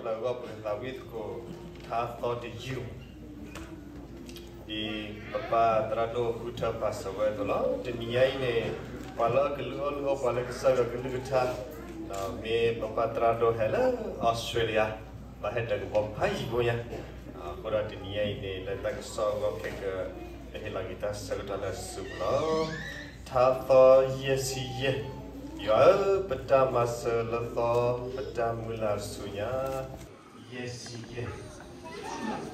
အဂီၢ်ပကသးဝံၣ်သကိး ထါသီတယုၢ် ဒ်ပပၢ်သရၣ်ဒိၣ်ဃုထၢပာ်စၢၤဝဲအသိးလီၤ. တနံၤညါအံၤန့ၣ် ပှၤလၢအကလုၢ်အီၣ်လုၢ်အီပှၤလၢကစၢ်ယွၤကလုၢ်ကထါ မ့ၢ်ပပၢ်သရၣ်ဒိၣ်ဟဲလၢ Australia ဘၣ်ဟဲတၢ်ကဘီဖးယံာ်ဖိညါ အဃိဒီးတနံၤညါအံၤန့ၣ် လၢတၢ်ကစီၣ်အဂီၢ်ခဲကၢ ပဟ့ၣ်လီၤက့ၤတၢ်ဆၢကတီၢ်လၢအစုပူၤလီၤ. ထါသီယဲၢ်ဆံယဲၢ်, ယွၤဧၢ, ပတၢ်မၤစၢၤလၢသီ, ပတၢ်မုၢ်လၢ်ဆူညါ, ယဲၢ်ဆံယဲၢ်.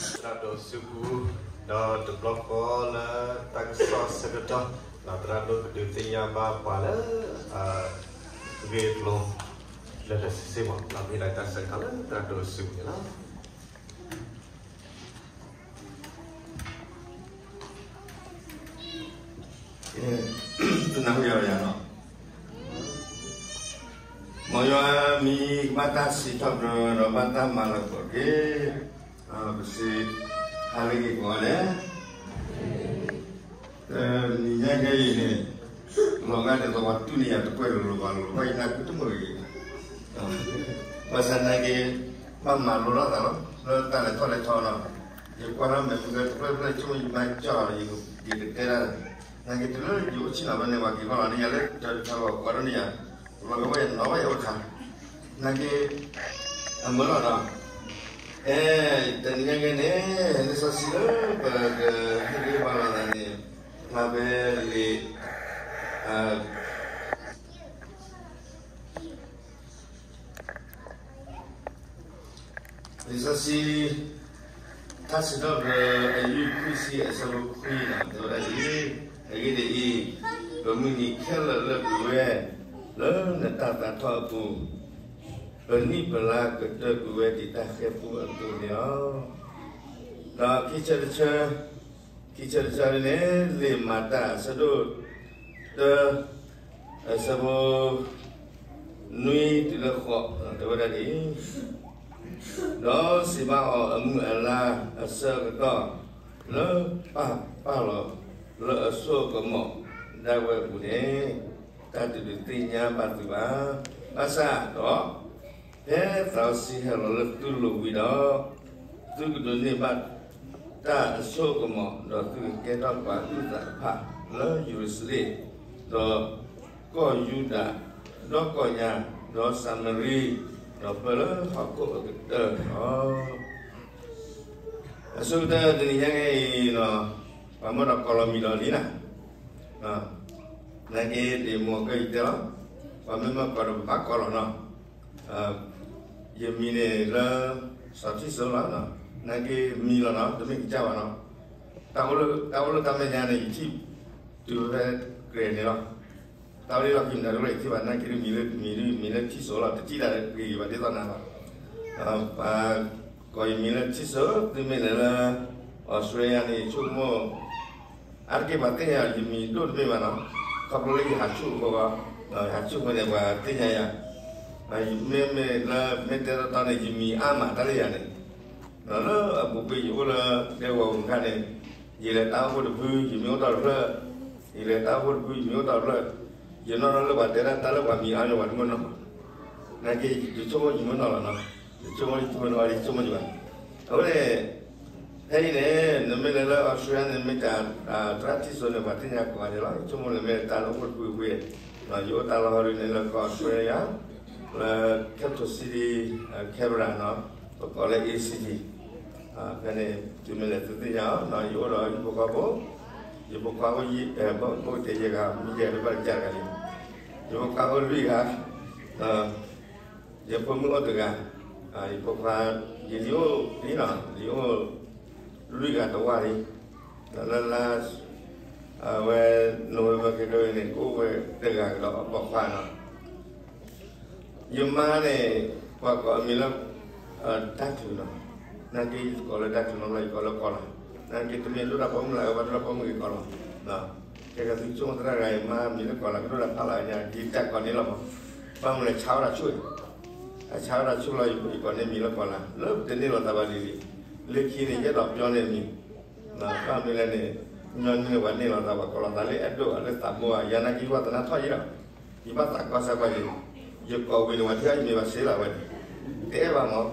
သရၣ်ဒိၣ်စုပူၤ ဒီးတဘျီဃီလၢတၢ်ကစီၣ်ဆၢကတီၢ် သရၣ်ဒိၣ်ကဒုးသ့ၣ်ညါဘၣ်ပှၤလၢ ဂ့ၢ်အကျိၤ လၢလၢဆ့ဆ့မး ပမ့ၢ်ဒၣ်တၢ်ဆၢကတီၢ်လၢသရၣ်ဒိၣ်စုပူၤန့ၣ်လီၤ. သနာ်က့ယၤနီၤ, မ်ယွၤမံၤကဘၣ်တၢ်စံးထီၣ်ပတြၢၤဒီးဘၣ်တၢ်မၤလၤကပီၤတက့ၢ်. ပစံးဟါလၢအဂ့ၤကိးဂၤဒဲး, တနံၤညါခဲအံၤန့ၣ် လီၤဂာ်ဒ်သိးပှၤတူၢ်န့ၢ်ယၤတပှဲၤလိၤလိၤဘၣ်လိၤ ဘၣ်ယနၢ်ကုတမုာ်ဂ့ၤ, ဘၣ်ဆၣ်သနာ်က့ ဘၣ်မၤလိထီၣ်သးလီၤ လၢတၢ်လဲၤထီၣ်လဲၤထီနီၤ, ယကွၢ်ထီၣ်မဲာ်မုၢ်ကတဖျၢၣ်ဖျၢၣ် ဆိကမိၣ်ယမၤကၠီၣ် ယကတဲဒၣ်, သနာ်က့တုၤလၢယအိၣ်ဆ့ၣ်နီၤဖဲန့ၣ် ပှၤက့ၤဖီၣ်လီၤန့ၢ်ယၤလၢတၢ်တခါလီၤ ကွၢ်ထီၣ်န့ၢ်ယၤ, လီၤကဝဲၢ်ယနီၣ်ဝဲယအိၣ်တခါ, သနာ်က့ အမၢလီၤဒီး အဲ တနံၤညါကဲန့ၣ် လံာ်စီဆှံလၢပကဟ့ၣ်ဂံၢ်ဟ့ၣ်ဘါလိာ်သးန့ၣ် ဖျါဖဲလံာ် လံာ်စီဆှံ ထါစံးထီၣ်ပတြၢၤ အယူၢ်ခွံဆံ အဆၢဖိခွံန့ၣ် တဲဝဲဒၣ်ဒ်အံၤ, အဂ့ၢ်ဒ်အံၤ, ပမုၢ်နံၤခဲလၢာ်လၢပဝဲ လၢနတၢ်သးထီၣ်အပူၤ ပနံၣ်ပလါကတၢၢ်ကွံာ်ဝဲဒ်တၢ်ဃဲၤပူအသိးန့ၣ်လီၤ. ဒီးခံဆၢတဆၢ, ခံဆၢတဆၢန့ၣ် လံာ်မၤတၢ်အဆၢဒိၣ်တၢ အဆၢဖိ နွံတုၤလၢဃိး တဲဝဲဒၣ်ဒ်အံၤ, ဒီးစံးဘၣ်အီၤအမုၢ်အလါအဆၢကတီၢ် လၢပၢ်ပာ်လီၤလၢအစိကမီၤဒၣ်ဝဲအပူၤန့ၣ် တၢ်တဒုးသ့ၣ်ညါဘၣ်သုဘၣ်. ဘၣ်ဆၣ်ဒီး ဖဲသးစီဆှံဟဲလီၤလၢသုလိၤဝံၤဒီး သုကဒိးန့ၢ်ဘၣ်တၢ်အစိကမီၤ ဒီးသုကကဲထီၣ်ပှၤအုၣ်သးတဖၣ်လၢယရူၤၡလ့ၣ်, ဒီးကီၢ်ယူဒၤ, ဒီးကီၢ်ညါ, ဒီးစၤမရံ, ဒီးပၢလၢဟီၣ်ခိၣ်အကတၢၢ်လီၤ. အဆိကတၢၢ်တနံၤညါခဲအံၤ ပှၤမ့ၢ်ဒီးကိးလီၤမံၤလီၤလံနၤ, နာ်က့ဒ်မိၢ်ကၢအံၤတဲလီၤ, ပှၤမ့ၢ်မၤကိးဒီးပဘၣ်ကိးလီၤနီၤ, ယမံၤန့ၣ်လၢ စီၤထံစိလီၤ, နာ်က့မံၤလီၤနီၤ, တမ့ၢ်ကစၢ်ဘၣ်နီၤ. တၢ်အိၣ်လၢတၢ်မဲာ်ညါန့ၣ် ယထံၣ်တုၤဖဲကြဲးန့ၣ်လီၤ. တၢ်အိၣ်လၢလီၢ်ခံမတၤတလီၢ်ယထံၣ်ဘၣ်, နာ်က့မံၤလၢ မံၤလၢထံစိလီၤ, တထံၣ်တၢ်ဂ့ၤဂ့ၤဘၣ်ဒ်သိးနၤဘၣ်. ပှၤကိးယမံၤလၢထံစိ, သုမ့ၢ်လဲၤလၢ Australia န့ၣ် ယဆိကမိၣ် အါတက့ၢ်ပှၤသ့ၣ်ညါယမံၤဒိၣ်တမ့ၢ်ဘၣ်နီၤ, ခီဖျိလၢယဟးဆူၣ်အဃိ, ယဟးဆူၣ်အဃိန့ၣ် ပှၤသ့ၣ်ညါယၤ, မ့မ့ၢ်လၢ မ့ၢ်တဲတီတီန့ၣ် ယမံၤအါမးတၢ်လၢယၤန့ၣ်, လၢအပူၤကွံာ်ယအိၣ်လၢဒဲကဝီၤပူၤအခါန့ၣ်, ယလဲၤတၢ်အိၣ်ဖှိၣ်တဖု ယမံၤအိၣ်တ့ၢ်တဖျၢၣ်, ယလဲၤတၢ်အိၣ်ဖှိၣ်တဖု ယမံၤအိၣ်တ့ၢ်တဖျၢၣ်, ယနီၣ်ထီၣ်လၢပှၤတဲဒၣ်တၢ်လၢပှၤမံၤအါန့ၣ် ပှၤတမုၢ်နီၢ်, နာ်က့ ယဆိကမိၣ်ယမုၢ်နီၢ်လီၤနီၤ, ယဆိကမိၣ်ယမုၢ်နီၢ် ယဆိကမိၣ်ယဘၣ်. အဃိန့ၣ် ဖဲအံၤန့ၣ် နမ့ၢ်လဲၤလၢ Australia န့ၣ် မ့ၢ်တၢ် သရၣ်ထံစိန့ၣ် ပှၤသ့ၣ်ညါကိးဂၤဒဲးလီၤ. ယဆိကမိၣ်လၢမ့ၢ်တၢ်လၢအိၣ်ဖှိၣ်တဖုဖု, ယအိၣ်တၢ်လီၢ်ဟီဒ်န့ၣ်လၢကီၢ် Australia လၢ capital city Canberra နီၤ, ပကိးလၢ A C T, ဖဲန့ၣ် သုမ့ၢ်လဲၤသုသ့ၣ်ညါအီၤ, ယအိၣ်ဒီးယဖိခွါဖိ, ယဖိခွါဖိ ဘၣ်တဲယဲၢ်ဂၤ မ့ၢ်ယဲၢ်ဂၤလၢဘၣ်တကးတဂၤန့ၣ်, ယဖိခွါဖိလွံၢ်ဂၤ ယဖိမုၣ်အိၣ်တဂၤ, ယဖိခွါ, ယလံၤအိၣ်လံနီၤ, လံၤအိၣ်လွံၢ်ဂၤတဝၢ်လံ, ဒီးလၢလါ, အဝဲ November ကတၢၢ်န့ၣ် ကအိၣ်ဝဲတဂၤကဒီးအပိာ်ခွါနီၤ. ယမါန့ၣ် ပှၤကိးအမံၤလၢ တၢ်ချုးနီၤ, နာ်က့ယကိးလၢတၢ်ချုးနီၤ ယကိးလၢကီၤလၤ, နာ်က့တမ့ၢ်ဒိၣ်တၢ်ပိာ်မုၣ်လၢၤ အဝဲဒိၣ်တၢ်ပိာ်မုၣ်က့ၤကီၤလၤ, ကဲကသုကဆိကမိၣ်သရၣ်တဂၤအံၤ မါမံၤလၢကီၤလၤ ကဒိၣ်တၢ်ဖးလီၤညါ ဒ်တၢ်ကိးန့ၣ်လီၤမး, ဘၣ်မနုၤလဲၣ် ဆါဝဲဒၣ်ဆူၣ်, အဆါဝဲဒၣ်ဆူၣ်လီၤ ယကိးန့ၢ်မံၤလၢကီၤလၤ လၢပတန့ၢ်လိာ်သးဘၣ်လံလံ, လၢခံန့ၣ် ယအဲၣ်ဒိးပျီန့ၢ်မံၤ, ဘၣ်မနုၤလဲၣ်န့ၣ်, ညီနုၢ်န့ၣ် ပှၤန့ၢ်လိာ်သး ပှၤကိးလိာ်သးလၢအဲၣ်ဒိးလၢသးဘိဧါ, ယၤနာ်က့ယဘၣ်သနာ်ထီၣ်ယဲလီၤ, ယဘၣ်သးကီၢ်စၢ်ကွၢ်ယဲ, ယကိးဝံၤန့ၣ် ပှၤထံၣ်အီၤယမံၤဘၣ်စ့လီၤဝဲန့ၣ်, တအဲၣ်ဘၣ်မး,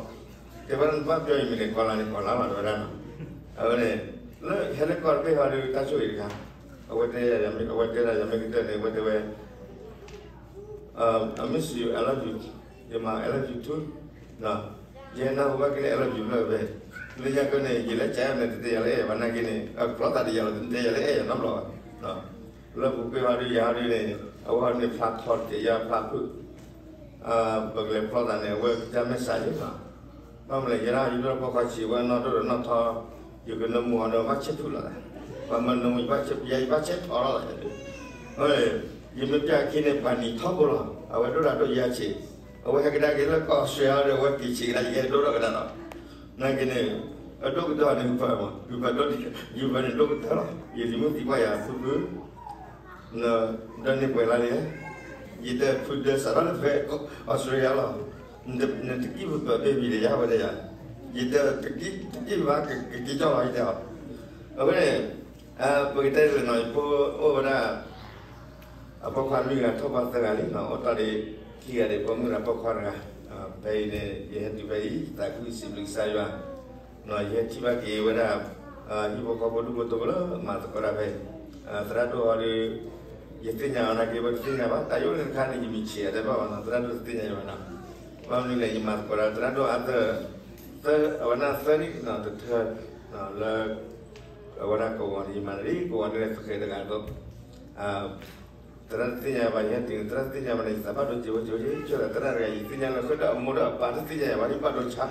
တဲဘၣ်နဘၣ်ပျီယမံၤန့ၣ် ကီၤလၤန့ၣ် ကီၤလၤလီၤ တဲဝဲဒၣ်နီၤ, အဝဲန့ၣ်, လၢဟဲလၢကီၢ်တဘ့ၣ်ဟီဒုး တၢ်ဆိၣ်ဂ့ၤတခါ, အဝဲတဲ, အဝဲတဲဒၣ်ယၤမ့ၢ်ကတၢၢ်န့ၣ် အဝဲတဲဝဲ I miss you, I love you, ယမၤ I love you too, ယဟဲနၢ်ဟူဘၣ်က့ၤလၢ I love you လၢဖဲ, လၢယၤကန့ၣ် ယလဲၤကၠးယၤန့ၣ် တတဲယၤလၢအဲၣ်ယၤဘၣ်နာ်က့န့ၣ် အဖျီသးဒီးယၤလီၤ တတဲယၤလၢအဲၣ်ယၤနီတဘျီဘၣ်, လၢပူၤကွံာ်ဟီဒုးယၤဟီဒုးန့ၣ် အဝဲဟီဒုးန့ၣ် ဖျါထီတက့ၢ်ယၤဖျါဖုၣ်, ပကလဲၤဖျီသးန့ၣ် အဝဲကစၢ်မဲာ်ဆှးယဲ, ဘၣ်မနုၤလဲၣ် ယဲဒၣ်ယဒိၣ်ပိာ်ခွါဆံးဝဲနီၢ်ဒိၣ်ဒီးနီၢ်ထီ, ယကနၢမူအီၤဒီးဘၣ်ဆဲးဖုၣ်လီၤသး, ပှၤမၢနၢမူယဘၣ်ဆဲးဖုၣ် ယဘၣ်ဆဲးထီၣ်လီၤသး, ယမ့ၢ်ပျၢ်ခံန့ၣ် ပှၤနံၤထီဘိလီၤ အဝဲဒိၣ်တၢ်ဒိၣ်ယဲဆံး, အဝဲဟဲကဒါက့ၤလၢကီၢ်အီစထြ့လယါဒီး အဝဲက့ၤဆံးကဒါ ယဟဲဒိၣ်ထီၣ်ကဒါလီၤ, နာ်က့န့ၣ်, အဒိၣ်ကတၢၢ်န့ၣ် ဂုၤပၢၢ်မး ဂုၤပၢၢ်ဒိၣ်, ဂုၤပၢၢ်န့ၣ်ဒိၣ်ကတၢၢ်လီၤ ယလံၤမုၣ်သံကွၢ်ယၤဖုဖု ဒီးန့ၢ်ပှဲၤလါလံ, ယတဖုဒၢစးထီၣ်လၢဖဲ အီစထြ့လယါလီၤ, နတကံၣ်ပပၢၤဘ့ၣ်ဘံၤဒီးယါဝဲဒၣ်ယၤ, ယတကံၣ်ဘၣ်ကက့ၤကၠီလီၤယတဲအီၤ, အဝဲန့ၣ်, ပကတဲလဲၣ်နီၤ ယဖိအိၣ်ဝဲဒၣ် အပိာ်ခွါလွံၢ်ဂၤ ထီၣ်ပှၢ်သၢဂၤလံနီၤ အိၣ်တ့ၢ်ဒံးခံဂၤဒံး ပိာ်မုၣ်ဂၤပိာ်ခွါတဂၤ, ဖဲအံၤန့ၣ် ယဟဲတုၤဖဲအံၤ သးခုစံးဘျုးကစၢ်ယွၤ, ယဟဲထံၣ်ဘၣ်က့ၤဝဲဒၣ် ဟံၣ်ဖိဃီဖိဒူၣ်ဖိထၢဖိလၢမၤသကိးတၢ်ဖဲအံၤ, သရၣ်ဒိၣ်ဟီဒီး ယသ့ၣ်ညါအီၤနာ်က့ ဝဲတသ့ၣ်ညါဘၣ် တၢ်ယိၣ်န့ၣ်တခါန့ၣ် ယမံၤဆံးအတဲဘၣ်ဘၣ်နီၤ သရၣ်ဒိၣ်တသ့ၣ်ညါယၤဘၣ်နီၤ, ဘၣ်မနုၤလဲၣ် ယမၤသကိးဒီးသရၣ်ဒိၣ်အါသၢ, သၢ အဝဲဒၣ်သၢနံၣ်နီၤ တထၢ လၢ အဝဲဒၣ်ကဝီၤန့ၣ် ယမၤန့ၢ်ကဝီၤန့ၣ် သဃဲးတဂၤဒီး သရၣ်တသ့ၣ်ညါဘၣ် ယဟဲတုၤန့ၣ် သရၣ်တသ့ၣ်ညါဘၣ်န့ၣ် ယသးဘၣ်ဒိစဲးဝဲစဲးဝဲ ယဆိကမိၣ်သရၣ်တဂၤ ယသ့ၣ်ညါလၢဃုာ်ဒီးအမိၢ်ဒီးအပၢ်တသ့ၣ်ညါယၤဘၣ် ယဘၣ်ဒိဆါ, တုၤလၢ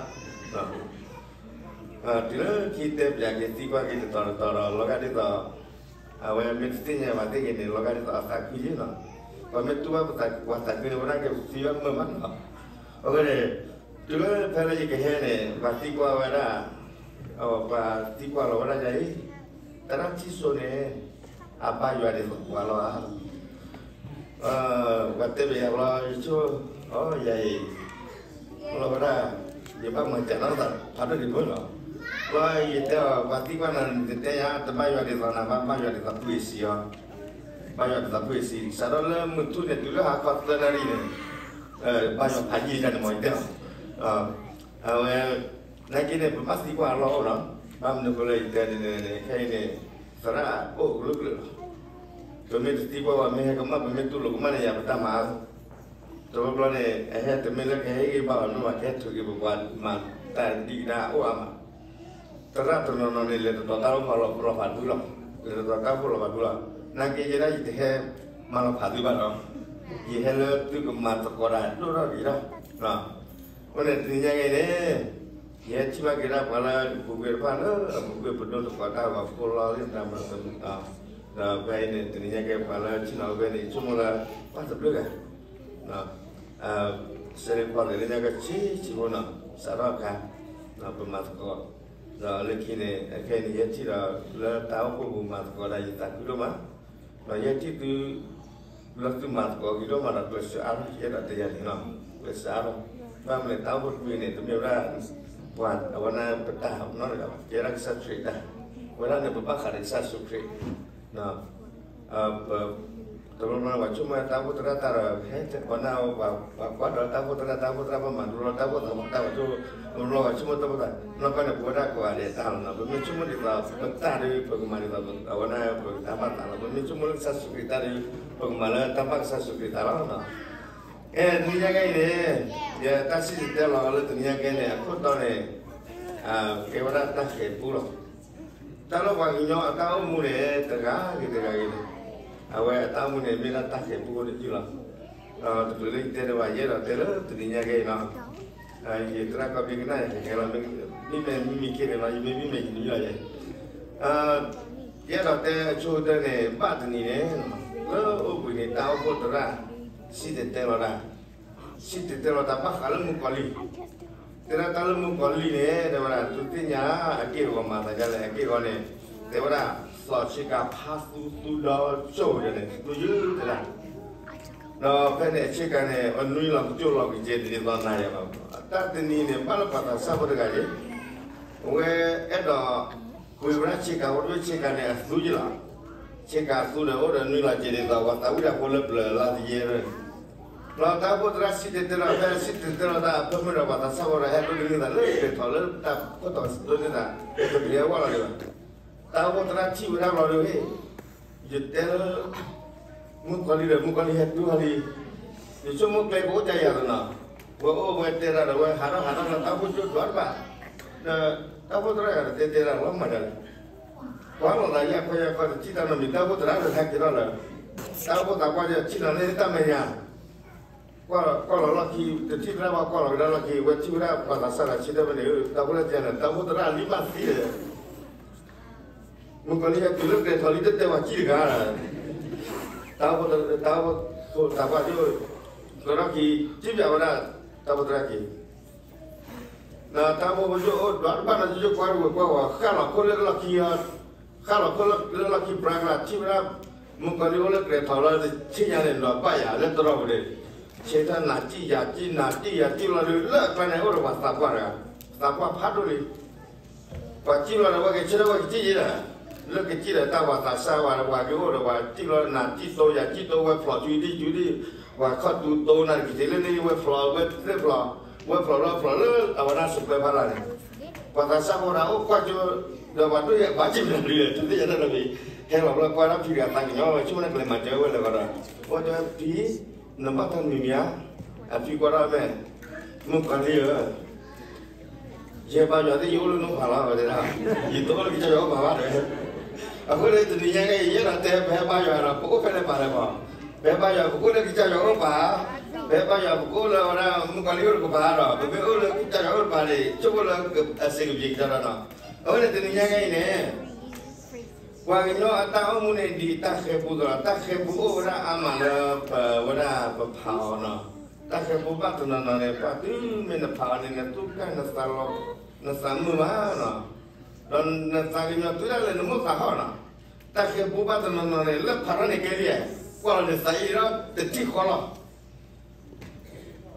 ခံတဲပၠးက့ၤသံကွၢ်က့ၤတတီၤတတီၤဒီး လီၤဂာ်ဒ်သိး အဝဲမ့ၢ်တသ့ၣ်ညါဘၣ်သ့ၣ်ဂ့ၤန့ၣ် လီၤဂာ်ဒ်သိးအသးခုယ့ၣ်နီၤ, ပှၤမ့ၢ်တူၢ်ဘၣ်ပှၤသးခုန့ၣ် ဝဲဒၣ်ကသံဘၣ်မုာ်မးနီၤ, အဃိန့ၣ် တုၤလၢဖဲလၢယကဟဲန့ၣ် ပှၤသံကွၢ်ဝဲဒၣ်, ပှၤသံကွၢ်လီၤဝဲဒၣ်ယၤအံၤ, သရၣ်ထံစိန့ၣ် အဘါယွၤဒ်သိးပှၤလီၤဧါ, ပှၤတဲဘၣ်ယၤဘျီ ယဆိကမိၣ် ယၤအံၤ လီၤဝဲဒၣ် ယဘၣ်မၤစၢၤနီၢ်သးဖးဒိၣ်ဒံးဖိလီၤ, ဘျီယတဲအီၤ ပှၤသံကွၢ်နၤန့ၣ် တတဲယၤ တဘါယွၤဒ်သိးနၤဘၣ် ဘါယွၤဒ်သိးဖုအ့ၣ်စံအီၤ, ဘါယွၤဒ်သိးဖုအ့ၣ်စံ စးထီၣ်လၢမုၢ်ထူၣ်န့ၣ် တုၤလၢဟါခီသၢနၣ်ရံၣ်န့ၣ် ဘါယွၤဖးယံာ်တၢ်န့ၣ်မ့ၢ်ယတဲအီၤ, အဝဲ နာ်က့န့ၣ် ပဘၣ်သံကွၢ်အလီၢ်အိၣ်လီၤ, ဘၣ်မနုၤအဃိလၢယတဲန့ၣ်န့ၣ် ခဲအံၤန့ၣ် သရၣ်အိၣ်ကလုာ်ကလုာ်လီၤ, ပမ့ၢ်တသံကွၢ်ဘၣ် မ့ၢ်ဟဲကမၣ် ပမ့ၢ်တူၢ်လိာ်ကမၣ်န့ၣ် ယၤပတၢ်မၤ တဘျီဘျီန့ၣ် အဟဲတမ့ၢ်လၢကဟဲဟ့ၣ်ဂံၢ်ဘါအီၤ မ့ၢ်ဘၣ်ကဟဲထုးက့ၤပပှၤမၤတၢ်ဒံးကဒါအိၣ်အါမး, သရၣ်တနီၤနီၤန့ၣ် လဲၤတတီၤတၢ်အိၣ်ဖးလီၤဖးဒူလီၤ, လဲၤတတီၤတၢ်အိၣ်ဖးလီၤဖးဒူလီၤ, နာ်က့ယဲဒၣ်ယတဟဲမၤလီၤဖးသုဘၣ်ဒီး, ယဟဲလၢသုကမၤသကိးတၢ်ဒိၣ်ထီၣ်က့ၤဒီး အဃိန့ၣ် တနံၤညါက့ၤန့ၣ် ယဟဲထံၣ်ဘၣ်က့ၤဒၣ်ပှၤလၢအပူၤကွံာ်တဖၣ်လၢအပူၤကွံာ်ပဒိၣ်တကိးတၢ်ဂီၤဖိလီၤလၢတၢ်မၤတမုာ်အီၤ, ဒီးဖဲအံၤန့ၣ် တနံၤညါက့ၤပှၤလၢထံၣ်လီၤဝဲန့ၣ် ယဆိကမိၣ်လၢ ပှၤတဘျုးဂၤ စဲးလ့ဖီသ့ၣ်လၢညါကဆံးဆံးဖိနီၤ စးထီၣ်အခါ ပမၤသကိး, ဒီးလၢခံန့ၣ် အခဲအံၤန့ၣ် ယဟဲထံၣ်ဒီးလၢတၢ်အိၣ်ဖှိၣ်ပူၤမၤသကိးဒီးယသးခုဒိၣ်မး, ဒီးယဟဲထံၣ်သု လၢသုမၤသကိးဂ့ၤဒိၣ်မးဒီးကျဲးစၢးအါထီၣ် ယအဲၣ်ဒိးတဲယၤန့ၣ်လီၤ, ကျဲးစၢးအါထီၣ်, ဘၣ်မနုၤလဲၣ် တၢ်အိၣ်ဖှိၣ်တဖုန့ၣ် တမ့ၢ်ဝဲဒၣ် ပှၤအဝဲန့ၣ်ပတၢ်နီတဂၤဘၣ်, ကဲဒၣ်ကစၢ်ခရံာ်တၢ်, ဝဲဒၣ်န့ၣ် ပဘၣ်ဃးဒီးကစၢ်ယ့ၣ်ၡူးခရံာ် တဘျီဘျီပှၤဆိကမိၣ်တၢ်အိၣ်ဖှိၣ်သရၣ်တၢ်ဒီး ဟဲပှၤနၢ်ပှၤကွၢ်ဒီးတၢ်အိၣ်ဖှိၣ်သရၣ် တၢ်အိၣ်ဖှိၣ်သရၣ် ဘၣ်မၤဒူလီၤတၢ်အိၣ်ဖှိၣ်သရၣ် တၢ်အိၣ်ဖှိၣ်သရၣ် တဘျီဘျီပှၤဆိကမိၣ်တၢ်အိၣ်ဖှိၣ်သရၣ် နီၢ်ကီၢ်န့ၣ် ပဝဲဒၣ်ကိးဂၤဒဲးတၢ်လီၤနီၤ, ပမ့ၢ်ဆိကမိၣ်ဒ်သိး ပတၢ်ဒီး ပကမၤဒ်သိး အဝဲဒၣ်ပကတၢ်ဘၣ်သးလီၤ, ပမ့ၢ်ဆိကမိၣ်လၢကစၢ်ယ့ၣ်ၡူးခရံာ်တၢ်ဒီး ပကမၤလၢတၢ်ဘၣ်ကစၢ်ယ့ၣ်ၡူးခရံာ်သးလီၤနီၤ. ကဲ တနံၤညါက့ၤအံၤန့ၣ် ယတၢ်စံၣ်တဲၤတဲလီၤလၢတနံၤညါက့ၤန့ၣ် အခိၣ်တီန့ၣ် ကဲဝဲဒၣ်တၢ်ဃဲၤပူလီၤ. တၢ်လၢပှၤကညီအတၢ်အိၣ်မူန့ၣ် တဂၤဂ့ၤတဂၤဂ့ၤန့ၣ် အဝဲအတၢ်အိၣ်မူန့ၣ် မ့ၢ်ဒၣ်တၢ်ဃဲၤပူအိၣ်တယုၢ်လီၤ. တချုးလၢယတဲတဘၣ် ယအဲၣ်ဒိးတဲလၢတနံၤညါက့ၤအံၤနီၤ, ယသရၣ်ကီၢ်ပ့ၤကနၣ်ယၤကဲလီၤ, မ့မ့ၢ်မံမံခ့န့ၣ်လီၤ ယမ့မ့ၢ်မံမံယနံၤလီၤယဲ ယအဲၣ်ဒိးတဲအဆိကတၢၢ်န့ၣ် ဘၣ်တနံၤန့ၣ် လၢအိၣ်ဘှံးန့ၣ် တၢ်အိၣ်ဖှိၣ်သရၣ် စံၣ်တဲၤတဲလီၤတၢ်, စံၣ်တဲၤတဲလီၤတၢ်ဘၣ်ဃးလၢမုၣ်ကီၤလံၢ်, တဲဒၣ်တၢ်လၢမုၣ်ကီၤလံၢ်န့ၣ် တဲဝဲဒၣ် သုသ့ၣ်ညါအက့ၢ်အဂီၤမၤသးဒ်လဲၣ် အက့ၢ်အဂီၤန့ၣ် တဲဝဲဒၣ် သီးဆ့ကၤဖးသူသူဒီကၠိၣ်ဝဲဒၣ်န့ၣ် သူယုၢ်တဲဒၣ် ဒီးဖဲန့ၣ်အဆ့ကၤန့ၣ် အနွံလီၤကၠိၣ်လီၤကယဲၢ်တဒ်သိးနၤယၤဘၣ်, တၢ်တနံၤန့ၣ် ဘၣ်လၢပှၤသးစၢ်ဖိတဂၤန့ၣ် အဝဲအဲၣ်ဒိး ကွံာ်ဝဲဒၣ်ဆ့ကၤ ဝဲဒၣ်ဆ့ကၤန့ၣ် အသူယဲၢ်လီၤ, ဆ့ကၤအသူဒီး အိၣ်ဒီးနွံလီၤကယဲၢ်ဒ်သိး ပှၤသးဝံၣ်တၢ်ဖိလၢပျၢၤလါတယဲၢ်န့ၣ်, ဒီးတၢ်အိၣ်ဖှိၣ်သရၣ်စံၣ်တဲၤတဲလီၤ ဖဲစံၣ်တဲၤတဲလီၤတၢ်အဖၢမုၢ်ဒီး ပှၤသးစၢ်ဖိဒီး ဟဲဒိးန့ၢ်သးလၢပဲၤထီၣ်လၢတၢ်ခိၣ်တီၤဒိးန့ၢ်သး ပကလဲၤဝဲလီၤဒံးဘၣ်, တၢ်အိၣ်ဖှိၣ်သရၣ်ထံၣ်ဝဲဒၣ်လီၤဒ်ဝဲ ယတဲလၢ မုၣ်ကီၤလံၢ်ဒီး မုၣ်ကီၤလံၢ်ဟဲတုၤဟီလံ, ယဆိကမိၣ်ကျဲကအိၣ်တၢ်ယၤသနီၤ, ဝဲအိၣ်ဝဲတဲဒၣ်ဒီး ဝဲဟးထီၣ်ဟးထီၣ်လၢတၢ်အိၣ်ဖှိၣ်ကၠိဒွးတဘၣ်, ဒီးတၢ်အိၣ်ဖှိၣ်သရၣ်ယၤတတဲတဲဒၣ်လီၤမၤဒၣ်လံ, ကွၢ်လီၤသးယၤခွဲးယၤခွဲး တထံၣ်တၢ်နီတမံၤ တၢ်အိၣ်ဖှိၣ်သရၣ်ဒီးဟဲက့ၤထီၣ်လၢ တၢ်အိၣ်ဖှိၣ်သးပှၢ်ဒီးထံၣ်လီၤန့ၢ်တၢ်မဲာ်ညါ ကွၢ်လီၤလီၢ်ခံ တထံၣ်သရၣ်ဘၣ်ကွၢ်လီၤကဒါလီၢ်ခံ ဝဲထံၣ်ဝဲဒၣ်ပှၤသးစၢ်ဒီးဆံတၢ်ဖဲန့ၣ် တၢ်အိၣ်ဖှိၣ်သရၣ်တဲန့ၣ် တၢ်အိၣ်ဖှိၣ်သရၣ်လံမးသံဒီး မုၣ်ကီၤလံၢ်ဟဲတုၤလၢကျဲထီၣ်လံ တတဲဝဲကံၣ်တဂၤ, တၢ်အိၣ်ဖှိၣ်သးပှၢ်ဒိၣ် ကဒီးခံ ထံၣ်ပၠးဝဲဒၣ် တၢ်အိၣ်ဖှိၣ်သရၣ်က့ၤ ဒီးတၢ်အိၣ်ဖှိၣ်ကၠိအိၣ်ဒွးတဘၣ်ဒီး ကၠိကၠိကွၢ်တဝဲၢ်ကွၢ်ဝဲ ဃၣ်လီၤခိၣ်လၢလီၢ်ခံ ဃၣ်လီၤခိၣ်လၢလီၢ်ခံပြါကျါ ထံၣ်ဝဲဒၣ် မုၣ်ကီၤလံၢ်အိၣ်လၢကျဲထီၣ်လၢတဆ့ညါန့ၣ် နီၤဘၣ်ယၤလၢတရီပူၤန့ၣ် ဆ့ထီၣ်နၤတံၢ်ယၤတံၢ်နၤတံၢ်ယၤတံၢ်လီၤဒီး လၢအကျါန့ၣ်အိၣ်ဒီးပှၤသးပှၢ်တဂၤ သးပှၢ်ဖးဒိၣ်လံ ပှၤစံၣ်လီၤဒီး ဝဲကဆ့ထီၣ်ဝဲကစံၣ်ယဲဒၣ် လၢကစံၣ်ဒီးတၢ်ပှၤသးစၢ်ဝဲ ပှၤက့ၤအိၣ်ဒီးပှၤစံၣ်လီၤ နၤတံၢ်တိယၤတံၢ်တိ ဝဲဖျိးဆူဒံၣ်ဆူဒံၣ် ပှၤခီၣ်တူၤတိနၤတက့ၤလၢန့ၣ် ဝဲဖျိးဝဲသ့ၣ်ဖျိး ဝဲဖျိးလီၤဖျိးလၢအဝဲဒၣ်စပၢၤဖးလၢ်န့ၣ် ပှၤသးစၢ်ဖိဒၣ်အိၣ်ကွၢ်ကၠိ ဒီးပှၤဒိၣ်ယဲၢ်ဘၣ်စံၣ်မနုၤလံ တသ့ၣ်ညါတၢ်နီတမံၤ ဟဲလီၤဘျီကွၢ်ဒၣ်ဖံတဂၤသးကညီၤဝဲ ဆိကမိၣ်န့ၣ်ကလဲၤမၤစၢၤဝဲလၢၤဘၣ်ဒီး အိၣ်တဲဖံ နဘၣ်တၢ်မံၤမံၤဧါ အဖံကွၢ်ဒၣ်မဲာ် မုၣ်ကီၤလံၢ်ဧၢ ယဟဲဘါယွၤသ့ၣ်ယအိၣ်လၢနိဖးလီၤဝဲတဲဒၣ် ယတအိၣ်လၢကစၢ်ယွၤအိၣ်ပာ်ဘၣ်တဲဝဲ အဃိန့ၣ်တနံၤညါက့ၤ ယအဲၣ်ဒိးတဲပဟဲဘါယွၤဒီး ပအိၣ်ဖဲလဲၣ်ပာ်လဲၣ်မး ပဟဲဘါယွၤပကအိၣ်လၢကစၢ်ယွၤအိၣ်ပာ် ပဟဲဘါယွၤပကအိၣ်လၢဝဲဒၣ်မုၣ်ကီၤလံၢ်အိၣ်တကပၤဒီး ပမ့ၢ်အိၣ်လၢကစၢ်ယွၤအိၣ်တကပၤန့ၣ် ဆိကမိၣ်လၢအစ့ၢ်ကပၤကစၢ်ဒီးနီၤ အဝဲန့ၣ်တနံၤညါက့ၤအံၤန့ၣ် ပှၤကညီအတၢ်အိၣ်မူန့ၣ်ဒ်တၢ်ဃဲၤပူသိးလီၤ တၢ်ဃဲၤပူအိၣ်ဝဲဒၣ်အါမးလၢပဝဲဒၣ်ပဖးအီၤနီၤ တၢ်ဃဲၤပူဘၣ်တနီၤနီၤန့ၣ် ပှၤတုၤမ့ၢ်နဖးအီၤန့ၣ် နသူၣ်ကၢ်နသးလီၤ နသးမုာ်မးနီၤ ဒီးနသးကညီၤတုၤဒၣ်လဲာ်နမိၢ်သးဟီၣ်နီၤ တၢ်ဃဲၤပူဘၣ်တနီၤနီၤန့ၣ် လၢဖးထီၣ်န့ၣ်ကဲလံ ကွၢ်လီၤနသးအံၤဒီးတထံၣ်ဃီလီၤ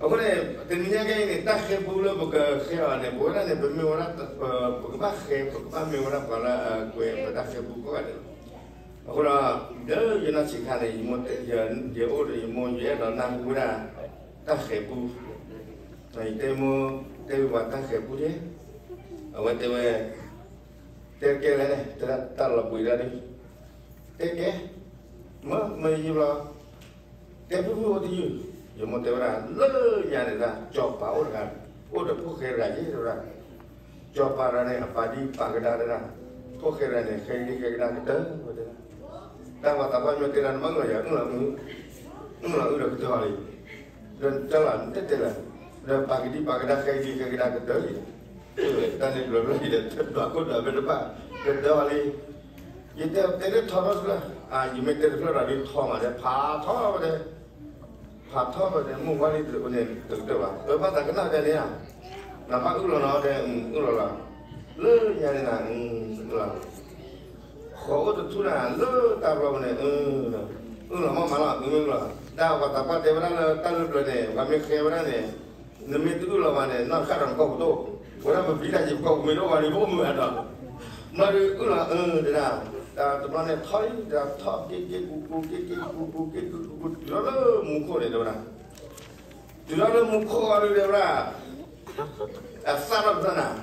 အဃိန့ၣ် တနံၤညါကဲအံၤန့ၣ် တၢ်ဃဲၤပူလၢပကဃဲၤအီၤန့ၣ် ပဝဲဒၣ်န့ၣ် ပမ့ၢ်ဝဲဒၣ် ပကဘၣ်ဃဲၤ ပကဘၣ်မ့ၢ်ဝဲဒၣ်ပှၤလၢအကွဲးပတၢ်ဃဲၤပူကိးဂၤဒဲးလီၤ. အဃိဒီး လၢယနီၢ်ဆံးခါန့ၣ် ယအိၣ်ဒီးယမိၢ် ယအဲၣ်ဒိးနၢ်ဟူဝဲဒၣ် တၢ်ဃဲၤပူ ယတဲမိၢ် တဲဝဲပှၤတၢ်ဃဲၤပူန့ၣ် အဝဲတဲဝဲ တဲကဲလဲၣ်န့ၣ် တဲဒၣ်တၢ်လီၤဘှံးဒၣ်န့ၣ် တဲကဲ မ့ၢ်မ့ၢ်ယံၤဘျီ တဲဖုၣ်ဖုၣ်အိၣ်တယုၢ် ယမိၢ်တဲဝဲဒၣ် လၢညါန့ၣ်ဒၣ် ကၠီၤပၤအိၣ်တဂၤ အိၣ်ဒီးဖိၣ်ဃဲတဂၤယဲၢ်တဲဝဲဒၣ် ကၠီၤပၤတဂၤန့ၣ် အပာ်ဒံပာ်ကဒါတဒၣ် ဖိၣ်ဃဲတဂၤန့ၣ် ဃဲဒံဃဲကဒါကတၢၢ်ဝဲတဲဒၣ် တၢ်ပှၤသးပှၢ်မ့ၢ်တဲဒၣ်နဘၣ်အုၣ်လီၤယၤ အုၣ်လီၤအုၣ် အုၣ်လီၤအုၣ်ဒီးကတၢၢ်လီၤလံ ဒီးတၢ်လီၤနတဲတဲလၢ ဒီးပာ်ကဒံပာ်ကဒါ ဃဲကဒံဃဲကဒါကတၢၢ်လံ, တၢ်န့ၣ်ဘျီဘျီဒီး တဒွးခိၣ်ဒွးဘဲတဘၣ် ကတၢၢ်အီၤလံ. ယတဲတဲလၢထီထီၣ်တဖျၢၣ်, ယမ့ၢ်တဲတဖျၢၣ်ဒီးဒ်ထီမးဒီး ဖးထီၣ်ဝဲဒၣ်, ဖးထီၣ်ဝဲဒၣ် မုၢ်ဝါလံတအိၣ်န့ၣ် တကတၢၢ်ဘၣ်. ပဘၣ်သးကနၣ်ဒ်န့ၣ်ဧါ, နဘၣ်အုၣ်လီၤနီၤဒီး အုၣ်လီၤလီၤ, လၢညါန့ၣ်နၤ အုၣ်လီၤ ဃီၤအိၣ်တထူၣ်နၤ လၢတၢ်ဘျီပူၤန့ၣ် အုၣ်လီၤမးမးလီၤ အုၣ်မ့ၢ်လီၤ. တၢ်ပှၤသးပှၢ်တဲဝဲဒၣ်လၢတၢ်လၢပျၢၤန့ၣ် ပှၤမ့ၢ်ဃဲဝဲဒၣ်န့ၣ် နမ့ၢ်တအုၣ်လီၤဘၣ်န့ၣ် နီၢ်တဃၣ်ဒီးနကီၢ်ပူၤတအိၣ်, ဝဲဒၣ်ပပျံၤတၢ်ယပကီၢ်ပူၤမ့ၢ်တအိၣ်ဘၣ်န့ၣ် ပအိၣ်မုာ်အါဒီး မၤဒုးအုၣ်လီၤအုၣ်တဒၣ်, တၢ်တဘျီန့ၣ်ထီၣ်လံ တၢ်ထီၣ်က့ၤက့ၤကူကူ က့ၤက့ၤကူကူ က့ၤကူကူ တုၤထီၣ်လၢမူခိၣ်န့ၣ်တဲဝဲဒၣ်, တုၤထီၣ်လၢမူခိၣ်အီၤဒုးတဲဝဲဒၣ် အသၣ်ထီၣ်တဖျၢၣ်နၤ,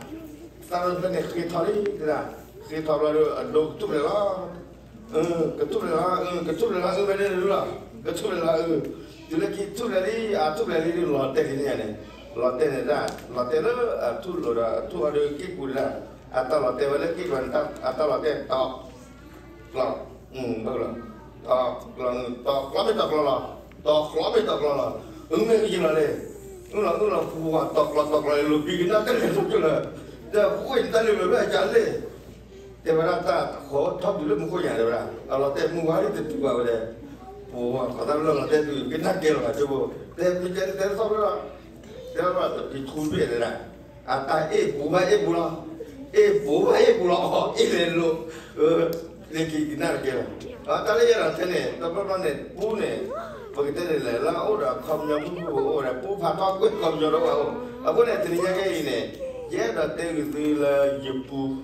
သၣ်ထီၣ်တဖျၢၣ်န့ၣ်ဃ့ထီၣ်လံတဒၣ်, ဃ့ထီၣ်ဘျီဒီး အဒိကထူၣ်ဖျဲးလီၤ, ကထူၣ်ဖျဲးလီၤ ကထူၣ်ဖျဲးလီၤ အုၣ်ဝဲန့ၣ်လီၤ, ကထူၣ်ဖျဲးလီၤအုၣ်, တုၤလၢခံထူၣ်ဖျဲးလံ အထူၣ်ဖျဲးလံဒုး လီၤတဲာ်လံန့ၣ်န့ၣ်, လီၤတဲာ်န့ၣ်ဒၣ် လီၤတဲာ်လၢအထူၣ်လိၤဒီး အထူၣ်အီၤဒုးက့ၢ်ပူၤတဒၣ်, အတၢ်လီၤတဲာ်ဝဲလၢက့ၢ်ပူၤန့ၣ် အတၢ်လီၤတဲာ်တီ ကျီ, ဘၣ်လီၤ, တီကျီ, တီကျီမ့ၢ်တီကျီလီၤ, တီကျီမ့ၢ်တီကျီလီၤ, အုၣ်မ့ၢ်ကယံာ်လီၤလဲၣ်, အုၣ်လီၤအုၣ်လီၤ ဖူဝါတီကျီတီကျီ လိၤဘံကနၣ်တလဲၤလိၤကၠိလၢ, ဒီးဃိန့ၣ်တၢ်လၢလၢအကလဲၣ်, တဲဝဲဒၣ်တၢ်ဃီထီၣ်တုၤလၢမူခိၣ်ညါတဲဝဲဒၣ် အလီၤတဲာ်မုၢ်ဝါလံတတုၤဘၣ်ဝဲလဲၣ်, ပဝါခီတၢ်လၢလီၤတဲာ်တုၤ ကနၣ်ကဲလီၤဘၣ်ကၠိဘိ, တဲတဲတဲသီၣ်ဖျၢၣ်လီၤ, တဲဘၣ်တပံၤထူဘ့ၣ်တဲဒၣ် အတၢ်အ့ၣ်ပူၤဘၣ်အ့ၣ်ပူၤလီၤ, အ့ၣ်ပူၤဘၣ်အ့ၣ်ပူၤလီၤ အ့ၣ်လဲၤလိၤ, လၢခံကနၣ်တကဲလီၤ, တၢ်လၢယဲဒၣ်ထဲန့ၣ် တဘျီဘျီန့ၣ် ပူန့ၣ် ပကတဲန့ၣ်လဲၣ် လၢအအိၣ်ဒီးခီပညီမုၢ်မုၢ်အိၣ်ဒီး ပူဖးထီၣ်ကွံာ်ခီပညီဒီးဝဲအိၣ်, အဃိန့ၣ် တနံၤညါကဲအံၤန့ၣ် ယအဲၣ်ဒိးတဲဂုာ်သုလၢယပူၤ,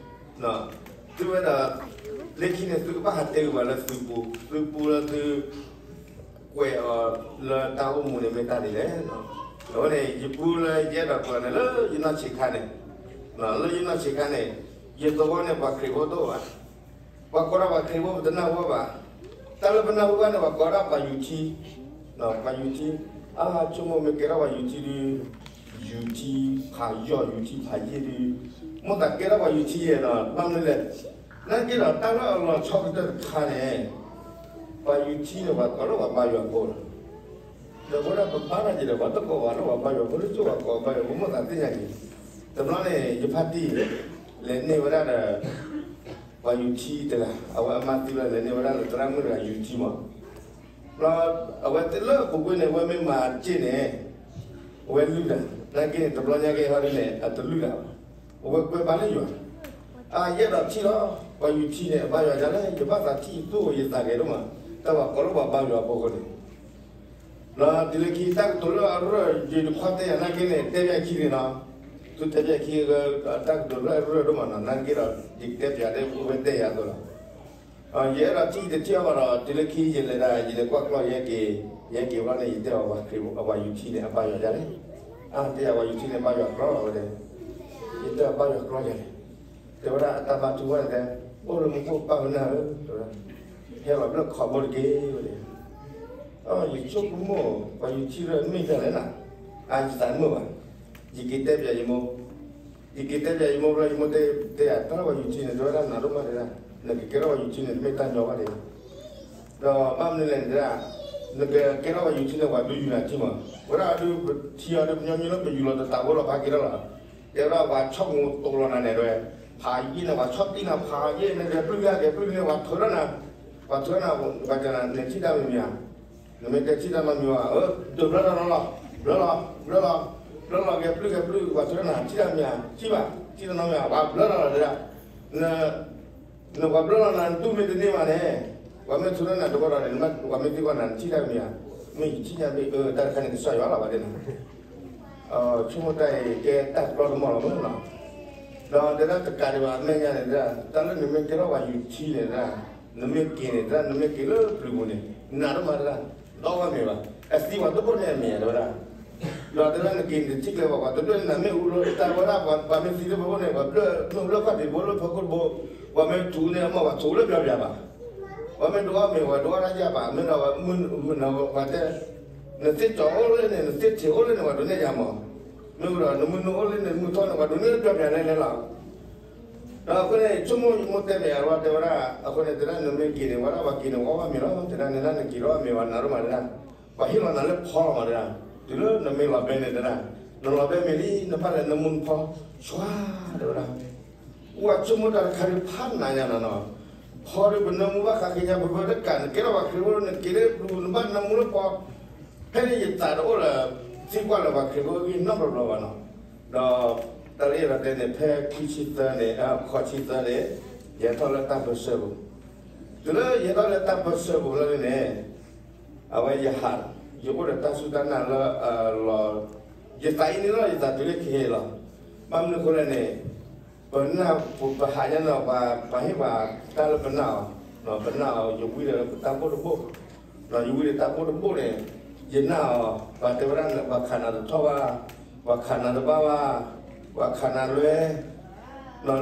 သုဝဲဒၣ် လၢခံန့ၣ် သုကဘၣ်ဟးတဲဂုာ်ဘၣ်လၢသုပူၤ, သုပူၤလၢသု ကွဲးအီၤလၢတၢ်အိၣ်မူန့ၣ်မ့ၢ်တၢ်ဒ်လဲၣ်. အဃိန့ၣ် ယပူၤလၢယအဲၣ်ဒိးကွဲးန့ၣ် လၢယနီၢ်ဆံးခါန့ၣ်, လၢယနီၢ်ဆံးခါန့ၣ် ယသဝီန့ၣ် ပှၤခရံာ်ဖိတအိၣ်ဘၣ်. ပှၤကိးဒၣ်ပှၤခရံာ်ဖိ ပတနၢ်ဟူဘၣ်. တၢ်လၢပနၢ်ဟူဘၣ်န့ၣ် ပှၤကိးဒၣ်ပှၤယူၤထံ, ပှၤယူၤထံ, အါ ဆိကမိၣ်မ့ၢ်ကဲထီၣ်ပှၤယူၤထံဒုး ယူၤထံဖးယီၢ် ယူၤထံဖးယံာ်ဒုး, မိၢ်သးကဲထီၣ်ပှၤယူၤထံယဲၢ်နီၤ ဘၣ်မနုၤလဲၣ်. နာ်က့ဒီးတၢ်လၢအလီၤဆီကတၢၢ်တခါန့ၣ် ပှၤယူၤထံန့ၣ် ပှၤကိးလၢပှၤဘါယွၤဖိလီၤ. ဒီးအဃိဒၣ်ပဘါတၢ်က့ၤဒီး ပှၤတကိးပှၤလၢပှၤဘါယွၤဖိ လၢကၠိပှၤကိးဘါယွၤဖိ မိၢ်သးသ့ၣ်ညါက့ၤ. တဘျီန့ၣ် ယဖါတံၢ် လဲၤန့ၢ်ဝဲဒၣ်ဒီး ပှၤယူၤထံတဂၤ အဝဲအမါသံလီၤ လဲၤန့ၢ်ဝဲဒၣ်လၢသရၣ်မုၣ်တဂၤယူၤထံမး. ဒီးအဝဲသ့ၣ်လၢအပူၤကွံာ်န့ၣ် အဝဲမ့ၢ်မၤစ့ၢ်န့ၣ် အဝဲလုၢ်တၢ်, နာ်က့န့ၣ် တဘျီညါက့ၤဟီဒ်န့ၣ် အတလုၢ်တၢ်ဘၣ်. အဝဲကွဲးဘါလၢယွၤ, အါ ယအဲၣ်ဒိးထံၣ်လီၤ ပှၤယူၤထံန့ၣ် အဘါယွၤဒ်လဲၣ်, ယဘၣ်သးထံၣ်သူၣ်အိၣ်ယသးဂဲၤဒိၣ်မး, တၢ်ပှၤကိးလၢပှၤဘါယွၤဖိအဃိန့ၣ် ဒီးတုၤလၢခံတၢ်ကတိၤလၢအရၢၢ် ယတခွါတဲယၤနာ်က့န့ၣ် တဲပၠးခံန့ၣ်လီၤ. သုတဲပၠးခံ တၢ်ကတိၤလၢအရၢၢ်ဒိၣ်မးနီၤ နာ်က့ဒီး ယကတဲပၠးဒ်ဝဲတဲယၤအသိးလီၤ. ယအဲၣ်ဒိးထံၣ်တထံၣ်အီၤဘၣ်ဒီး တုၤလၢခံယလဲၤဒၣ် ယလဲၤကွၢ်ကျီၢ်ယဲက့ၤ, ယဲက့ၤဘျီန့ၣ် ယတဲအီၤပှၤခရံာ် အပှၤယူၤထံန့ၣ် အဘါယွၤဒ်လဲၣ်. အါ တဲယၤပှၤယူၤထံန့ၣ် ဘါယွၤကြီလီၤဝဲဒၣ်. ယတဲအီၤဘါယွၤကြီယၤန့ၣ် တဲဝဲဒၣ်အတၢ်ဘါထုကဖၣ်န့ၣ်တဲ, အိၣ်လၢမူခိၣ်ပၢ်ဝဲနၢ်ဧၢ, တဲဝဲဒၣ်, ဟဲလီၤဘျၢၣ်ခီဘိတက့ၢ်ဝဲန့ၣ်. ယဆိကမိၣ် ပှၤယူၤထံရၢၢ်မ့ၢ်ဒ်လဲၣ်နၤ, အါ ယသးမုာ်ဘၣ်. ယက့ၤတဲပၠးယမိၢ်, ယက့ၤတဲပၠးယမိၢ်ဘျီ ယမိၢ်တဲယၤ တၢ်လၢပှၤယူၤထံန့ၣ် တဲဝဲဒၣ်နးဒိၣ်မးတဲဒၣ်, နကကဲထီၣ်ပှၤယူၤထံန့ၣ် တမ့ၢ်တၢ်ညီဘၣ်တဲဒၣ်. ဒီးဘၣ်မနုၤလဲၣ်န့ၣ်တဲဒၣ်, နကကဲထီၣ်ပှၤယူၤထံန့ၣ် ပှၤဒုးယူၤနၤထံမး, ဝဲဒၣ်အဒုး ပထံအီၤဒုး ပညီညီလၢပယူၤလီၤတသးဝဲလီၤ ဖးက့ၤထီၣ်လီၤ. တဲဝဲဒၣ်ပှၤဆီၣ်ကငိးတိၤလီၤနၤန့ၣ်တဲဝဲ, ဖးယံာ်န့ၣ် ပှၤဆီၣ်တံၢ်နၤ ဖးယံာ်န့ၣ် ကဲပျုၢ်ယါကဲပျုၢ်န့ၣ် ပှၤထုးထီၣ်နၤ, ပှၤထုးထီၣ်နၤ ပှၤတဲနၤ နထံၣ်တၢ်မံၤမံၤဧါ. နမ့ၢ်တဲထံၣ်တၢ်နီတမံၤဘၣ် အၢ ဒုးဘျၢထီၣ်လီၤ, ဘျၢလီၤ, ဘျၢလီၤ, ဘျၢလီၤ ကဲပျုၢ်ကဲပျုၢ် ပှၤထုးထီၣ်နၤ ထံၣ်တၢ်မံၤဧါ ထံၣ်ဘၣ် ထံၣ်တၢ်နီတမံၤဧါ ပှၤဘျၢလီၤလီၤတဲဒၣ်. န နပှၤဘျၢလီၤနၤ နတူၢ်မ့ၢ်တန့ၢ်ဘၣ်န့ၣ်, ပှၤမ့ၢ်ထုးထီၣ်နၤတဘျီဒီးန့ၣ် ပှၤမ့ၢ်သံကွၢ်နၤ နထံၣ်တၢ်မံၤဧါ, မ့ၢ်ယထံၣ်ညါမ့ၢ်အၢ တၢ်တခါန့ၣ် ကစၢ်ယွၤလီၤဘၣ်တဲနၤ. ဆိကမိၣ်တၢ်အံၤ ကဲတၢ်ပျီတမီၢ်လီၤမ့ၢ်နီၤ. ဒီးတဲဒၣ်တကးဒံးဘၣ် အမဲာ်ညါန့ၣ်တဲဒၣ် တၢ်လၢနမ့ၢ်ကဲထီၣ်ပှၤယူၤထံန့ၣ်တဲဒၣ် နမ့ၢ်က့ၤန့ၣ်တဲဒၣ် နမ့ၢ်က့ၤလၢပျုၤပူၤန့ၣ် နးဒိၣ်မးတဲဒၣ်, ဒီးဝဲမ့ၢ်ဘၣ် အသံပှၤတဘိန့ၣ်အမ့ၢ်ဧါတဲဝဲဒၣ်. ဒီးတဲဒၣ်နက့ၤန့ၣ် ထံၣ်ကျဲပှၤ ပှၤတဘျၢၣ်န့ၣ် နမ့ၢ်အူလၢတၢ်ဝဲဒၣ် ပှၤမ့ၢ်သံလၢပဘိန့ၣ် ပှၤဘျၢၣ်မ့ၢ်အူလၢခီၣ်ထံးဘိလၢဖီခိၣ်တဘိ, ပှၤမ့ၢ်ထူးန့ၣ် အမ့ၢ်ပှၤထူးလၢပျီပျီဘၣ်. ပှၤမ့ၢ်ဒိးအီၣ်မ့ၤ ပှၤဒိးအီၣ်တၢ်ယါဘၣ် မ့ၢ်ဒီးဝဲမုၢ်နၤပှၤတဲ နသ့ၣ်ကၠီအိၣ်လၢန့ၣ် နသ့ၣ်ထံးအိၣ်လၢန့ၣ် ပှၤဒိးန့ၢ်ယၤမး, မ့ၢ်ဒီး နမုၢ်နုာ်အိၣ်လၢန့ၣ် မုၢ်ထီၣ်န့ၣ် ပှၤဒိးန့ၢ်လၢပျီပျီလဲၣ်လဲၣ်လီၤ. ဒီးအဃိန့ၣ် ဆိကမိၣ်ယမိၢ်တဲမ့ၢ်အဝဲတဲဝဲဒၣ် အဃိန့ၣ် တဲဒၣ်နမ့ၢ်က့ၤန့ၣ် ဝဲဒၣ်ပှၤက့ၤန့ၣ် ဝဲအီၣ်ဘၣ်မ့ၤလီၤ တဲဒၣ် နဒၣ်နက့ၤလီၤအီၣ်မ့ၤဝဲနၤဒိၣ်မးတဲဒၣ်, ပှၤဟ့ၣ်လီၤနၤလၢဖီလီၤမးတဲဒၣ်, တုၤလၢနမ့ၢ်လီၤဘဲန့ၣ်တဲဒၣ် နလီၤဘဲမ့ၢ်လံ နဘၣ်လဲၤနၢမူနဖီ, ဆှါ တဲဝဲဒၣ်, အိၣ်ဆိကမိၣ်တၢ်တခါဒုးဖးနးညါနီၤနီၤ, ဖီဒုးပနၢမူဘၣ်ဃးက့ၤညါ ပဘၢတကး နကဲထီၣ်ပှၤခရံာ်ဖိ နက့ၤလၢပျူၤ နဘၣ်နၢမူလၢဖီ, ဖဲန့ၣ်ယသးတအိၣ်လၢ သံကွၢ်လၢပှၤခရံာ်ဖိအဂ့ၢ်နီတဘျီဘျီဘၣ်နီၤ, ဒီး တၢ်လၢယအဲၣ်ဒိးတဲန့ၣ် ဖဲခွံဆံသၢန့ၣ် ခီဆံသၢန့ၣ် ယဟဲထီၣ်လၢတၢ်ပၢၢ်ဆၢပူၤ, တုၤလၢယဟဲထီၣ်လၢတၢ်ပၢၢ်ဆၢပူၤလၢန့ၣ် အဝဲယဟး, ယအိၣ်ဒီးတၢ်စူၢ်တၢ်နာ်လၢ လီၤ, ယသးအံၤန့ၣ်လီၤ ယသးတုၤလၢခဲအံၤလီၤ, ဘၣ်မနုၤအဃိလဲၣ်န့ၣ် ပနၢ် ပဟးညါနီၤ ပှၤဟ့ၣ်ပှၤတၢ်လၢပနၢ်အီၤ, ပနၢ်အီၤ ယဝံဒီးတၢ်ဘိၣ်တဘိၣ်, ယဝံဒီးတၢ်ဘိၣ်တဘိၣ်န့ၣ် ယနၢ်အီၤ ပှၤတဲဝဲဒၣ် ပှၤခးနၤတထီၣ်ဘၣ်, ပှၤခးနၤတဘၣ်ဘၣ်, ပှၤခးနၤလွဲ လၢ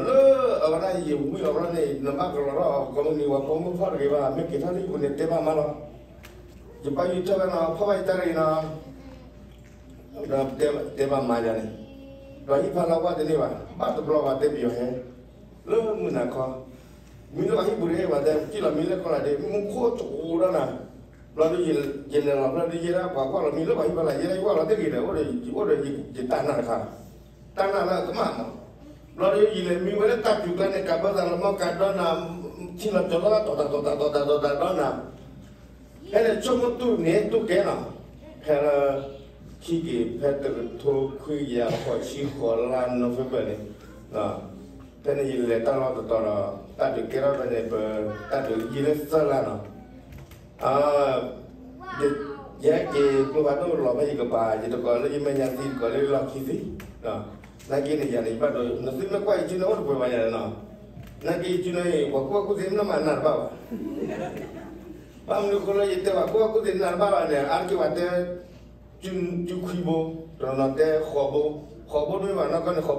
အဝဲဒၣ်ယဝံအီၤဘျီန့ၣ် နဘၣ်ကလီၤထီၣ်အီၤ ကိးမုၢ်နံၤ ပှၤဖိမုၣ်ဖီၣ်တဂ့ၤဘၣ် မ့ၢ်က့ၤထီၣ်လၢယပူၤန့ၣ် တဲဘၣ်မးလီၤ, ယဘၣ်ယုၢ်ထၢၣ်ဝဲနီၤ ဖီၣ်ဘၣ်ယတၢ်တဂ့ၤနီၤ ဒီးတဲဘၣ်မါယၤန့ၣ်, ဒီးဟံၣ်ဖးလၢဝဲတန့ၢ်ဘၣ်, ဘၣ်တဘျီပှၤတဲပယီၤဟဲ, လၢမုၢ်နၤခီ, မံလၢပှၤဟံၣ်ပူၤတဟဲ ပှၤတဲကံၣ်လီၤမံလၢကီၢ်လီၤဒ့ မူခိၣ်တအိၣ်ဒီးနၤ, ဘျီဒီး ယလဲၤလီၤဖျၢၣ်ဒီးယဲဒၣ်ပှၤကွၢ်လီၤမံလၢပှၤဟံၣ်ဖးလၢယဲဒၣ်ယကွၢ်လီၤတဂ့ၤဒီး အိၣ်ဒီးယတၢ်နာ်တခါ, တၢ်နာ်လၢအကမၣ်မး, ဘျီဒီးယလဲၤမံဝဲလၢတၢ်ပျူၤကျါန့ၣ် ကးဘၢသးလီၤမီၢ်ကးဒီးနၤ, ထံလီၤကၠီၤလီၤ တီၤတၢ်တီၤတၢ်တီၤတၢ်တီၤတၢ်ဒီးနၤ ဖဲန့ၣ်ဆိကမိၣ်တူၢ်န့ၣ်တူၢ်ကဲနီၤ, ဖဲလၢ ခံက့ၤ ဖဲတကထိခွံကယၤဃိးဆံဃိးလါ November န့ၣ်, ဖဲန့ၣ်ယလဲၤတၢ်လီၢ်တတီၤဒီး တၢ်ဒုးကဲထီၣ်ဖဲန့ၣ် ပတၢ်ဒုးယံာ်လၢသၢလါနီၤ, ယဟဲက့ၤကျိဖးဒိၣ်လီၤဖဲယကပၤ ယတကိးလၢယမဲာ်ညါသံ တကိးလၢလီၢ်ခံသံ, နာ်က့န့ၣ် ယၤန့ၣ် ယဘၣ်ဒိ နသုမ့ၢ်ကွၢ်ယစုန့ၣ် အိၣ်တပှဲၤဘၣ်ယၤန့ၣ်နီၤ, နာ်က့ယစုန့ၣ် ပှၤကူၣ်ဘၣ်ကူၣ်သ့မ့ၢ်မၤနၢ်တဘၣ်ဘၣ် ဘၣ်မနုၤအဃိလၢယတဲပှၤကူၣ်ဘၣ်ကူၣ်သ့နၢ်တဘၣ်ဘၣ်န့ၣ် အါတက့ၢ်ပှၤတဲ စုခွံဘိ, တနီၤတဲဃိးဘိ, ဃိးဘိမ့ၢ်ဘၣ်နီၢ်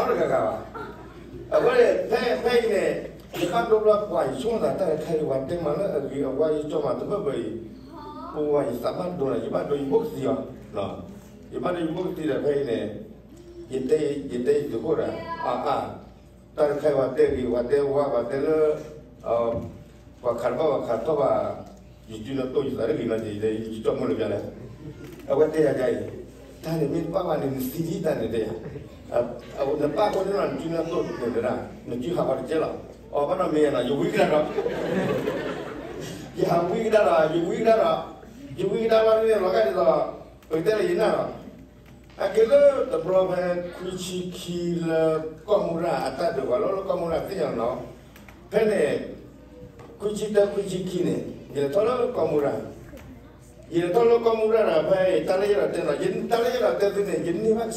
ကီၢ်န့ၣ် ဃိးဘိတကုာ်လီၤ, ပှၤနၢ်တဘၣ်နီတဂၤဂၤဘၣ်. အဃိန့ၣ် ဖဲဖဲအံၤန့ၣ် ယဘၣ်ဒိဘျီပှၤယဆိကမိၣ်သးတၢ်တခါအံၤ ပှၤတဲမၤလၢအဂ့ၤအဝါ ယကၠီမၤတဘၣ်ဘၣ်အံၤ, ပဝဲယသးဘၣ်ဒိန့ၣ် ယဘၣ်ဒိယဘိၣ်ကသံအီၤ, ယဘၣ်ဒိယဘိၣ်ကသံဒီးဖဲအံၤန့ၣ် ယတဲ ယတဲယသုးခိၣ်ဒီး အါအါ တၢ်တခါအံၤပှၤတဲဂ့ၤ ပှၤတဲဝါ ပှၤတဲလၢ ပှၤခးတဘၣ်ပှၤခးထီၣ်ဘၣ်, ယစုနီၢ်တိၢ်ယသးတဂ့ၤနီၤ ယကၠီမိၢ်လၢပျါလဲၣ်, အဝဲတဲယၤဒ်အံၤ, တၢ်န့ၣ်မ့ၢ်တဘၣ်ဘၣ်န့ၣ် နသံဒ်တၢ်န့ၣ်တဲယၤ, နပၢ်ဃိန့ၣ်လီၤ နစုနီၢ်တိၢ်န့ၣ်တဲဒၣ် နစုဟးပှၤတကဲလီၤ, အီၤဘၣ်နီၢ်မ့ၢ်ယၤနီၤ ယဝံကဒါဒီး ယဟးဝံကဒါဒီး ယဝံကဒါဒီး ယဝံကဒါလီၤန့ၣ် လီၤဂာ်ဒ်သိး ပကတဲလၢယနၢ်လီၤ အက့ၤလၢတဘျီဖဲ ခွံဆံခံလၢကီၢ်မူရၤအတၢ်ဒုးပှၤလီၤလၢကီၢ်မူရၤသ့ၣ်ညါနီၤ, ဖဲန့ၣ် ခွံဆံတၢ ခွံဆံခံန့ၣ် ယလဲၤထီၣ်လၢကီၢ်မူရၤ, ယလဲၤထီၣ်လၢကီၢ်မူရၤဒီးဖဲအံၤ တၢ်လၢယအဲၣ်ဒိးတဲနီၤ တၢ်လၢယအဲၣ်ဒိးတဲသုန့ၣ် ယန့ၢ်ဘၣ်က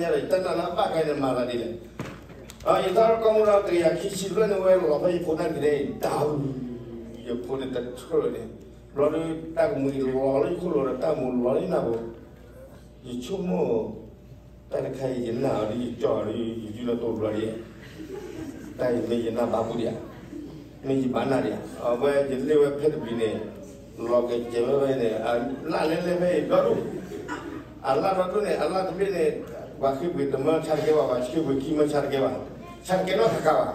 စၢ်ယ့ၣ်ၡူးခရံာ်လံလီၤ, ယတၢ်နာ်လၢကမၣ်လံညါဒီး ယတၢ်နာ်လၢအဘၣ်ကါန့ၣ်မၤသးဒ်လဲၣ်, ယထီၣ်လၢကီၢ်မူရၤတကယၤခံဆံဖျၢၣ်န့ၣ် ဝဲလီၤဖဲယဖိတၢ်တက့ၢ်န့ၣ် တၢ် ယဖိန့ၣ်တထၢၣ်န့ၣ် ဘျီဒီးတၢ်ကမူၤလီၤလၢယခိၣ်လိၤဒီးတၢ်မူၤလီၤလၢယနၢ်ပူၤ, ယဆိကမိၣ် တၢ်တခါအံၤ ယနၢ်အီၤဒီးယကၠီအီၤဒီး ယစုလၢတိၢ်ဘျီဒံး, တၢ်အံၤမ့ၢ်ယနၢ်ဘၣ်ပူၤဒံးဧါ, မ့ၢ်ယဘၣ်နၢ်ဒံးဧါ, အဝဲယလဲၤဝဲဖဲတဘျီန့ၣ် လီၤကစဲးဝဲဖဲန့ၣ် အလၢ်လဲၤလဲၤဖဲအံၤဒီဒူၣ် အလၢ်ဒီဒူၣ်န့ၣ် အလၢ်တဘ့ၣ်န့ၣ် ပှၤဃ့ၢ်ပှ့ၤတမၢဆါတကဲဘၣ်, ပှၤဃ့ၢ်ပှ့ၤခံမၢဆါတကဲဘၣ်, ဆါတကဲနီတခါဘၣ်,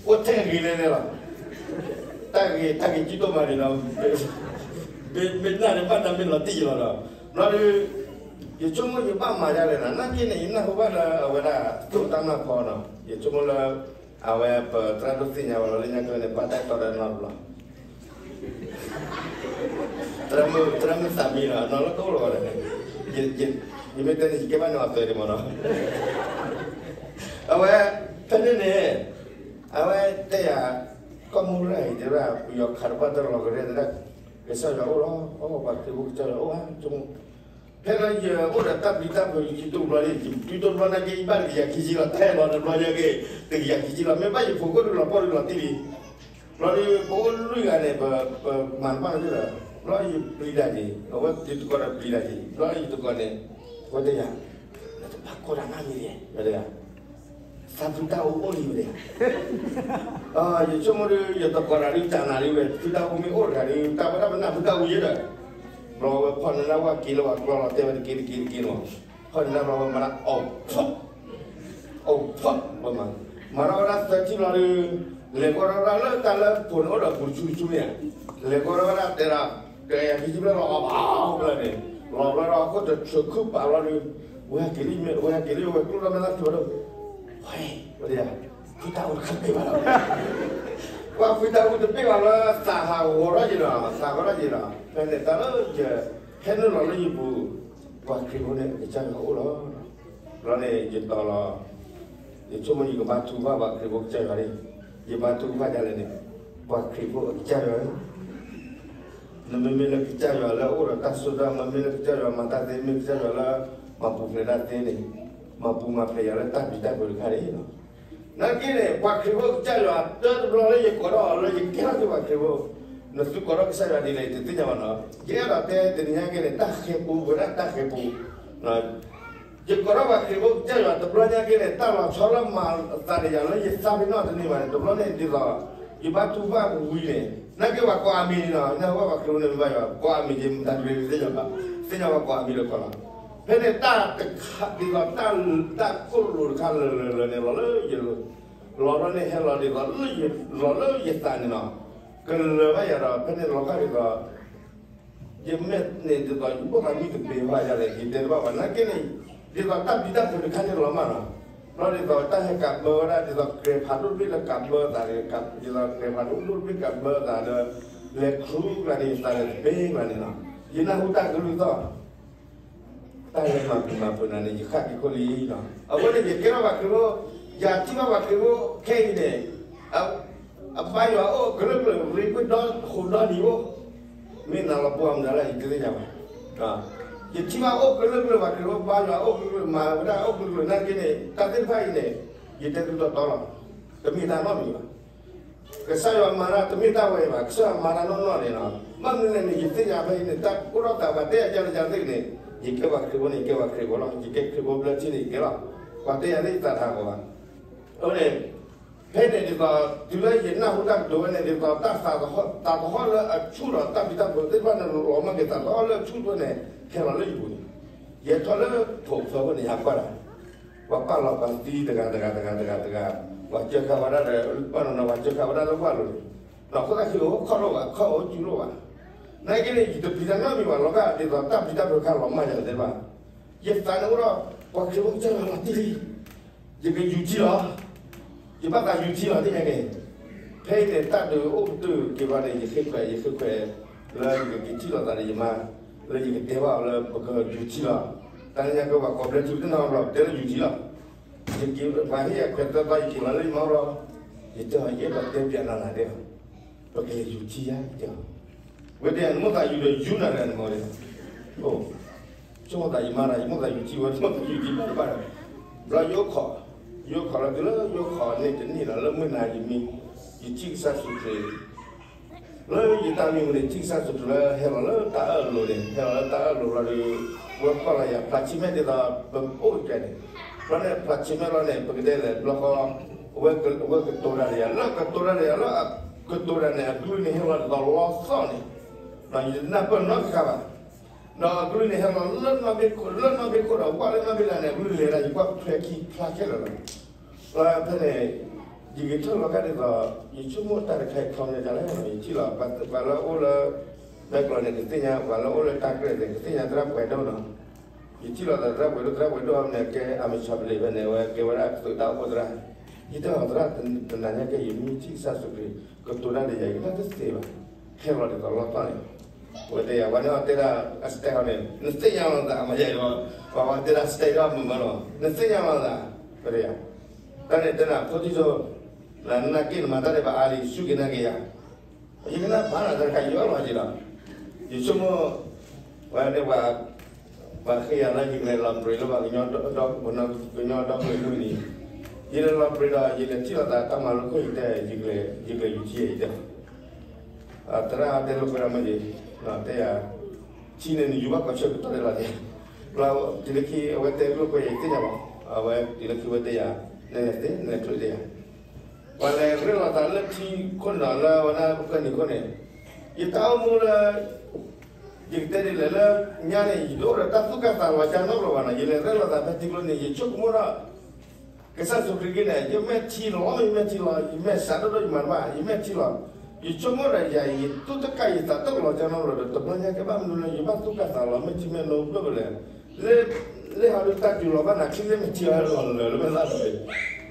အိၣ်ထဲဂ့ၤလဲၤလဲၤလီၤ, တၢ်ဂ့ၤ တၢ်ဂ့ၤကံတိၢ်မးန့ၣ်ဒီး မ့ၢ်နၢ်န့ၣ်ဘၣ်နၢ်မ့ၢ်လီၤတံၢ်ယလီၤဒီး ဘျီဒီး ယဆိကမိၣ်ယဘၣ်မၤဒ်လဲၣ်နီၤ, နာ်က့န့ၣ် ယနၢ်ဟူဘၣ်လၢအဝဲဒၣ် တိၢ်တၢ်မၢ်ဖီနီၤ, ယဆိကမိၣ်လၢ အဝဲပသရၣ်ဒိၣ်သ့ၣ်ညါဝဲလီၤလၢညါကျဲန့ၣ် ပာ်တၢ်တီဒီးနီတဘျီ သရၣ်မုၣ်သးမံလီၤ နီၢ်လၢတအိၣ်လီၤဘၣ်ဒီး ယမ့ၢ်တဲန့ၣ် ယကဲဘၣ်န့ၢ်အီၤသၢဒံးမးနီၤ, အဝဲ ဖဲန့ၣ်န့ၣ် အဝဲတဲယၤ ကီၢ်မူရၤအံၤ တဲဝဲဒၣ် ပယီၤခးတဘၣ်တၢ်လီၤကရဲ တဲဒၣ် ကစၢ်ယွၤအိၣ်လီၤ အီၣ်ဘၣ်က့ၤဖိကစၢ်ယွၤအိၣ်ဧါ ဆိကမိၣ် ဖဲလၢယအိၣ်ဒီးတၢ်ပျံၤတၢ်ဖုး ယစုတိၢ်ဘျီန့ၣ် ယစုတိၢ်ဘျီနာ်က့ ယဘၣ်တကယၤခံဆံလီၤ ထဲလီၤတဘျီယဲက့ၤ တကယၤခံဆံလီၤ မ့ၢ်ဘၣ်ယဖိခိၣ်ဒုးလီၤပှီၢ်ဒုးလီၤတံၢ်လံ ဘျီဒီး ပအိၣ်လွံၢ်ဂၤန့ၣ် ပမၤတဘၣ်လၢၤဒီး ဘျီယပျံၤတၢ်န့ၣ် အဝဲယတကိးဒီးပျံၤတၢ်န့ၣ် ဘျီယတကိးန့ၣ် ဝဲတဲယၤ နတဘၣ်ကိးတၢ်နီတမံၤလဲၣ် ဝဲတဲယၤ သးဖုတၢ်အိၣ်အိၣ်လံဝဲတဲယၤ ယဆိကမိၣ်ဒီး ယတကိးတၢ်ဒုးတၢ်နၤလံဝဲ ဖုတၢ်အိၣ်မ့ၢ်အိၣ်တဂၤဒီး တၢ်ဝဲဒၣ်ပနၢ်ဖုတၢ်အိၣ်ယဲဒီး ဘျီဝဲဖီၣ်န့ၢ်လၢဝဲက့ၤလၢဝဲကျီလီၤ တဲဝဲတက့ၢ်တက့ၢ်တက့ၢ်န့ၣ် ဖီၣ်န့ၢ်လၢဘျီဝဲမၤလၢ အိၣ်ဖှိၣ် အိၣ်ဖှိၣ် ဝဲမၤ မၤထီၣ်ဝဲဒၣ်သၢထံၣ်ဘျီဒီး လဲၤကီၢ်ထီၣ်ဝဲဒၣ်လၢတၢ်လၢဖိန့ၣ်အိၣ်ဒီးပူၤတဆူတဆူန့ၣ် လဲၤကီၢ်ထီၣ်ဝဲဒၣ်တဲဒၣ် တကယၤခံဆံဘျဲၣ်လီၤ အဘၣ်ဘျီန့ၣ် လီၤဘျီဒီး ဟီၣ်ခိၣ်တဆၢခုၣ်ပာ်ဘျီဒီး ဝဲဟဲက့ၤလံ ဝဲဟဲက့ၤလံ ဝဲကျိၣ်ထီၣ်မဲာ်သၣ်ခံဘၣ်ဒီး ဝဲ ဝဲဒၣ် ဖုတၢ်အိၣ်တခါတဘ့ၣ်ဘၣ်လီၤ. ပှၤဖုတၢ်အိၣ်တဘ့ၣ်ဘၣ်လီၤ သးဟးဂီၤထီၣ်က့ၤဒီး သးဂီၤထီၣ်က့ၤဒီး ဖဲန့ၣ်တၢ်လၢယ ဟဲနုာ်လီၤလၢယပူၤ ပှၤခရံာ်ဖိန့ၣ် အကစၢ်ယွၤအိၣ်လီၤ. ဘျီန့ၣ် ယတီၤလီၤ ယဆိကမိၣ်ယကဘါထုကဖၣ်ပှၤခရံာ်ဖိကစၢ်ယွၤန့ၣ် ယဘါထုကဖၣ်ဒ်လဲၣ်န့ၣ် ပှၤခရံာ်ဖိအကစၢ်ယွၤဧၢ, နမ့မ့ၢ်လၢကစၢ်ယွၤလၢအအိၣ်ဒီးတၢ်စိတၢ်ကမီၤ မ့မ့ၢ်လၢကစၢ်ယွၤမၤတၢ်သ့ မ့ၢ်ကစၢ်ယွၤလၢ မၤပူၤဖျဲးတၢ်သ့န့ၣ် မၤပူၤမၤဖျဲးယၤလၢတၢ်ပျံၤတၢ်ဖုးတခါန့ၣ်လီၤ. နာ်က့န့ၣ် ပှၤခရံာ်ဖိကစၢ်ယွၤ တၢတဘျီလၢယကိးထီၣ်အီၤလၢယကဲထီၣ်က့ၤပှၤခရံာ်ဖိ, နသုကိးထီၣ်ကစၢ်ယွၤဒ်လဲၣ် ယတသ့ၣ်ညါဘၣ်နီၤ. ယအဲၣ်ဒိးတဲတနံၤညါက့န့ၣ် တၢ်ဃဲၤပူၤ ပဝဲဒၣ်တၢ်ဃဲၤပူၤ ယကိးထီၣ်ပှၤခရံာ်ဖိကစၢ်ယွၤ တဘျီညါက့န့ၣ် တၢ်လီၤဆီလၢမၤအသးဒီးယၤလၢယသးပ့ၤနီၣ်တန့ၢ်ဘၣ်န့ၣ် တဘျီန့ၣ်ဒ်သိး ယဘါထုကဖၣ်ဝံၤန့ၣ် နာ်က့ပှၤကိးအမံၤန့ၣ်နီၤ, နၢ်ဟူဘၣ်ပှၤခရံာ်ဖိန့ၣ်မ့ၢ်ဘၣ်ယွၤ ကိးအမံၤက့ မတၤတဂ့ၤသ့ၣ်ညါဘၣ်, သ့ၣ်ညါဘၣ်ကိးအမံၤဒီးခီလီၤ. ဖဲန့ၣ်တၢ်တခါဒ်သိး တၢ်ခိၣ်လိၤတခါလၢာ်လၢာ်လၢာ်န့ၣ် လီၤလၢယ လီၤလၢန့ၣ် ဟဲလီၤဒ်သိး လီၤလၢယသးန့ၣ်နီၤ, ကလၢၤဘၣ်ယၤဒီး ဖဲန့ၣ်လီၤခါဒ်သိး ယမဲာ်န့ၣ်ဒ်သိး ယဘိၣ်သးမံတပ့ၤဘၣ်ယၤလဲၣ် ယတဲတဘၣ်ဘၣ် နာ်က့န့ၣ် ဒ်သိးတၢ်ပျံၤတၢ်ဖုးတခါန့ၣ်လီၤမၢ်နီၤ, ဘျီဒ်သိးတၢ်ဟဲကးဘၢဝဲဒၣ် ဒ်သိးကြဲးဖးဒိၣ်တဘ့ၣ်လၢကးဘၢသးဒီး ဒ်သိးကြဲးဖးဒိၣ်တဘ့ၣ်ကးဘၢသးဒီး လဲၤခရူၣ်ကျါန့ၣ် သးလဲၤတပ့ၤကျါန့ၣ်နီၤ, ယနၢ်ဟူတၢ်ကလုၢ်သီၣ် တၢ်လၢမၤပျံၤမၤဖုးနၤန့ၣ် ယဃၣ်က့ၤခိၣ်လံနီၤ, အဝဲန့ၣ်ယကဲထီၣ်ပှၤခရံာ်ဖိ, ယၤထံၣ်ဘၣ်ပှၤခရံာ်ဖိခဲအံၤန့ၣ် အဘါယွၤအိၣ်ကလုာ်ကလုာ် ရ့ကွ့ၢ်ဒီဟိးဒီနံၤအိၣ်, မ့ၢ်နၤလီၤပှီၢ်မတၤလဲၣ် ယတသ့ၣ်ညါဘၣ်. ယထံၣ်ဘၣ်အိၣ်ကလုာ်ကလုာ် ပှၤခရံာ်ဖိဘါယွၤအိၣ်ကလုာ်ကလုာ် မၤဝဲဒၣ်အိၣ်ကလုာ်ကလုာ် နာ်က့န့ၣ် တၢ်သ့ၣ်တဖၣ်အံၤန့ၣ် ယတဲသုတီတီလီၤ. တမ့ၢ်တၢ်နီတမံၤဘၣ်. ကစၢ်ယွၤမၤတၢ်တမ့ၢ်တၢ်ဝဲဘၣ်, ကစၢ်ယွၤမၤတၢ်နီၢ်နီၢ်န့ၣ်လီၤ. ဘၣ်မနုၤလဲၣ်န့ၣ် ယသ့ၣ်ညါဖဲအံၤန့ၣ် တၢ်အိၣ်ထီၣ်သး ပှၤတဲယၤကဲလၢယၤသ့ၣ်န့ၣ် ယကဲပှၤခရံာ်ဖိန့ၣ် ယကဲပှၤခရံာ်ဖိလီၤ. ယကဲခရံာ်ဖိဘျၢထံန့ၣ် ယကဲလီၤ. ပှၤတဲယၤသ့ၣ်ယသးထးဂီၤဘၣ်. အဃိန့ၣ် ဖဲန့ၣ်ဒ်သိး တုၤလၢယနၢ်ဟူတၢ်ကတိၤဝဲန့ၣ် ဒ်သိးတၢ်သးသဟီၣ် သးသဟီၣ်လၢအဆူၣ်ဒီးတၢ်ပျံၤတၢ်ဖုးသ့ၣ်တဖၣ်န့ၣ် လီၤမၢ်က့ၤသးသဟီၣ်လၢအဆူၣ်တဖၣ်န့ၣ် ဟဲလီၤလၢယပူၤန့ၣ်, ယထီၣ်လၢထိးဖၢဖိန့ၣ် ယကွၢ်ဒၣ် ပှၤပာ်လီၤပှၤသံတဂၤတဂၤတဂၤတဂၤတဂၤ, ပှၤစၢဃာ်ဝဲဒၣ်ဒီး ပှၤနီၢ်နီၢ်ပှၤစၢဃာ်ဝဲဒၣ်လၢပှၢ်လိၤန့ၣ်, ဒီးခိၣ်သၣ်ခံအိၣ်ခီၣ်လိၣ်ဘၣ် ခီၣ်အိၣ်ကၠူလိၣ်ဘၣ်. နာ်က့န့ၣ် ယတပျံၤတၢ်နီတမံၤဘၣ် လီၤဂာ် ဒ်သိးတၢ်ပျံၤတၢ်ဖုးခါလီၤမၢ်ယၤသ့ၣ်တဖၣ်, ယသးန့ၣ်အိၣ်ဒီး ပှၤခရံာ်ဖိကစၢ်ယွၤလီၤတံၢ်လံ ယကယူၤထံလီၤ, ယဘၣ်သးယူၤထံလီၤ သ့ၣ်ညါက့ၤ, ဖဲအံၤန့ၣ် တၢ်ဒုးအိၣ်ကတၢၢ်က့ၤဘျီန့ၣ် ယဃ့ခွဲး ယဃ့ခွဲး လၢယကက့ၤထံၣ်လိာ်သးဒီးယမါ, လၢယကတဲဘၣ်အီၤလၢပကယူၤထံလီၤ, တၢ်လၢညါက့ၤပှၤကိးဘျၢထံတနီၤဘျီ ပတဲလၢယူၤထံလီၤ, ယက့ၤပှၤဟ့ၣ်ယၤခွဲးသၢသီ ယက့ၤလီၤလၢယမါလီၤ, ယတဲအီၤ ယအဲၣ်ဒိးတဲပျးနၤနၤဒဲး, ပကလဲၤယူၤထံယါ ယတဲအီၤ, ဝဲတဲ နမိၣ်သးယူၤဒီးယူၤနၤဒီးနမီၤဒီး, အိ ဆိကမိၣ်သးယမါဒီး ယမိၣ်သးယူၤထံဝဲ တမိၣ်သးယူၤထံဘၣ်တဘၣ်ဒီး, ဘျီယအိၣ်ခိး, ယအိၣ်ခိးလီၤတုၤလၢယအိၣ်ခိးန့ၣ်တန့ၢ်လီၤ လၢမုၢ်နၤယမံ, ယထံၣ်ကစၢ်ယ့ၣ်ၡူးခရံာ်, လၢယတၢ်မံမုၢ်န့ၣ် ထံၣ်ကစၢ်ယ့ၣ်ၡူးခရံာ်လၢဟဲလီၤလၢတၢ်အၢၣ်လိၤန့ၣ် ဟဲလီၤလၢတၢ်အၢၣ်လိၤလီၤဒီး, ဝဲကွၢ်လီၤယၤ ဖျါဆံးမဲာ်ဒ်သိး ပအိၣ်ကဲန့ၣ်, ဘျီန့ၣ် ဖျါဆံးမဲာ်လီၤန့ၣ် ပကတဲလဲၣ် ဘျီဃီ, အဝဲကတိၤတၢ်ဒီးယၤ လၢကတိၤတၢ်ဒီးယၤလၢအကတိၤတၢ်န့ၣ် အကလုၢ်န့ၣ်ဟဲလီၤဒ်သိးလီသီၣ်န့ၣ်, ဒီးယတနၢ်ပၢၢ်နီတခါဘၣ် ဒီးအကလုၢ်န့ၣ်ဟဲလီၤလၢနီၢ်ဘ့ခိၣ် လၢနီၢ်ဘ့ခိၣ်ဒီး ကွၢ်လၢနီၢ်ဘ့လၢ်န့ၣ် အကလုၢ်လဲၤဒၣ် ယကွၢ်ထွဲခံဖျါခဲလၢာ်လီၤ. ဒီးဖဲန့ၣ် ယဂဲၤထၢၣ်လီၤကါဒ်သိး ယဆိကမိၣ်တၢ်တခါအံၤ ခီပညီဒ်လဲၣ် ယထံၣ်လီၤ ပှၤလၢအိၣ်လၢ မဲာ်ကျီန့ၣ် ကသ့ၣ်ညါ ပှၤလၢအိၣ်လၢတၢ်ကြဲၢ်န့ၣ် ကသ့ၣ်ညါသရၣ်ပှဲၤဒိၣ်နီၤ. ယထံၣ်လီၤသးသရၣ်ပှဲၤဒိၣ် သရၣ်ပှဲၤဒိၣ်န့ၣ် ကဲအမံၤဆီတဖျၢၣ်ဖဲန့ၣ် အဝဲကဲဝဲဒၣ်သုးတၢ်အိၣ်ဖှိၣ်သရၣ်. ယတဲအီၤသရၣ် တနၤညါကဲ ယမ့ၢ်ထံၣ်ကစၢ်ယ့ၣ်ၡူးခရံာ် ကတိၤတၢ်ဒီးယၤ ယတၢ်တသ့ဘၣ် ခဲလီၤဒ်သိးလီသီၣ်န့ၣ် အဝဲတဲယၤ ပှၤန့ၣ်အီၤတဲဒၣ် အစတဲဟီၣ် န့ၣ် နသ့ၣ်ညါလီၤသး မၤယဲၢ်အီၤ ပှၤဝဲတဲဒၣ်စတဲဒီးမုာ်မးလီၤ နသ့ၣ်ညါလီၤသး တဲယၤ တၢ်န့ၣ်တဲနၤဖိထံၣ်စိ နနာ်က့နမၤတၢ်ဒဲးဘးအါလံ စူၢ်က့ၤနာ်က့ၤယၤ ယကနၣ်ဖးနၤတၢ်တခါ ယအၢၣ်လီၤက့ၤလီၤ ယဆိကမိၣ် ဝဲန့ၣ် ပှၤဃ့ယၤလၢယကလဲၤလီၤပြ့းလၢပှၤကညီဒီကလုာ်မုၢ်နံၤ ယလဲၤလီၤပြ့းဒီး ယလဲၤထံၣ်လိာ်သးတၢ်မၤလိခိၣ် ယတဲ ယကလဲၤယူၤထံ ယတဲ သရၣ်တဲလိာ်ကွဲဒၣ်မ့ၢ်ယၤ တဲယၤ ထံန့ၣ် နယူၤဘၣ်ကိးဆၢကတီၢ်ဒဲးလီၤတဲ ဘျီတုၤလၢခံ အဝဲတဲလိာ်ကွဲယၤ ယသ့ၣ်ညါဘၣ် အဝဲတုၤလၢခံဝဲတဲယၤ နလဲၤသ့ နလဲၤချုးတဲယၤ ပှၤလဲၤရ့လိာ်သးလၢထံခိၣ်န့ၣ်ဒီး လၢဝဲဒၣ်ပှၤနံၤခိၣ်န့ၣ် ယတၢ်အိၣ်မူလၢ ယကတဲဒ်လဲၣ်လၢ ညါန့ၣ် ယတအိၣ်ဒီးတၢ်သူၣ်ကၢ်သးလီၤကၢ်နီတဘျီဘၣ်နီၤ ယလဲၤရ့လိာ်သးဖဲထံကျိန့ၣ် ယဆိကမိၣ်ဒီး ကစၢ်ယ့ၣ်ၡူးခရံာ်က့န့ၣ် ယမဲာ်ထံလီၤ ယမဲာ်ထံလီၤ ယမဲာ်စးဒိၣ်ဒိၣ် ယမၤတဘၣ် ယမဲာ်ထံလီၤ ယဆိကမိၣ်ဒီးယၤ ယသူၣ်တကၣ်ယသးတလီၤကၢနီတဘျီဒီး တဘျီညါကဲဘၣ်မနုၤလဲၣ် ယဘၣ်သူၣ်ကၢ်သးလီၤ မ့ၢ်ထံမဲာ်နိဘျၢၣ်လဲၣ်, လၢ လၢဟီဒုးတၢ်တုၤလီၤဘၣ်နၤ ချံလၢမ့ၢ်ထံအီၤလီၤလၢာ်လၢမ့ၢ်သၣ်တဘ့ၣ်,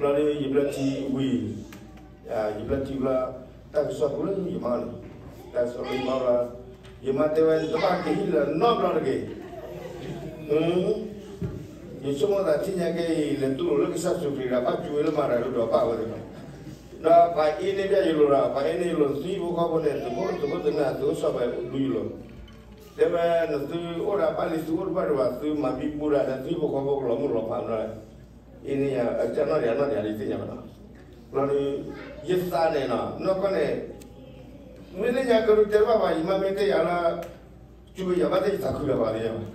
ဘျီဒီးယဘျၢထံဝံၤ ယဘျၢထံဘျီ တၢ်ကစီၣ်ဖိလၢယမါန့ၣ်, တၢ်ကစီၣ်လၢယမါဘျီ, ယမါတဲဝဲ နတဘၣ်က့ၤဟံၣ်လၢၤနီတဘျီတဂ့ၤ, ယဆိကမိၣ်သးထံၣ်ညါကဲအံၤ လဲၤတူၢ်လိာ်လၢကစၢ်ယ့ၣ်ၡူးခရံာ်ဒီး ဘၣ်ကၠူဝဲလၢမၤတၢ်လၢဒီးဘၣ်ဝဲသ့ၣ်လီၤ, ဒီးပှၤအ့န့ၢ်ဘၣ်ယလိၤဒီး ပှၤအ့န့ၢ်ယလိၤ သုဟံၣ်ဖိဃီဖိန့ၣ် သုးခိၣ်သုးခိၣ်သနၢ် သုးအိၣ်ဆီၣ်ဘၣ်ဒူယလိၤ, တဲဝဲ နသုအိၣ်ဒၣ်ဘၣ်လံ သုအိၣ်တဘၣ်ဒံးဘၣ် သုမၤဘံဘူဒၣ်ဒီး သုဟံၣ်ဖိဃီဖိကလီၤမုၢ်လီၤဖးဘျီ အ့န့ၢ်ယၤ အကၢ်နီၣ်ဒံးနီၣ်ဒံးလံသ့ၣ်ညါဘၣ်နီၤ, ဘျီဒီး ယသးန့ၣ်နီၤ နီၢ်ကီၢ်န့ၣ် မ့ၢ်လၢညါကရူၢ်တဲဘၣ်ဘၣ် ယမါမ့ၢ်တဲယၤလၢ ကၠူဝဲယၤဘၣ်တဲယသးခုလၢၤဘၣ်သ့ၣ်ညါဘၣ်,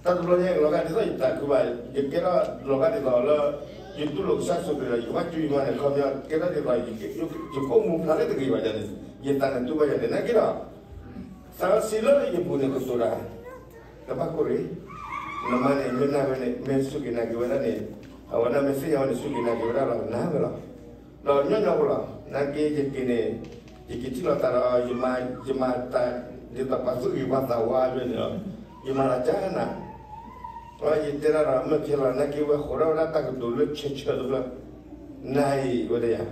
တၢ်တဘျီညါလီၤဂာ်ဒ်သိးယသးခုဘၣ် ယကဲထီၣ်လီၤဂာ်ဒ်သိးလၢ ယတူၢ်လိာ်ကစၢ်ယ့ၣ်ၡူးခရံာ်ဒီး ယကဘၣ်ကၠူယမါန့ၣ် ခီပညီ ကဲထီၣ်ဒ်သိး ယကအိၣ်မူဖျါလၢတဂ့ၤဘၣ်န့ၣ် ယသးန့ၣ်တူၢ်ဘၣ်ယၤန့ၣ် နာ်က့ဒီး သးစီဆှံလၢယပူၤန့ၣ်ကတိၤတၢ် တဘၣ်ကိၢ်ရ့ၣ်, နမါန့ၣ် မ့ၢ်နာ်ဝဲန့ၣ် မ့ၢ်စူၢ်က့ၤနာ်က့ၤဝဲဒၣ်န့ၣ် အဝဲဒၣ်မ့ၢ်သ့ၣ်ညါဝဲန့ၣ် စူၢ်က့ၤနာ်က့ၤဝဲဒၣ်လီၤ နၤဝဲလီၤ, ဒီးညီညီဖိလီၤ နာ်က့ယက့ၤန့ၣ် ယက့ၤထံၣ်လိာ်သးဒီး ယမၤတၢ် ဒ်သိးပှၤသူၣ်ဂ့ၤပှၤသးဝါအဂ့ၢ်န့ၣ်လီၤ, ယမၤလၢကနၤ ယတဲဒၣ်ဒီး မ့ၢ်ခဲလီၤ နာ်က့ဝဲဃိးထီၣ်ဝဲဒၣ်တၢ်ကတိၤလၢဆၢဆၢတဖျၢၣ်, နၤအံၤဝဲဒၣ်ယၤ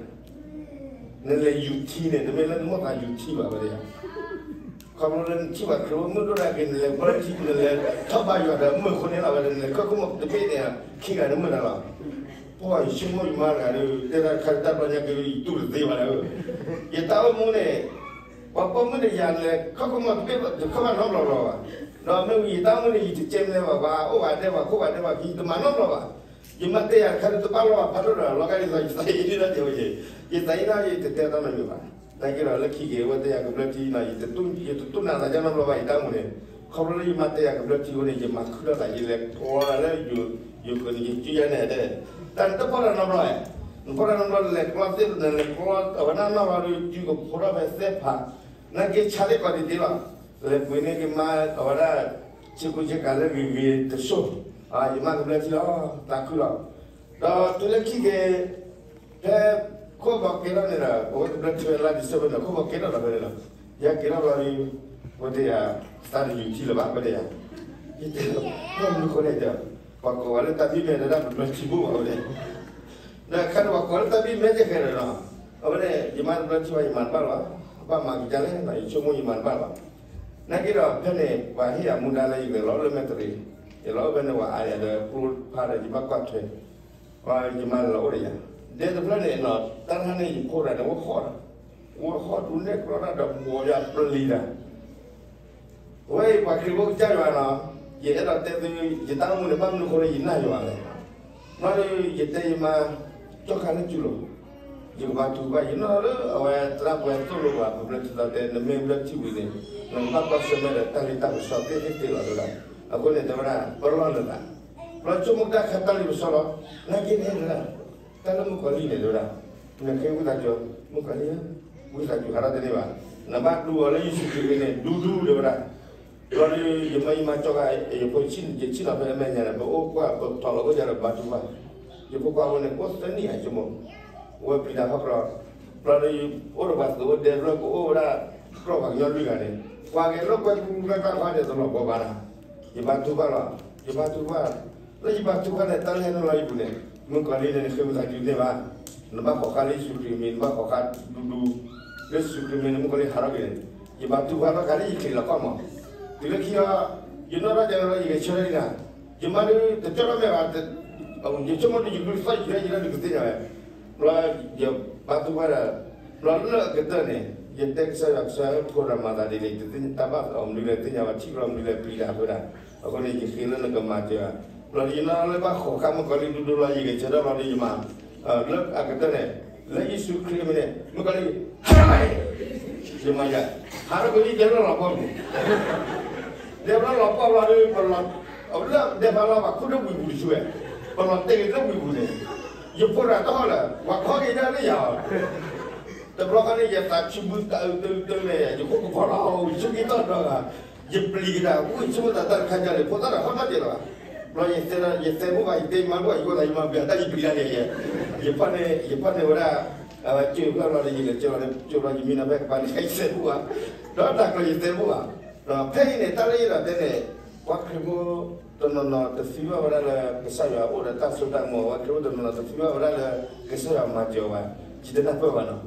နလဲၤယူၤထံန့ၣ် တမ့ၢ်လၢနမိၣ်သးယူၤထံဘၣ်ဝဲဒၣ်ယၤ, ခီဖျိလၢနထံၣ်ဘၣ်ခရံာ်ဖိမုၣ်ဒိၣ်ဒၣ်က့ၤ နလဲၤဘီထံ နလဲၤထီၣ်ဘါယွၤဒီးမုၢ်အဃိန့ၣ်လီၤဝဲဒၣ် နလဲၤခီၣ်ခိၣ်မီၤတဘ့ၣ်န့ၣ် ခံဂၤန့ၣ်မုာ်တၢ်လီၤ, ပှၤယဆိကမိၣ်ယမါတဂၤဒီး တဲတၢ်တခါတဘျီညါက့ၤ ယတူၢ်တသ့ဘၣ်လၢ ယတၢ်အိၣ်မူန့ၣ် ပှၤပိာ်မုၣ်ဒီးယၤလဲၤခီၣ်ခိၣ်မီၤတဘ့ၣ် တခီဘၣ်နီတဘျီဘျီဘၣ်, ဒီးမ့ၢ်ဝံၤယတၢ်အိၣ်မူန့ၣ် ယတကဲမနုၤဘၣ် ပှၤအိၣ်ဘၣ်ဒဲးဘၣ်ခိၣ်ဘၣ်ဒဲးဘၣ်ခံ ယတမၤနီတဘျီဘၣ်, ယမါတဲယၤတခါဒီးတဘၣ်လီၤဘၣ်ဖးဒိၣ်ဒီး လီၤဂာ်ဒ်သိးယသးအ့န့ၣ်ဒၣ်တဲဝဲယဲ, ယသးအ့န့ၣ်ယတတဲတၢ်နီတမံၤဘၣ်, နာ်က့ဒီးလၢခံက့ၤ အဝဲတဲယၤကဘျၢထံနီၤ ယတတူၢ်နးသးကၢနီတဘျီဘၣ် ယတၢ်အိၣ်မူန့ၣ်, ခီဖျိလၢယမါတဲယၤကဘျၢထံအဃိန့ၣ် ယမၤခုထီၣ်သး ယလဲၤကျီလၢယိၤကန့ၣ် ယစုယၤန့ၣ်တဲ, တၢ်နတဖီၣ်တၢ်နီတဘျီ, နဖီၣ်တၢ်နီတဘျီ နလဲၤကျီသ့ၣ် နလဲၤကျီ အဝဲဒၣ်နီၣ်လီၤဒီး စုကဖိထီၣ်ဖဲသဲဖး, နာ်က့ဆါသ့ၣ်ကီးဒံးဒံးလီၤ, လဲၤပှ့ၤန့ၢ်က့ၤမါ အဝဲဒၣ် ဆ့ကူဆ့ကၤလၢဂ့ၤဂ့ၤတစိၢ်, ယမါကဘျၢထံလီၤ သးခုလီၤ, ဒီးတုၤလၢခံက့ၤ ဖဲ ခိၣ်ဘီကဲထီၣ်န့ၣ်ဒီး အဝဲကဘျၢထံဝဲလါဒံၣ်စ့ဘၢၣ်န့ၣ် ခိၣ်ဘီကဲထီၣ်ဒီးဖဲန့ၣ်လီၤ, ယက့ၤထီၣ်ဘျီဒီး ဝဲတဲယၤ သးတယူၤထံလၢၤဘၣ် ဝဲတဲယၤ, ယတဲ ဘၣ်မနုၤဃိလဲၣ်တဲ, ပှၤကိးဝဲလၢတၢ်ဘံၣ်မဲဒီးတၢ်ကဘျၢထံဘိဘၣ်ဝဲတဲ ဒီးခဲန့ၣ်ပှၤကိးလၢတၢ်ဘံၣ်မဲတဃဲဒီးနီၤ, အဝဲန့ၣ် ယမါတဘျၢထံဘၣ် ယမၤတဘၣ်လီၤ, ဘၣ်မၤကဒါလဲၣ်နီၤ ယဆိကမိၣ်ယမၤတဘၣ်လီၤ, နာ်က့ဒီးဖဲန့ၣ် ပှၤဟ့ၣ်ယၤမူဒါလၢယလဲၤလီၤအိၣ်လၢမဲာ်တရံး, ယလဲၤအိၣ်ဖဲန့ၣ် ပှၤအါယၤဒီးကျိဖးဒီး ယဘၣ်ကွၢ်ထွဲ ယမါလီၤအိၣ်ဒီးယၤ, ဒဲတဖျၢၣ်န့ၣ်နီၤ တၢ်တခါန့ၣ် ယဖိတဂၤန့ၣ် အိၣ်ဃီ, အိၣ်ဃီဒူနဲၣ်ကျီတၢ်ဒီး ဘီယၤပျံၤတၢ် အဝဲအံၤပှၤခရံာ်ဖိကစၢ်ယွၤနီၤ, ယအဲၣ်ဒိးတဲသု ယတၢ်အိၣ်မူန့ၣ် ဘၣ်မနုၤအဃိလၢယနာ်ယွၤလဲၣ်, ဘျီဒီး ယတဲယမါ ကၠီခါလၢကၠူလီၤ, ယကဘါထုကဖၣ် ယနီၣ်လၢအဝဲသရၣ်ပှဲၤသိၣ်လိပှၤ ပဘျၢထံသီတဲ နမ့ၢ်ဘျၢထံဝံၤန့ၣ် နကဘၣ်ကွၢ်ဆၢၣ်မဲာ်ဒီးတၢ်လ့တၢ်ပစီသ့ၣ်သ့ၣ်လီၤတဲဝဲဒၣ်, အဃိန့ၣ်တဲဝဲဒၣ် ပလီၢ်နသး, ဘျီဆိကမိၣ်တၢ်ခါတၢ်လ့ပစီလီၤ, နာ်က့န့ၣ်တဲဝဲဒၣ် တၢ်လၢမုၣ်ကီၤလံၢ်န့ၣ်တဲဝဲဒၣ်, နဃ့ဝံသးစူၤ မုၣ်ကီၤလံၢ်ဧၢ, ဝံသးစူၤဟးထီၣ်တန့ၢ်ဘၣ်, နဘၣ်ဒူအီၤလၢယ့ၣ်ၡူးခရံာ်အမံၤန့ၣ် ဒူဒူတဲဝဲဒၣ်, ဘျီဒီး ယမါယမါကၠီဂၤ ယဖိဆံးန့ၣ် ယဆံးလီၤဖဲအမဲာ်ညါန့ၣ် ပအိၣ်ကွၢ်ပထီၣ်လီၤအိၣ်ယၤဒီးဘါထုကဖၣ်, ယဖိခွါဖိန့ၣ် အိၣ်သၢနံၣ်ဧါယမိၢ်, ဝဲပျံၤတၢ်ဟီၣ်ကြၢး, ဘျီဒီး အိၣ်ဒီးပှၤသုးအိၣ်ဒဲတဖျၢၣ် ကအိၣ်ဝဲဒၣ် တြီၢ်ပှၤကညီလွံၢ်ဂၤန့ၣ်, ပှၤဂဲၤလိာ်ကွဲကျူကျူကျါကျါန့ၣ် တလီၤဘှီဘၣ်နၤ, ယဘါထုကဖၣ်လီၤ, ယဘါထုကဖၣ်, လၢယဘါထုကဖၣ်န့ၣ် တၢ်လၢဟဲနုာ်လီၤယပူၤန့ၣ် မုၣ်ကီၤလံၢ်န့ၣ် နဃ့ဝံသးစူၤန့ၢ်ဘၣ်, နဘၣ်ဃိးဃာ်လၢယ့ၣ်ၡူးခရံာ်အမံၤ နဘၣ်ဃိးဃာ်ဒူဒူ, လၢယ့ၣ်ၡူးခရံာ်အမံၤန့ၣ် မုၣ်ကီၤလံၢ်ဟးထီၣ်က့ၤန့ၣ်, ယဘါထုကဖၣ်ထီၣ်ခါလၢယချံးလီၤခီၣ်မး, တုၤလၢခံလီၤ, ယနီၣ်ထီၣ်ကဲလီၤ ယဂဲၤဆၢထၢၣ်လံနၤ, ယမါဒုး တကၠီထီၣ်မဲာ်ဘၣ်, ယဆိကမိၣ်ဒုး ယကလုၢ်သီၣ်ယကဲယလၢဒုးကသ့ၣ်ညါဝဲ, ဘျီ ယဘါထုကဖၣ်ဒီး, ဘျီလၢအကတၢၢ်န့ၣ် ယတဲကစၢ်ယွၤ ကစၢ်ယွၤ ဖိဒီးမၤသးဒ်န့ၣ် တသ့ၣ်ညါတၢ်ဘၣ်အီၤမနုၤလဲၣ် သ့ၣ်ညါဘၣ် ထံၣ်ဘၣ်မနုၤလဲၣ်ပျံၤတၢ်အဃိဒၣ်, အဃိန့ၣ် ယဃ့လၢနကမၤစၢၤ, ဘျီယနီၣ်လၢဘၣ်ဃိးဃာ်မုၣ်ကီၤလံၢ်ဒူဒူလီၤ ယဂဲၤဆၢထၢၣ်ဘျီဒီးယမၤ, လၢအကတၢၢ်န့ၣ်, လၢယ့ၣ်ၡူးခရံာ်အမံၤန့ၣ် မုၣ်ကီၤလံၢ် ဟးထီၣ်, ယမၤယၤ, ဟးထီၣ်ကလံၢ်ဒဲဖျၢၣ်လီၤပှီၢ်ပူၤ, ဒဲဖျၢၣ်လီၤပှီၢ်ဘျီဒီး ပလီၤ, အလၢဒဲဖျၢၣ်လီၤဘၣ်ခူၣ်ဒိၣ်ဝံၤပူၤတဆူဝဲ, ပလီၤတဲာ်က့ၤလၢဝံၤပူၤန့ၣ်, ယဖိတဂၤတဟီၣ်လၢၤ ပှၤခီက့ၤဒၣ်လၢယၤအီၤ တဘျီဃီန့ၣ် ယသးဆူဘုတအုးတအုးတအုးန့ၣ် ယဃိကဖီလီၤ ယဆိက့ၤထီၣ်ဒီးဂၤ, ယပျံၤကဒါ အိၣ်ယဆိကမိၣ်သးတၢ်တခါကလဲၣ် ဖိသၣ်တဂၤဟီၣ်တၢ်ကဲလီၤ, ဘျီယတဲ, ယတဲဘိၣ်ဘၣ် ယတဲမါဘိၣ် ယကိးသး ယမၤဘျုးတၢ် ယပျံၤတၢ်န့ၣ်ယဲ, ယဖီၣ်န့ၢ်, ယဖီၣ်န့ၢ်ဝဲဒၣ် အဝဲကၠိဖျၢၣ်လီၤဒီး ယလဲၤကၠိလီၤန့ၣ် ကၠိလီၤ ယမံနီၤဖဲကပၤန့ၣ် ယစဲးဘၣ်ဝဲ, ဒီးတၢ်ကျိၤယစဲးဘၣ်ဝဲ, ဒီးဖဲအံၤန့ၣ် တၢ်လၢယဒၣ်တဲန့ၣ် ပှၤခရံာ်ဖိတနီၤနီၤတသံဘၣ်ဝဲဒၣ်လၢ ကစၢ်ယွၤအိၣ်ဒီးတၢ်စိတၢ်ကမီၤ, ပှၤခရံာ်ဖိတနီၤနီၤတသံဘၣ်ဝဲဒၣ်လၢ ကစၢ်ယွၤမၤစၢၤဝဲ, ယတနၢ်ပၢၢ်ဘၣ်နီၤ.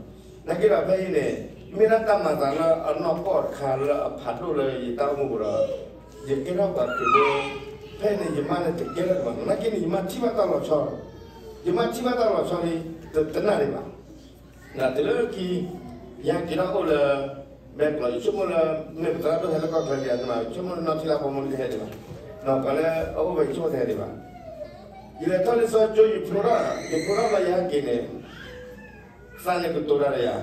နာ်က့ဒီးဖဲအံၤန့ၣ် မ့ၢ်ဒၣ်တၢ်မၤသးလၢအနီၢ်ကီၢ်တခါလၢအဖးဒိၣ်လၢယတၢ်အိၣ်မူပူၤဒီး ယကဲထီၣ်ပှၤခရံာ်ဖိ, ဖဲန့ၣ် ယမါန့ၣ်တကဲထီၣ်ဒံးဘၣ်. နာ်က့န့ၣ် ယမါထံၣ်ဘၣ်တၢ်လီၤဆီ, ယမါထံၣ်ဘၣ်တၢ်လီၤဆီလံ, တနၢ်ဒံးဘၣ်. တုၤလၢခံ ယဟဲက့ၤထီၣ်အိၣ်လၢ မဲာ်ကျီး ယဆိကမိၣ်လၢ မ့ၢ်ပသရၣ်ဒိၣ်ဟဲလၢကီၢ်ချၢဒံးဧါ, ယဆိကမိၣ်လၢနီၢ်ထံလၢအဖိမုၣ်တဟဲဒံးဘၣ်, ပှၤလၢအအိၣ်ဝဲယဆိကမိၣ်တဟဲဒံးဘၣ်. ယလဲၤထီၣ်လံာ်စီဆှံကၠိ ယဖျိထီၣ်, ယဖျိထီၣ်လီၤ ယဟဲက့ၤန့ၣ် သးန့ၣ်ကတိၤတၢ်ဒီးယၤ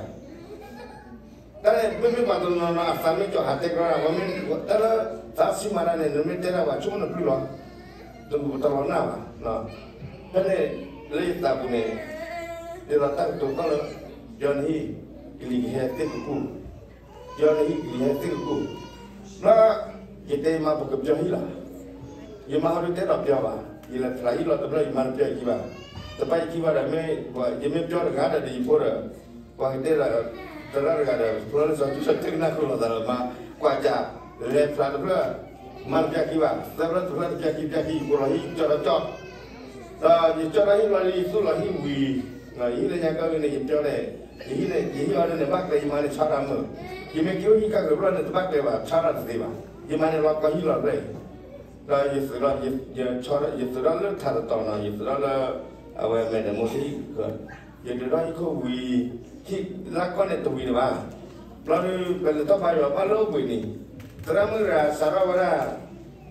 တၢ်န့ၣ် မ့မ့ၢ်ပှၤတနီၤနီၤ အသးမ့ၢ်ကၠီၤဟးတဲကီးဒၣ်, တၢ်လၢသးစံးမၤတၢ်န့ၣ် နမ့ၢ်တဲဒၣ်ပှၤဆိကမိၣ်နပျုၢ်လီၤ, တလီၤနၢ်ဘၣ်. ဖဲန့ၣ် လၢယသးပူၤန့ၣ် ဒ်သိးတၢ်ကတိၤသီၣ်လၢ ပျီနဟံၣ်ကလံၤကဟဲသ့ၣ်ကကူၣ်, ပျီနဟံၣ်ကလံၤဟဲသ့ၣ်ကကူၣ်, ဘျီ ယတဲယမါ ပကပျီဟံၣ်လီၤ. ယမါဟီဒုးတဲဒီးပျီဘၣ်, ယလဲၤဖျးဟံၣ်လီၤတဘျီ ယမါတပျီယခံဘၣ်, တဘၣ်ယခံဘၣ်ဒီး မ့ၢ်ယမ့ၢ်ပျီတဂၤဒီး ဒ်ယဖိဒီး ပှၤကတဲဒီး သရၣ်တဂၤဒီး ဖျီလၢစီၤထူစီၤထူကနၢ်ဃုာ်လိာ်သးဒီးမါ, ကွၢ်ကၢ် လဲၤဖျးတဖျၢၣ် မါတပျီခံဘၣ်, သၢဖျၢၣ်တဖျၢၣ်တပျီခံ ပျီခံ ယကိးလီၤဟံၣ် ကၠီထီၣ်ကၠီ, ဒီးယကၠီထီၣ်ဟံၣ်လီၤလံ ယသူၣ်လီၤဟံၣ်ဝံၤ, ယဟံၣ်လၢညါကီၢ်ဂ့ၤန့ၣ် ယပျီန့ၣ် ယဟံၣ်န့ၣ် ယဟံၣ်အီၤန့ၣ် ဘၣ်ကျဲယမါန့ၣ် ဆါတၢ်မုာ်, ယမ့ၢ်က့ၤအိၣ်ဟံၣ်ကၢ်ဂ့ၤဘျီန့ၣ် တဘၣ်ကျဲဘၣ် ဆါတၢ်တသ့ဘၣ်, ယမါန့ၣ်လီၤကီၢ်ဟံၣ်လီၤရဲၣ် ဒီးယသုးဒီး ယသုးဒီးလၢထးတတီၤနီၤ ယသုးဒီးလၢ အဝဲမဲာ်ဒၢးမိၢ်ထံၣ်ဟံၣ်ကီၢ်, ယဒုးထီၣ်ဟံၣ်ခိၣ်ဝံၤ, ဟံၣ်လၢကီၢ်န့ၣ်တဝံၤတဘၣ်, ဘျီဒုး ပလဲၤထီၣ်ဘါယွၤဘၣ်လၢအိၣ်ဘှံးနံၤ,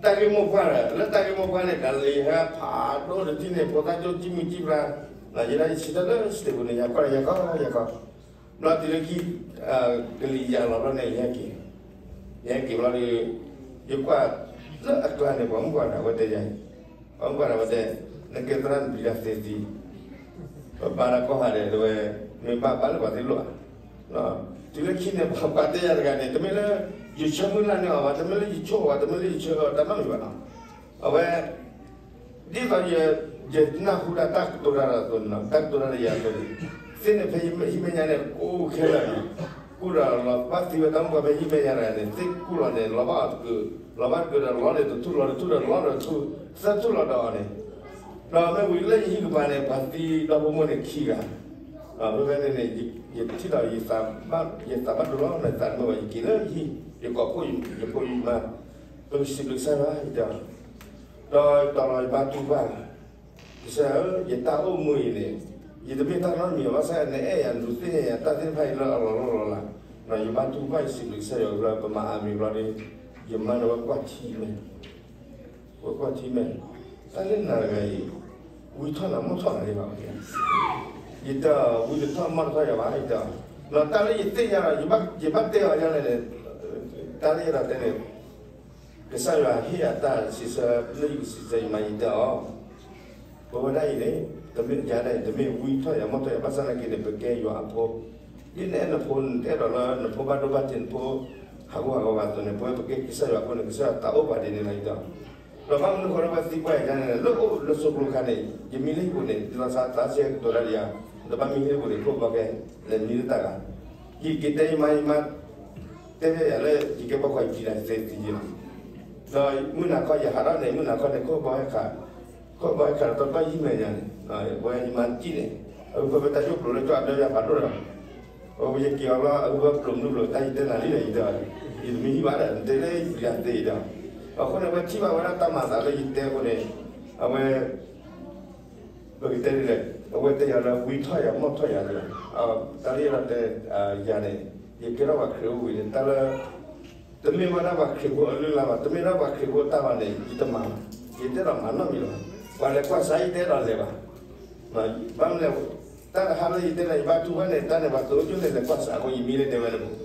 သရၣ်မုၣ်တဂၤစးထီၣ်ဝဲဒၣ် တၢ်ဂ့ၢ်မိၢ်ပှၢ်ဒီး လၢတၢ်ဂ့ၢ်မိၢ်ပှၢ်န့ၣ် ကလံၤဟဲဖးဒိၣ်တထံၣ်န့ၣ် ဖိသၣ်ကၠိကံမုၢ်ကံဖျါ, ယဲဒၣ်ယဆံးတၢ်လၢ state ပူၤန့ၣ် ယၤကီၢ်ယၤကီၢ်ယၤကီၢ် ဘျီတုၤလၢခံ ကလံၤယၤလီၤဘျီန့ၣ် ယဟဲက့ၤ, ယဟဲက့ၤဘျီဒီး ယကွၢ်လၢအကျါန့ၣ် ပှၤမုၣ်ပှၢ်တဂၤဝဲတဲယၤအံၤ, ပှၤမုၣ်ပှၢ်တဂၤဝဲတဲ, နကဲသရၣ်နပျံၤတၢ်သ့သံ, ပဘါတၢ်ကီၢ်ဟးဒီးတဲဝဲ, မ့ၢ်ဘၣ်ဘၣ်လၢပှၤသ့ၣ်လိာ်ဧါ, တုၤလၢခံန့ၣ် ပှၤတဲယၤတဂၤန့ၣ် တမ့ၢ်လၢ ယဆၢမုၢ်လၢ်န့ၢ်အီၤဘၣ်, တမ့ၢ်လၢယဆိၣ်အီၤဘၣ်, တမ့ၢ်လၢယဆၢအီၤတၢ်နီတမံၤဘၣ်နီၤ, အဝဲ ဒ်သိးယ ယနၢ်ဟူဒၣ်တၢ်ကတိၤတၢ်ဒီးအသိးန့ၣ်လီၤ, တၢ်ကတိၤတၢ်ဒီးယၤအသိးန့ၣ်, သ့ၣ်န့ၣ်ဖဲဟံၣ်မဲာ်ညါန့ၣ် ကူၣ်ခဲလၢာ်န့ၣ်, ကူၣ်ဒီးလီၤဘၣ်သံဝဲတၢ်မုၣ်ပှၢ်ဖဲဟံၣ်မဲာ်ညါတဂၤန့ၣ် သ့ၣ်ကူၣ်လီၤန့ၣ် လီၤဘၣ်အီၤတကုာ်, လီၤဘၣ်တကုာ်ဒီးလီၤန့ၣ်တထူၣ် လီၤတထူၣ်ဒီးလီၤဒီးထူၣ်, သၢထူၣ်လီၤဒီးအီၤန့ၣ်, ဒီးမ့ၢ်ဝံၤလၢယဟံၣ်ကပၤန့ၣ် ပှၤသံဒီဖိမိၢ်န့ၣ်ခံဂၤ, ဒီးဖဲဖဲန့ၣ်န့ၣ် ယထံၣ်ဒီး ယသးဘၣ်ဒိလီၤ ယသးမုာ်ဘၣ် ယက့ၤလၢယဟံၣ် ယကိးဖှိၣ် ယဖိယမါ, ပကစံးဘျုးကစၢ်ယွၤ ယတဲအီၤ ဒီးတီၤလီၤယဘါထုကဖၣ်, ကစၢ်ဧၢ, ယတၢ်အိၣ်မူအံၤန့ၣ် ယတမ့ၢ်တၢ်နီတမံၤဘၣ်, ဘၣ်ဆၣ်နအဲၣ်ယၤ နဒုးသ့ၣ်ညါယၤ တၢ်သ့ၣ်တဖၣ်အံၤလၢအလီၤလီၢ်လီၤလး, ယဘါထုကဖၣ် ယစံးဘျုးကစၢ်ယွၤလၢ ပမၤအါမံၤဘျီဒီး ယမါန့ၣ်ဝဲကွၢ်ထံမဲာ်, ဝဲကွၢ်ထံမဲာ်, တၢ်လၢနၤတဂၤအံၤ ဝံထီၣ်နၤမီၢ်ထီၣ်နၤလံဘၣ်, ယတဲအီၤ ဝံတထီၣ်မီၢ်တထီၣ်ယၤဘၣ် ယတဲအီၤ, ဒီးတၢ်လၢယသ့ၣ်ညါဒီး ယဘၣ်တဲအီၤယၤလဲၣ်န့ၣ်, တၢ်လၢယဒၣ်တဲန့ၣ် ကစၢ်ယွၤဟ့ၣ်ယၤတၢ်စံးဆၢလၢယကစံးဆၢယမါ ယတဲအီၤ, ပဝဲဒၣ်အံၤန့ၣ် တမ့ၢ်ယၤဒၣ်အံၤ တမ့ၢ်ဝံထီၣ်ယၤမီၢ်ထီၣ်ယၤ ဘၣ်ဆၣ်သနာ်က့န့ၣ် ပကဲယွၤအဖိ, ဒ်နအဲၣ်နဖိ နတအဲၣ်ဒိးလၢနဖိဘၣ်ဒိဘၣ်ထံး နဖိဟးဂူာ်ဟးဂီၤဘၣ်အသိးန့ၣ် ပဝဲပကဲကစၢ်ယွၤအဖိန့ၣ် ကစၢ်ယွၤတၢ်အိၣ်ပာ်ဒ်န့ၣ်လီၤ ယတဲအီၤ, ဒီးဘၣ်မနုၤဃိလၢပှၤသံကွၢ်ယၤန့ၣ် လၢအိၣ်လၢစိကျိၤခါန့ၣ် ယမံလၢဟံၣ်ပူၤန့ၣ် ဒ်သိးသးစဲကတိၤတၢ်ဒီးယၤ, ဒီးဘၣ်မံဟံၣ်လၢဟံၣ်ပူၤန့ၣ် ခိၣ်ဘီကဲ လဲၤမံလၢတၢ်ဂၤ, ယက့ၤတဲယမါ ယမါ တဲဖဲယၤလၢ ယကဲပှၤကွၢ်ယပျံၤတၢ်သ့သ့ယဲလီၤ, ဒီးမုၢ်နၤခီယဟးထီၣ်န့ၣ် မုၢ်နၤခီန့ၣ် ခိၣ်ဘီဟဲခး, ခိၣ်ဘီဟဲခးဒီးတဘျီယံၢ်မဲာ်ညါန့ၣ်, ပဝဲယမါတံၢ်န့ၣ်, အဝဲဖဲဖဲတၢ်ယိၣ်ပျိၤလၢကၠီအဒၢယၤဖးဒိၣ်ဒီး, အဝဲယက့ၤအီၤဘျီ အဝဲပျိၤမနုၤပျိၤ တၢ်ယတဲနၤလံဒီး ယတဲအီၤ, ယတမံဟံၣ်ဘၣ်ဒီး နတဲလၢယပျံၤတၢ်သ့ဒီး, အဃိန့ၣ် အဝဲထံၣ်ဘၣ်ဝဲဒၣ်တၢ်မၤသးလၢယတဲအဃိန့ၣ်, အဝဲ ပကတဲဒ်လဲၣ်, အဝဲတဲယၤလၢ ဝံထီၣ်ယၤမီၢ်ထီၣ်ယၤလီၤ, တၢ်လၢယတဲယၤန့ၣ်, ယကဲထီၣ်ပှၤခရံာ်ဖိဝံၤန့ၣ် တၢ်လၢ တမ့ၢ်ဝဲဒၣ်ပှၤခရံာ်ဖိအလုၢ်အလၢ်ဘၣ်, တမ့ၢ်ဒၣ်ပှၤခရံာ်ဖိအတၢ်ဘၣ်န့ၣ် ယတမၤဘၣ်, ယတအဲၣ်ဒိးမၤနီတမံၤလၢၤဘၣ်, ပှၤလဲၤကွၢ်စးယတအဲၣ်ဒိးလဲၤဘၣ်, ဘၣ်မနုၤလဲၣ်, တၢ်တဟါလၢယတဲလၢ ယဘါထုကဖၣ်န့ၣ် တၢ်န့ၣ်ပှၤသိကၠိန့ၣ် လဲၤကွၢ်စးအဃိ ယမံလၢတဲဝဲန့ၣ်မး,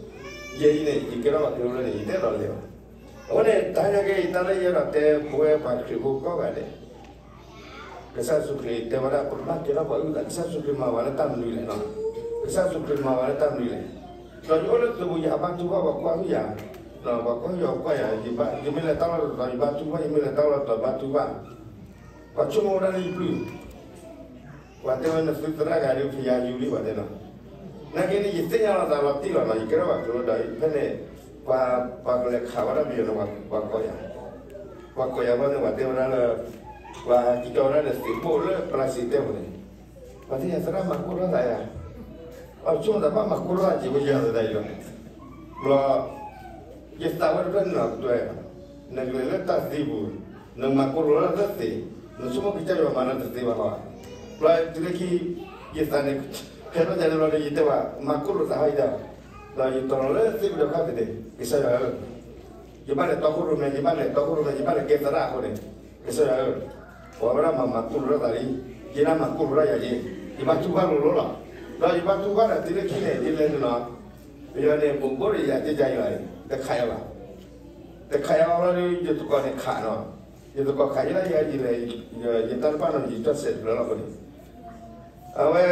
ယဲအံၤန့ၣ် ယကဲထီၣ်ပှၤခရံာ်ဖိလၢန့ၣ် ယတအဲၣ်ဒိးလဲၤဘၣ်, အဃိန့ၣ် တဟါညါက့ၤ တၢ်လၢယအဲၣ်ဒိးတဲပဝဲပှၤခရံာ်ဖိကိးဂၤဒဲး ကစၢ်ယ့ၣ်ၡူးခရံာ်တဲဝဲဒၣ် ပကဘၣ်ကဲထီၣ်ပှၤအုၣ်သး, ကစၢ်ယ့ၣ်ၡူးခရံာ်မၤပှၤလၢတၢ်မနုၤလဲၣ်, ကစၢ်ယ့ၣ်ၡူးခရံာ်မၤပှၤလၢတၢ်မနုၤလဲၣ်, ဒီးယအိၣ်လၢသုးပူၤ ယဟးဘါထုကဖၣ် ပှၤကွၢ်ဟုၣ်ယၤ, ပှၤကွၢ်ဟုၣ်ယၤ ပှၤကွၢ်ယၤ, ယမ့ၢ်လဲၤတၢ်လီၢ်တတီၤ ယဘါထုကဖၣ်, ယမ့ၢ်လဲၤတၢ်လီၢ်တတီၤ ဘါထုကဖၣ်, ပှၤဆိကမိၣ်ဝဲဒၣ်လၢယပျုၢ် ပှၤတဲဝဲ နသုသရၣ်ဂၤဒုး ဖယၤယူၤလံ ပှၤတဲနီၤ, နာ်က့န့ၣ် ယသ့ၣ်ညါလီၤသးလီၤတံၢ်လီၤနီၤ, ယကဲထီၣ်ပှၤကရၢဒီး ဖဲန့ၣ် ပှၤ ပှၤကလဲၤခးဝဲဒၣ်ပယီၤန့ၣ် ပှၤကိးယၤ, ပှၤကိးယၤဘျီန့ၣ် ပှၤတဲဝဲဒၣ်လၢ ပှၤကကၠီဝဲဒၣ်ဒီးသ့ၣ်ဘိၣ်လၢပလၢစံးတဲပူၤန့ၣ်, ပှၤသ့ၣ်ညါသရၣ်မၤကိၢ်ထီၣ်သးယၤ, အဆိကမိၣ်သးဘၣ်မၤကိၢ်ထီၣ်သးက့ၤဝဲယၤသးယၤ, ဘျီ ယသးဝဲတဖျၢၣ်န့ၣ်လီၤ ကတွဲၢ်, နကလဲၤလၢတၢ်သံပူၤ, နမၤကိၢ်လိာ်လၢတၢ်သ့, နဆိကမိၣ်ကစၢ်ယွၤမၤလၢတသ့ဘၣ်လီၤ. ဘျီတုၤလၢခံ ယသးန့ၣ် ဟဲထီၣ်ယၤန့ၣ်ဘျီဒီး ယတဲဝဲ မၤကိၢ်လိာ်သးဟီယၤ, ဒီးယတီၤလီၤလၢသ့ၣ်ပူၤဒီးခီၣ်သ့ၣ်န့ၣ် ကစၢ်ယွၤဧၢ, ယဘၣ်လဲၤတီခိၣ်ရိၣ်မဲ ယဘၣ်လဲၤတီခိၣ်ရိၣ်မဲ ယဘၣ်လဲၤကဲသရၣ်အဃိန့ၣ်, ကစၢ်ယွၤဧၢ, ပှၤဝဲဒၣ်မၤမၤကိၢ်လိာ်ထီၣ်သးလံ, ယဲဒၣ်မၤကိၢ်လိာ်ထီၣ်ယၤက့ၤ, ယဘၣ်ထူၣ်ဘၣ်လိၤလိၤလီၤ. ဒီးယဘၣ်ထူၣ်ဘၣ်ဒီးတုၤလၢခံန့ၣ် ယလဲၤန့ၣ်လီၤ ပယီၤန့ၣ် ဘူးဘူးဒီးယၤကကါယၤလီၤ, တခးယၤဘၣ်, တခးယၤဘၣ်လီၤဒီး ယသကိးန့ၣ်ခးနီၤ, ယသကိးခးယဲဒၣ်ယၤ ယလဲၤ ယတၢ်တဘၣ်နီၤ ယတၢ်ဆဲးတဖျၢၣ်လီၤအဃိန့ၣ်, အဝဲ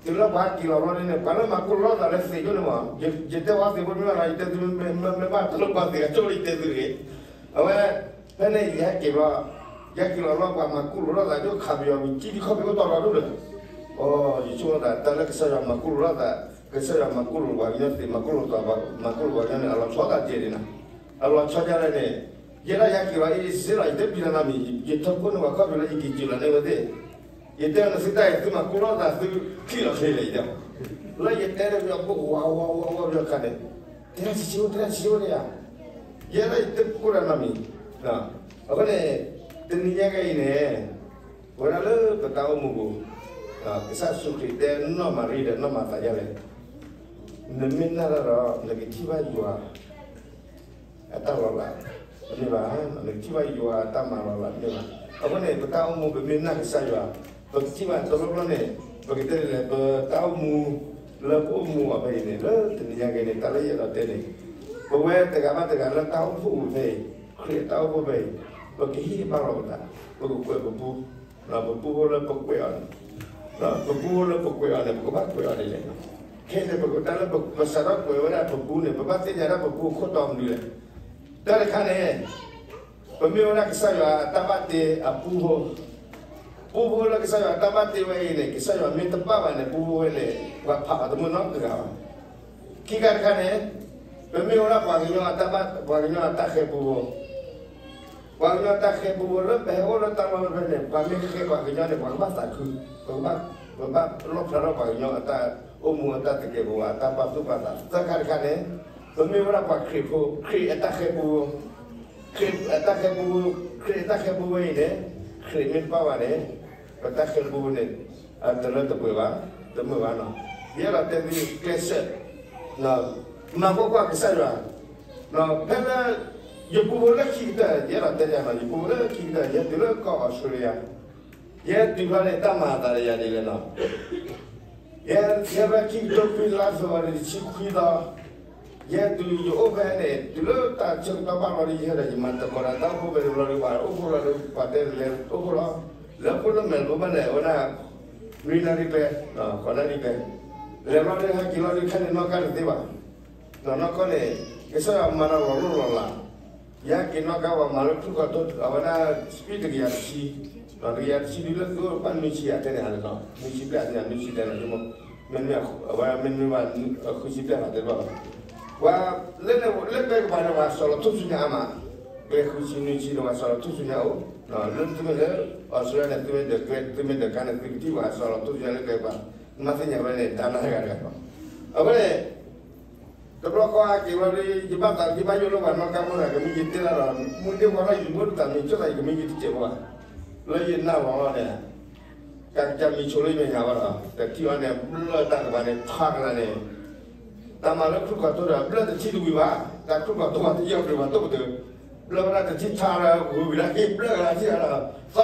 တုၤလၢပှၤက့ၤလီၤဘျီန့ၣ် ပှၤလၢမၤကိၢ်လိာ်ထီၣ်သးလၢသ့ၣ်ဒိၣ်န့ၣ်မး, ယတဲဝဲသ့ၣ်ဖိမ့ၢ်ဘၣ်နီၤ ယတဲသုမ့ၢ်ဘၣ်တလိၣ်ပှၤသ့ၣ်အကၠိၣ်လၢယတဲသုတဂ့ၤ, အဝဲ ဖဲန့ၣ်ယဟဲက့ၤဘျီ, ယဟဲက့ၤလီၤဘျီ ပှၤမၤကိၢ်လိာ်ထီၣ်သးကၠိၣ်ခးပယီၤ ပကံဒံခီၣ်ဖံးအိၣ်တီတီဒိၣ်လၢ, အိ ယဆိကမိၣ်သး တၢ်လၢကစၢ်ယွၤမၤကိၢ်လိာ်ထီၣ်သး, ကစၢ်ယွၤမၤကိၢ်လိာ်ပှၤကညီသ့ၣ် မၤကိၢ်လိာ်သး မၤကိၢ်လိာ်ပှၤကညီန့ၣ် အလီၤဆီသးကဲၤန့ၣ်နီၤ, အလီၤဆီဒ်လဲၣ်န့ၣ်, ယဲဒၣ်ယဟဲက့ၤလီၤအ့ၣ်စ့လီၤ ယတပျံၤလီၤနီတမံၤ ယထၢဖှိၣ်န့ၢ်ပှၤခီၣ်ဖံးလၢယက့ၤစၢၤလီၤန့ၣ်ဝဲသ့ၣ်, ယတဲအီၤန့ၣ်သုတၢ်အံၤ သုမၤကိၢ်လိာ်သးသုချံၣ်လီၤချ့လဲၣ်ယတဲ, လၢယတဲဒီးပယီၤဖိဝးဝးဝးဝးပယီၤခးန့ၣ်, တဲဒၣ်ဆံးဆံးအိၣ် တဲဒၣ်ဆံးဆံးအိၣ်န့ၣ်ဧါ, ယဲဒၣ်ယတကိၢ်တၢ်နီတမံၤ, အဃိန့ၣ် တနံၤညါကဲအံၤန့ၣ် ပဝဲဒၣ်လၢပတၢ်အိၣ်မူပူၤ, ကစၢ်ယ့ၣ်ၡူးခရံာ်တဲနီၢ်မၤရံဒီးနီၢ်မၤသးဒ်လဲၣ်, နမ့ၢ်နာ်တၢ်ဒီး နကထံၣ်ဘၣ်ယွၤ အတၢ်လီၤလး, တမ့ၢ်ဘၣ်, နကထံၣ်ဘၣ်ယွၤအတၢ်မၤလီၤလးတမ့ၢ်ဘၣ်. အဃိန့ၣ် ပတၢ်အိၣ်မူပမ့ၢ်နာ်ကစၢ်ယွၤ, ပကထံၣ်ဘၣ်တဘျီဘျီန့ၣ်, ပကတဲဒ်လဲၣ် ပတၢ်အိၣ်မူ လၢပအိၣ်မူအီၤဖဲအံၤန့ၣ် လၢတနံၤညါကဲန့ၣ် တၢ်လၢယအဲၣ်ဒိးတဲန့ၣ်, ပဝဲတဂၤဘၣ်တဂၤလၢတၢ်အိၣ်ဖှိၣ်ပူၤဖဲအံၤ, ခရံာ်အတၢ်အိၣ်ဖှိၣ်ဖဲအံၤ, ပကဟ့ၣ်ဘၣ်လီၤပသး, ပကကွဲးပပူ ပပူဖိလၢပကွဲးအီၤန့ၣ်, ပပူဖိလၢပကွဲးအီၤန့ၣ် ပကဘၣ်ကွဲးအီၤဒ်လဲၣ်. ခဲအံၤန့ၣ် ပကတၢ်လၢပစးထီၣ်ကွဲးဝဲဒၣ်ပပူန့ၣ် ပဘၣ်သ့ၣ်ညါဒၣ်ပပူအခိၣ်တီမနုၤလဲၣ်. တၢ်တခါန့ၣ် ပမ့ၢ်ဝဲဒၣ်ကစၢ်ယွၤအတၢ်ဘၣ်တ့အပူဖိ, ပူဖိလၢကစၢ်ယွၤအတၢ်ဘၣ်တ့ဝဲအံၤန့ၣ် ကစၢ်ယွၤမ့ၢ်တဘၣ်ဘၣ်န့ၣ် ပူဖိဝဲန့ၣ် ပှၤဖးအီၤတမုာ်နီတဂၤဘၣ်. ခံခါတခါန့ၣ် ပမ့ၢ်ဝဲဒၣ်ပှၤကညီအတၢ်ဘၣ် ပှၤကညီအတၢ်ဃဲၤပူဖိ ပှၤကညီတၢ်ဃဲၤပူဖိလၢပဟဲအိၣ်လၢတၢ်လီၢ်ဖဲန့ၣ် ပှၤမ့ၢ်ဃဲၤပှၤကညီန့ၣ် ပှၤကဘၣ်သးခု, ပကဘၣ်, ပဘၣ်လီၣ်ဖျါထီၣ်ပှၤကညီအတၢ်အိၣ်မူအတၢ်သကဲးပဝး အတၢ်ပာ်သူၣ်ပာ်သး. သၢခါတခါန့ၣ် ပမ့ၢ်ဝဲဒၣ်ပှၤခရံာ်ဖိ ခရံာ်အတၢ်ဃဲၤပူဖိ, ခရံာ်အတၢ်ဃဲၤပူဖိ, ခရံာ်အတၢ်ဃဲၤပူဖိအံၤန့ၣ် ခရံာ်မ့ၢ်တဘၣ်ဘၣ်န့ၣ် ပတၢ်ဃဲၤပူဖိန့ၣ် တလၢတပှဲၤဘၣ်, တမုာ်ဘၣ်နီၤ. ယအဲၣ်ဒိးတဲသုကျဲးစၢး မၤကွၢ်ကွၢ်ကစၢ်ယွၤ, ဖဲလၢ ယပူဖိလၢခံကတၢၢ် ယအဲၣ်ဒိးတဲယၤနီၤ ယပူဖိလၢခံကတၢၢ် ယဟဲတုၤလၢကီၢ်အီစထြ့လယါ, ယဟဲတုၤဖဲန့ၣ် တၢ်မၤအသးဒီးယၤဒ်လဲၣ်နီၤ. ယဟဲဖဲခံကထိခွံလါ ဖ့ၤဘြူၤအါရံၤ တဆံခွံသီ, ယဟဲတုၤယအိၣ်ဖဲန့ၣ် တုၤလၢတၢ်ဆၢကတီၢ်ဘၣ်လီၤဒီး ယဟဲဒီးယမၤသကိးဒီးတၢ်အိၣ်ဖှိၣ်ဖဲန့ၣ်ဘျီဒီး ပှၤအိၣ်ဖှိၣ်လီၤဒီး ပှၤတဲလဲၤအိၣ်ဖှိၣ်လီၤ, လဲၤအိၣ်ဖှိၣ်လၢမဲးလ်ဘိၣ်ဘၣ်န့ၣ် အဝဲဒၣ် နွံနၣ်ရံၣ်ပဲ, ဃိးနၣ်ရံၣ်ပဲ, လဲၤဘျီဒီးဟဲက့ၤလီၤဒီး ခဲန့ၣ်နီၣ်ကါတသ့ဘၣ် နီၢ်ကီၢ်န့ၣ် ကစၢ်ယွၤမၤတၢ်လီၤလိၢ်လီၤလး, ယဟဲက့ၤနီၣ်ကါပှၤမၤလၢခရူၣ်ကီၢ်သိ အဝဲဒၣ် speed တကယၤတဆံ, တကယၤတဆံဒုးလၢသုအိၣ်ဘၣ်နွံဆံယၤတဲန့ၣ်ဟးလၢၤနီၤ နွံဆံဘျဲၣ် နွံဆံတဲန့ၣ် မ့မ့ၢ်အဝဲမ့မ့ၢ်ဘၣ် ဃုဆံဘျဲၣ်ဟးတဲဘၣ်ဘၣ်, ပှၤလၢန့ၣ်လၢကျဲကပၤန့ၣ် ပှၤစီၤလီၤထူၣ်ဆူညါအါမး, ကျဲဃုဆံနွံဆံန့ၣ် ပှၤစီၤလီၤထူၣ်ဆူညါအိၣ်, လၢသုမ့ၢ်လၢ အီစထြ့လယါန့ၣ် သုမ့ၢ်ဒၢးကျဲ သုမ့ၢ်ဒၢးကါန့ၣ် သုကထံၣ်ပှၤစီၤလီၤထူၣ်ဆူညါလၢကျဲကပၤ, မ့ၢ်သ့ၣ်ညါဝဲန့ၣ် ဒါနၤတဂၤတဂၤလီၤ, အဝဲန့ၣ် တဘျီဃီဟဲက့ၤဘျီဒီး ယဘၣ်သးယဘၣ်ယိၣ်လၢပှၤနီၣ်ကါဖိတဂၤ ကမ့ၢ်ယတဲလၢဒီး မူဒ့ဝီထီၣ်ယမူတသးမ့ၢ်ကၠိၣ်သး ယကမ့ၢ်ယတစဲးဖိဘၣ်, လၢယနၢ်ဝဲလီၤန့ၣ် ကကမံၤဆိလၢယမဲာ်ညါဘၣ်ဒီး တထံၣ်အီၤန့ၣ် ဘျၢတၢ်ကပၤန့ၣ် ဖးကလၤန့ၣ်, တၢ်မၤလၢခရူၣ်ကီၢ်သိဒီး ဘျၢတထံၣ်တဝံၤဘၣ်, တၢ်ခရူၣ်ကီၢ်သိပှၤတယီၢ်ပျံၤပှၤသိပတၢ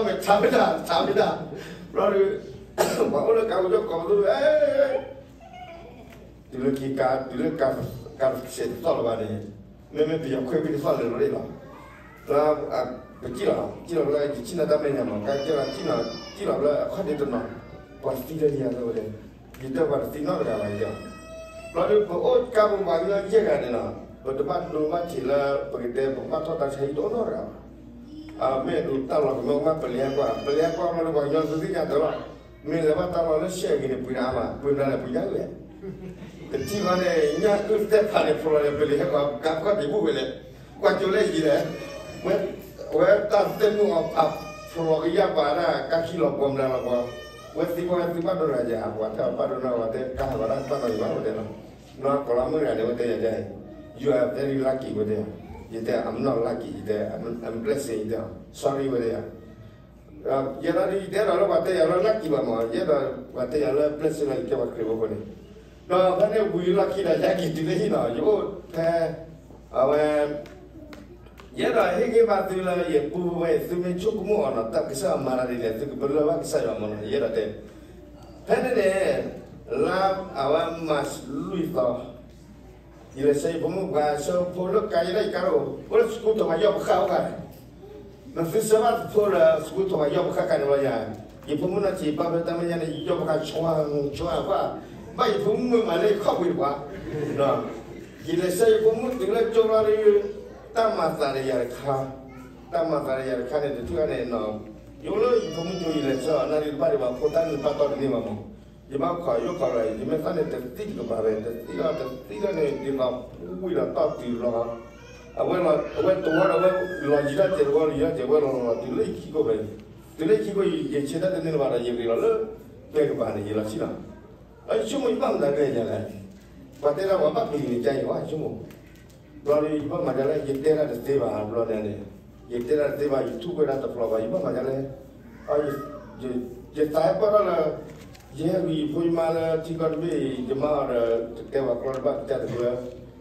ၢ်, ဘျၢဝဲဒၣ်တထံၣ်ထါဒီး ဂုၤဝံၤဒၣ်က့ၤ ဘျၢကလၤထံၣ်ဒီး သီၣ်မ့ၢ်ထါဝဲဒၣ် ထါဝဲဒၣ်, ဘျီဒီး ပှၤအိၣ်လၢကးပူၤကၠီကိးပသူ တုၤလၢခံကါ တုၤလၢကါ ကါတစဲးတသီၣ်လၢၤဘၣ်န့ၣ်, မ့မ့ၢ်ပယီၤခွဲးဘ့ၣ်တသီၣ်လၢၤလီၤလီၤ, ဒီးပစံၣ်လီၤ စံၣ်လီၤလၢယဆံၣ်နီၤတၢ်မဲာ်ညါမး ကါကဲလီၤစံၣ်နီၤ စံၣ်လီၤလၢအခီၣ်ဒ့တနီၤ, ပှၤသံလၢယၤလၢဝဲလဲၣ်, ယတဲပှၤတသံနီတဂၤဘၣ်ယၤ, ဘျီဒီးပအိၣ်ကါပူၤပှၤကညီယဲၢ်ဂၤန့ၣ်နီၤ, ပတဘၣ်ဒိဘၣ်ထံးလၢ ပကတဲပကဘၣ်ထီၣ်တၢ်ဆါဟံၣ်တအိၣ်နီတဂၤဘၣ်, မ့ၢ်ဒိးတၢ်လီၤကမၢကမၣ်ပလဲၤကွၢ် ပလဲၤကွၢ်ဘျီဒီးပှၤကညီသုသ့ၣ်ညါတၢ်လီၤ, မ့ၢ်လဲၤဘၣ်တၢ်လီၤလၢရှဲၣ်ဂ့ၤန့ၣ် ပှ့ၤနၤအါမး ပှ့ၤနၤလဲၣ်ပှ့ၤယၤဝဲ တထံၣ်ဘၣ်န့ၣ် ညၣ်အုၣ်သဲၣ်ဖးန့ၣ် ဖျိးန့ၣ် ပလံၤဟဲကီး ကးပှၢ်တံၤဘူၣ်ဝဲလဲၣ်, ကွၢ်ကၠိလဲၣ်ယံၤလဲၣ်, ဝဲတၢ်သဲၣ်မုၣ်အီၤဖး ဖျိးကယၢ်ပာ်ဒၣ် ကၢ်ခံလီၤပှီၢ်မျးလီၤပှီၢ်, ဝဲသံကွၢ်ဝဲသံဘၣ်ဒိနၤယၤ ပှၤတဲအီၤဘၣ်ဒိနၤ ဝဲတဲကါဟးဘၣ်ဒၣ်ဘၣ်နီၤယၤဘၣ်ဝဲတဲလီၤ, နီၢ်ကီၢ်လီၤမုၢ်ဂၤန့ၣ် ဝဲတဲယၤဒ်အံၤ, you are very lucky ဝဲတဲ, ယတဲ I'm not lucky ယတဲ I'm blessing ယတဲ sorry ဝဲတဲယၤ ယဲဒၣ်ဒ်ယတဲဒီးလၢပှၤတဲယၤလၢ lucky ဘၣ်မး, ယဲဒၣ်ပှၤတဲယၤလၢ blessing လီၤ ယတဲပှၤခရံာ်ဖိန့ၣ်, ဒီးဖဲန့ၣ်ဝံၤလီၢ်ခံဒီး ယဟဲက့ၤတုၤလၢဟံၣ်နီၤ ယအိၣ်ဖဲ အဝဲ ယဲဒၣ်ဟ့ၣ်ဂံၢ်ဘါသုလၢယပူၤဝဲ သုမ့ၢ်ဆိကမိၣ်အီၤနီၤ တၢ်ကစၢ်ယွၤမၤတၢ်ဒ်လဲၣ် သုကပလၢၢ်ဘၣ်ကစၢ်ယွၤမးနီၤ ယဲဒၣ်တဲ, ဖဲန့ၣ်န့ၣ် လါအဝဲ March လွံၢ်သီ ယလဲၤဆှၢယဖိမုၣ်ပှၤဆှၢဖိလၢကါ ယဲဒၣ်ယကါအိၣ် အိၣ်လၢ school ထီၣ်ပှၤယီၢ်ပဃၢ်အိၣ်ခါန့ၣ်, နသုဆှၢဘၣ်ဖိလၢ school ထီၣ်ပှၤယီၢ်ပဃၢ်ခါန့ၣ်လီၤယၤ, ယဖိမုၣ်နီၢ်ဆံးပာ်ဖဲတၢ်မဲာ်ညါန့ၣ် ယီၢ်ပဃၢ်ဆှၢဆှၢဘၣ်, ဘၣ်ယဖိမုၣ်မုာ်မးလၢယခီၣ်ပှ့ၤတပှၤ, ယလဲၤဆှၢယဖိမုၣ်တုၤလၢကၠိလီၤဒီး တၢ်မၤသးဒီးယၤတခါ, တၢ်မၤသးဒီးယၤတခါန့ၣ် တထူၣ်အါန့ၣ်နီၤ, ယအိၣ်လၢယဖိမုၣ်ကၠိ ယလဲၤဆှၢအီၤ နၣ်ရံၣ်တဘၣ်ဒံးဘၣ် ဖိတၢ်နုာ်တဘၣ်တီတန့ၢ်ဘၣ်မး ယဘၣ်ခိးယိၣ်ခိးလီၤ ယမ့ၢ်သၣ်န့ၣ်တသံၣ်တကပၤဝဲ တသံၣ်လီၤတသံၣ်လီၤန့ၣ် ဒ်သိးဝံၤဒီးတီၢ်တုၤလီၤ, အဝဲတဝီဒီးဝဲလီၤယံၤထီၣ်ကဲးတဝီလီၤယံၤထီၣ်ကဲးဝဲလီၤလီၤတုၤလၢယခံကိၢ်ဖဲ, တုၤလၢယခံကိၢ် ယဆၢတၢ်တန့ၢ်လၢၤဘၣ်ဒီး ယဂ့ၤလီၤလၢကျဲကပၤန့ၣ် ယလီၤဆံၣ်လီၤ, ဒီးယဆိကမိၣ်ယဘၣ်မတၤကလဲၣ်လဲၣ်, ပှၤတဲဒၣ်ပှၤဘၣ်ပျံၤန့ၣ်ကါအံၤဝဲ ယဆိကမိၣ် ဘျီဒီး ယဘၣ်မၤဒ်လဲၣ် ယတဲဒၣ်တသ့ဘၣ် ဘျီန့ၣ်န့ၣ်, ယတဲဒၣ်တသ့ဘၣ် ယထူၣ်ကွဲးဒၣ်တဖျိးဘၣ် ယဘၣ်မၤဒ်လဲၣ်, ယသးဟဲပၢၢ်ထီၣ်လၢ ယဟဲဝံၤယဖိယမါလၢထံကီၢ်တဘ့ၣ်အံၤ ယမါအီၤဒီး တကဲပှၤကျီတဘၣ်ကစၢ်တကျၢၤ,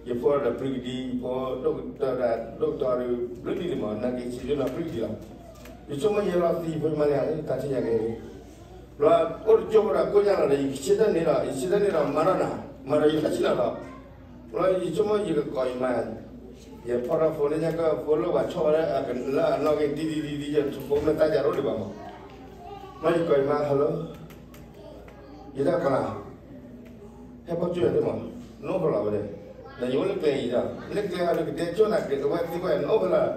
ယဖိဒီးပြံကဒံ ယဖိဒိၣ်ကတၢၢ်ဒၣ် ဒိၣ်ကတၢၢ်ဒီး ဘျုးနံၤန့ၣ်မး နာ်က့ဆံးဒိၣ်နီၢ်ပြံကဒံလီၤ, ယဆိကမိၣ်ယဲလီၤသံယဖိယမါလၢ တၢ်ထံၣ်ညါက့ၤ ဘျီအိၣ်တကၠိဖိဒီးကိၣ်ညါလီၤဒီး ယဆၢတၢ်န့ၣ်ဒီး ယဆၢတၢ်န့ၣ်ဒီး မၤထီၣ်နၤ, မၤဒီးယလီၤဆံၣ်လီၤဒီး, ဘျီယဆိကမိၣ်ယကကိးယမါ, ယဖီၣ်ထီၣ်ဖိလၢညါကၢၢ်ဖိလၢပှၤဆီၣ်ဝဲလၢအနီၢ်ဂ့ၢ်ဒ်ဒ်ဒ်ဒ် ယဖိမ့ၢ်သၣ်ယၤရိၣ်ဒံးဘၣ်မး, ဘျီယကိးယမါ hello ယတၢ်ကီလၢ်, ဟဲပိာ်ကၠိယၤသ့ၣ်မး, နအိၣ်ဖဲလဲၣ်ဝဲဒၣ်, ဒီးယအိၣ်လၢကျဲအံၤဒီး လၢကျဲဟီဒီးကတဲကၠိနၤ ကဲကဝဲသံကွၢ် နအိၣ်ဖဲလဲၣ်,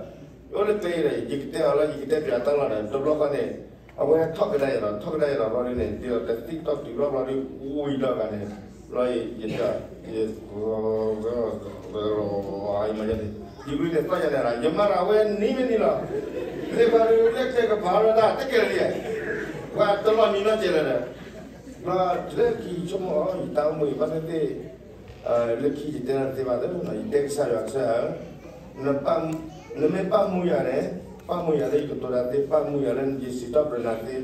ယအိၣ်လၢကျဲအံၤဒီး ယကတဲအီၤလၢ ယကတဲပၠးတၢ်လီၢ်ဒီး တဘျီဃီန့ၣ် အဝဲထီၣ်ကဒါယၤဒီး ထီၣ်ကဒါယၤဒီးဘျီဒ်န့ၣ် ဒ်သိးတသံၣ်တီၢ်တုၤဘျီဘျီဒီး ဝံၤဒီးဂၤန့ၣ် ဘျီယတဲ ယမၤယၤန့ၣ် ယကလုၢ်န့ၣ်သီၣ်ယၤန့ၣ်လီၤ ယမၤဒီးအဝဲနံၤမ့ၢ်နံၤလီၤ, လၢပှၤဒုးလၢကျဲကပၤလီၤတၢ် တကဲလၢာ်, ပှၤတလီၤမံၤနီတကဲလၢာ်ဒီး, ဘျီလၢခံဆိကမိၣ်အီၤ ယတၢ်အိၣ်မူယဘၣ်သ့ၣ်သ့ၣ် လၢခံယတဲတၢ်တသ့ဘၣ်သ့ၣ် ယတဲကစၢ်ယွၤကစၢ်ဧၢ, နမ့ၢ်ပၣ်မူယၤန့ၣ် ပၣ်မူယၤလၢယကတိၤတၢ်သ့, ပၣ်မူယၤလၢယစံးထီၣ်ပတြၢၤနၤသ့,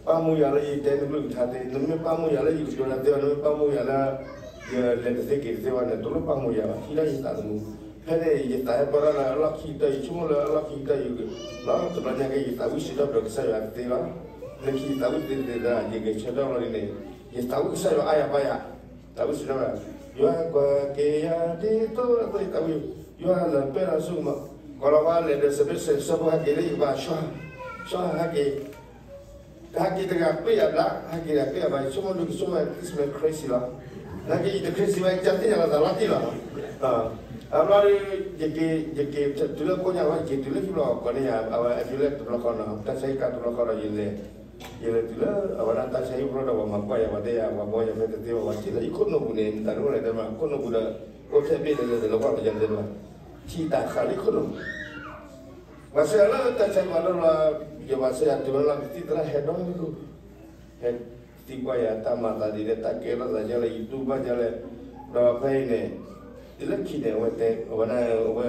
ပၣ်မူယၤလၢယတဲနကလုၢ်ကထါသ့, နမ့ၢ်ပၣ်မူယၤလၢယကတိၤတၢ်သ့, နမ့ၢ်ပၣ်မူယၤလၢ ယလဲၤတသ့က့ၤတသ့ဘၣ်န့ၣ် တလိၣ်ပၣ်မူယၤဘၣ် ဟံးထီၣ်ယသးသမူ, ဖဲန့ၣ် ယသးဟဲပၢၢ်ထီၣ်လၢအလီၢ်ခံကတၢၢ် ယဆိကမိၣ်လၢအလီၢ်ခံကတၢၢ်ယဂ့ၤ, လီၤတဘျီညါက့ ယသးဝံၣ်စံးထီၣ်ပတြၢၤကစၢ်ယွၤတသ့လီၤ, လၢခံယသးဝံၣ်တသ့တသ့ဒၣ် ယဂဲၤဆၢထၢၣ်လီၤဒ်န့ၣ်, ယသးဝံၣ်ကစၢ်ယွၤအါယၤပါယၤ, သးဝံၣ်စံးထီၣ်ဝဲ, ယွၤကွၢ်က့ၤယၤဒ်သိးသိးယသးဝံၣ်, ယွၤလၢပျဲလီၤဆူမး, ကီၤလၤဝါလဲၤဒီးစပ့းစဲးစၢဖိဟဲက့ၤလၢယကပၤ ဆှါ, ဆှါဟဲက့ၤ ဟဲက့ၤတဂၤပျဲယၤဘျါ, ဟဲက့ၤတဂၤပျဲယၤဘျါ ယဆိကမိၣ်ဒုးကဆိကမိၣ် Christmas ခရံာ်စံးလီၤ, နာ်က့ယတခရံာ်စံးဘၣ် ယကသ့ၣ်ညါလီၤသးလီၤတံၢ်လီၤ, အဘျီဒီး ယက့ၤ ယက့ၤတုၤလၢကိးညါဝဲ ယက့ၤတုၤလၢဟံၣ်ဘျီ ကိးန့ၢ်ယၤ အဝဲအဒုးလဲၣ်တဘျီဃီနီၤ တၢ်ဆါဟံၣ်ကါတဘျီဃီဒီး ယလဲၤ ယလဲၤတုၤလၢအဝဲဒၣ်တၢ်ဆါဟံၣ်ဘျီဒီး ပှၤမၤကွၢ်ယၤ ပှၤတဲယၤ ပှၤဘှီယၤဖဲတသ့ဘၣ် ပှၤထံၣ်လၢယခိၣ်နူာ်ပူၤန့ၣ် မတၤတအိၣ်လဲၣ်တဲမး ခိၣ်နူာ်ပူၤဒီး အိၣ်ထဲဘ့ၣ်လၢလၢတလၢကွၢ်လၢယၤတဲဘၣ် ထံၣ်တၢ်ဃးလၢခိၣ်နူာ် ပှၤဆှၢလၢတၢ်ဆါဟံၣ်ဘျီဒီး ယပှၤဆှၢယၤတုၤဝဲလီၤ ကသံၣ်သရၣ်ဟဲဒီဒူၣ် ဟဲသံကွၢ်ယၤတၢ်မၤသးဒ်လဲၣ် တၢ်ကဲထီၣ်သးဒ်လဲၣ် ယတူၢ်ဘၣ်ဒ်လဲၣ် ဒီးဖဲအံၤန့ၣ် တုၤလၢခံန့ၣ် အဝဲတဲ အဝဲဒၣ် အဝဲ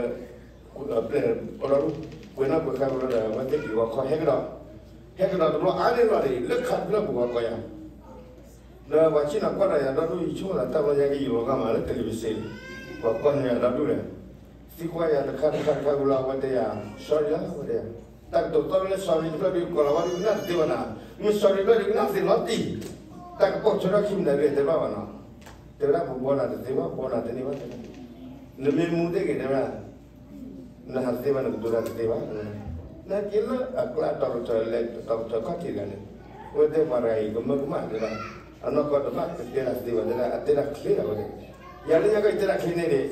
ပျဲၢ်အီၤဒီဒူၣ် ကွဲးနီၣ်ကွဲးဃါဝဲဒီး အဝဲသ့ၣ်က့ၤဂီၤခီဟဲကဒီး ဟဲကဒီးတဘျီအါန့ၢ်လီၤန့ၣ် လၢခါတဖျၢၣ်ပူၤပှၤကိးယၤ ဒီးပှၤဆ့ၣ်နီၤကွၢ်ဒီးယၤဒီဒူၣ် ယဆိကမိၣ်သးတၢ်ဘျီညါက့ ယလီၤဂာ်မးလၢ television ပှၤကွၢ်န့ၢ်ယၤဒီဒူၣ်လဲၣ် သံကွၢ်ယၤတခါတခါတခါဝံၤလီၤ အဝဲတဲယၤ sorry လီၤ အဝဲတဲယၤ တၢ်ကတိၤသီလၢ sorry တဖျၢၣ်ဒုး ကိးလီၤဝဲဒုးကနၣ်တသ့ဘၣ်နၤ မ့ၢ် sorry တဖျၢၣ်ဒုးကနၣ်သ့လီၤတံၢ် တၢ်ကပိာ်ထွဲထီၣ်ခံမနုၤဒုးတဲဘၣ်ဘၣ်နီၤ တဲဝဲဒၣ်ပဘှီနၤတသ့ဘၣ် ဘှီနၤတန့ၢ်ဘၣ် နမ့ၢ်မူသ့ၣ်ဂ့ၤတဲဝဲဒၣ် နဟးတသ့ဘၣ် နကတိၤတၢ်တသ့ဘၣ် နာ်က့လၢအကျါ တီၤကထၢၣ်လဲၤ တီၤကထၢၣ်ခီၣ်ထံးတဂၤန့ၣ် အဝဲတဲပှၤတဂၤအံၤ ကမၢကမၣ်တဲဒၣ် အနီၢ်ကီၢ်တဘၣ်ကတဲတၢ်တသ့ဘၣ်တဲဒၣ် အတဲတၢ်ချ့လီၤဝဲန့ၣ် ယၤလၢညါကီၢ်ယတဲတၢ်ချ့န့ၣ်န့ၣ်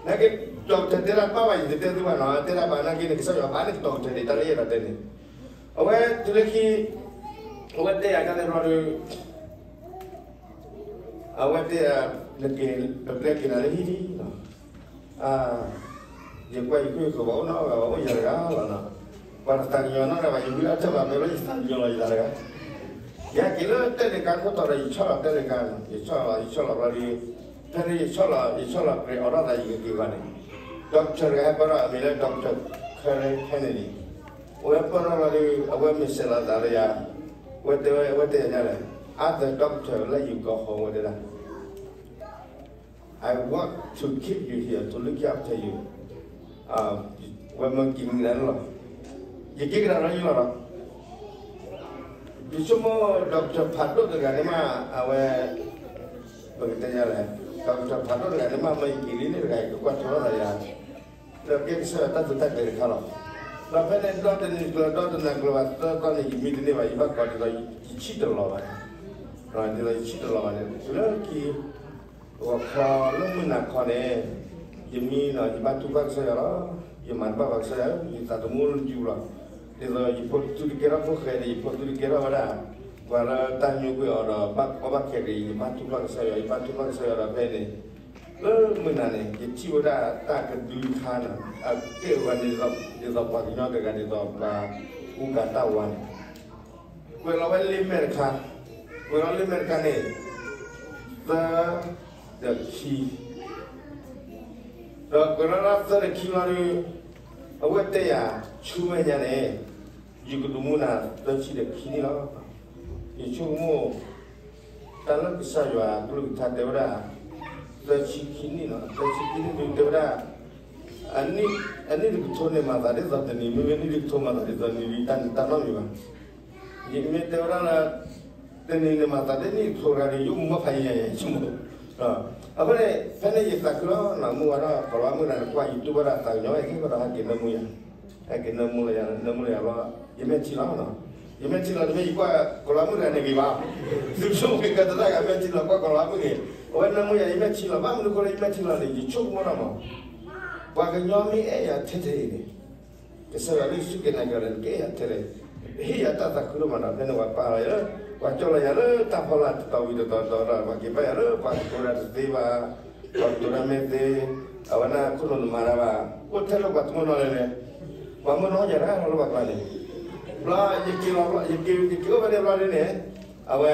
နာ်က့ တီၤကထၢၣ်တဲတၢ်ဘၣ်ဘၣ် ယတတဲသုဘၣ်နီၤ တဲတၢ်ဘၣ်နာ်က့န့ၣ် ကစၢ်ယွၤဘၣ်န့ၣ် ကတီၤကထၢၣ်န့ၣ် တၢ်လၢယအဲၣ်ဒိးတဲန့ၣ် အဝဲတုၤလၢခံ အဝဲတဲယၤတၢ်န့ၣ်ဘျီဒီး အဝဲတဲ နက့ၤ ပပျဲက့ၤနၤလၢဟံၣ်လီၤ. ယကွၢ်ယခိၣ်ယဃၢၤ ပှၤအိၣ်နီတဂၤဘၣ်, အိၣ်ယၤတဂၤလီၤ. ပှၤတသးကညီၤနီတဂၤဘၣ်, ယဝံအီၣ်တၢ်ဘၣ် မ့ၢ်လၢယသးကညီၤလီၤယသးတဂၤ. ယဟဲက့ၤလၢတဲလ့ကါခိၣ်တီဒီး ယဆီၣ်လီၤတဲလ့ကါ, ယဆီၣ်လီၤ ယဆီၣ်လီၤဘျီဒီး ဖဲန့ၣ်ယဆီၣ်လီၤ ယဆီၣ်လီၤကြဲးအီၤထီၣ်သး ယကက့ၤဘၣ်န့ၣ် doctor တဂၤဟဲပၢၢ်ထီၣ် အမံၤလၢ doctor Karen Kennedy. အဝဲပၢၢ်ထီၣ်ဘျီဒီး အဝဲမ့ၢ်စဲးလီၤသးလၢယၤ, အဝဲတဲဝဲ အဝဲတဲယၤဒ်လဲၣ်, other doctor လၢ you go home ဝဲတဲဒၣ် I want to keep you here to look after you. ဝဲမၢက့ၤမံၤနၤလီၤ. ယက့ၤကဒါလီၤယလီၤဒီး ယဆိကမိၣ် doctor ဖးဒိၣ်တဂၤန့ၣ်မး အဝဲ ပကတဲယၤလဲၣ်, doctor ဖးဒိၣ်တဂၤန့ၣ်မး မၢယက့ၤလံန့ၣ်တဂၤ ယကကွၢ်ထီၣ်သးယၤ ဒီးကဲကစၢ်ယွၤတၢ်သူတၢ်ကျဲၤတခါလီၤ. ဒီးဖဲန့ၣ်ဒီတနံၤကျၢၤ ဒီတနၤကျၢၤဘၣ် သၢသီန့ၣ် ယမံတန့ၢ်ဘၣ် ယဘၣ်ကိးဒ်သိးယဆံၣ်တလီၤဘၣ်, ဒ်သိးယဆံၣ်တလီၤဘၣ်န့ၣ် လၢခံ ဂီၤခီလၢမုၢ်နၤခီန့ၣ် ယမံဒီး ယဘၣ်တူၢ်ဘၣ်ကစၢ်ယွၤလီၤ. ယမၤတဘၣ်ဘၣ်ကစၢ်ယွၤ ယသးသမူလၢယူလီၤ. ဒ်သိးယဖိသုတကဲထီၣ်ဖိၣ်ဃဲန့ၣ် ယဖိသုတကဲထီၣ်ဝဲဒၣ် ပှၤလၢတၢ်ညိကွံာ်အီၤဒီး ဘၣ်ကီဘၣ်ခဲက့ၤ ယဘၣ်တူၢ်ဘၣ်ကစၢ်ယွၤ ယဘၣ်တူၢ်ဘၣ်ကစၢ်ယွၤဒီးဖဲန့ၣ် လၢမုၢ်နၤန့ၣ် ယထံၣ်ဝဲဒၣ်တၢ်ကဒုခါန့ၣ် အကဲဝဲဒ်သိးပှၤကညီတဂၤ ဒ်သိးပှၤကူကၤတၢ်ဝါန့ၣ် ကွဲးလီၤဝဲလ့မဲာ်တခါ, ကွဲးလီၤလ့မဲာ်တခါန့ၣ် သၢဒီးခံ, ဒီးကွဲးလီၤလၢသၢဒီးခံလီၤဒီး အဝဲတဲယၤ ဆူမဲာ်ညါန့ၣ် ယကဒိးမူနၤသၢဆံဒီးခံနံၣ်လီၤ. ယဆိကမိၣ် တၢ်လၢကစၢ်ယွၤအကလုၢ်ကထါတဲဝဲဒၣ် သၢဆံခံနံၣ်လီၤ. သၢဆံခံနံၣ်ဒုးတဲဝဲဒၣ် အနံၣ်တကထိန့ၣ်မၤသးဒ်သိးတနံၤ, မ့မ့ၢ်နံၣ်တကထိမၤသးဒ်သိးတနံၤ တၢ်န့ၣ်တၢ်နီတမံၤဘၣ်. ယမ့ၢ်တဲဝဲဒၣ်လၢ တနံၤန့ၣ်မၤသးဒ်နံၣ်တကထိတဂၤဒီး ယအိၣ်မူဘၣ်ဖးယံၤယံၤယံၤဆိကမိၣ်. အဃိန့ၣ် ဖဲန့ၣ်ယသးခုလီၤနီၤ, မုၢ်ဝါထီၣ် ကိးလီၤမုၢ်နၤန့ၣ် ကွၢ် YouTube ဘၣ်ဒီးသးကညီၤ ဟဲက့ၤဘၣ်ဒီးဟဲက့ၤနၢမူယၤ, ဟဲက့ၤနၢမူလီၤယၤ, နၢမူလီၤယၤဘျီ ယမဲာ်ထံလီၤနီၤ, ယမဲာ်ထံလီၤ တမ့ၢ်ယကွၢ်ကိးလီၤမုၢ်တဂၤန့ၣ်ဂ့ၤဘၣ်, သုဆိကမိၣ်ကတၢၢ်တၢ်ဂၤမဲာ်ထံလီၤ ကွၢ်ကိးလီၤမုၢ်ဂ့ၤ, အဝဲနၢမူယၤ ယမဲာ်ထံလီၤ ဘၣ်မနုၤအဃိလၢယမဲာ်ထံလီၤန့ၣ် ယဆိကမိၣ်နီၤမး, ပှၤကညီမ့ၢ်အဲၣ်ယၤထဲထဲအံၤန့ၣ် ကစၢ်ယွၤလၢယစူၢ်က့ၤနာ်က့ၤအီၤန့ၣ် ကအဲၣ်ယၤထဲလဲၣ်, ဟ့ၣ်ယၤတၢ်သးခုဒိၣ်မးနီၤ, ဖဲန့ၣ်ပှၤပာ်လီၤယၤလၢ ပှၤကၠီလီၤယၤလၢတၢ်ဖီလာ်တတီၤဝံၤတတီၤတတီၤဒီး ပှၤက့ၤဘၣ်ယၤလၢပှၤကတိၤတၢ်တသ့ဘၣ်, ပှၤကတိၤတၢ်မ့ၢ်သ့, အဝဲဒၣ်ခိၣ်နူာ်တမၤတၢ်ဘၣ်, အိၣ်ထဲလၢပှၤတမုၢ်နီၢ်လဲၣ်န့ၣ်, ပှၤမုၢ်နီၢ်ယၤတၢ်လီၤလၢပှၤကျါန့ၣ်, ဘျီယက့ၤလီၤဘျီ ယက့ၤ ယက့ၤအိၣ်ဖဲန့ၣ်ဘျီဒ်န့ၣ်, အဝဲ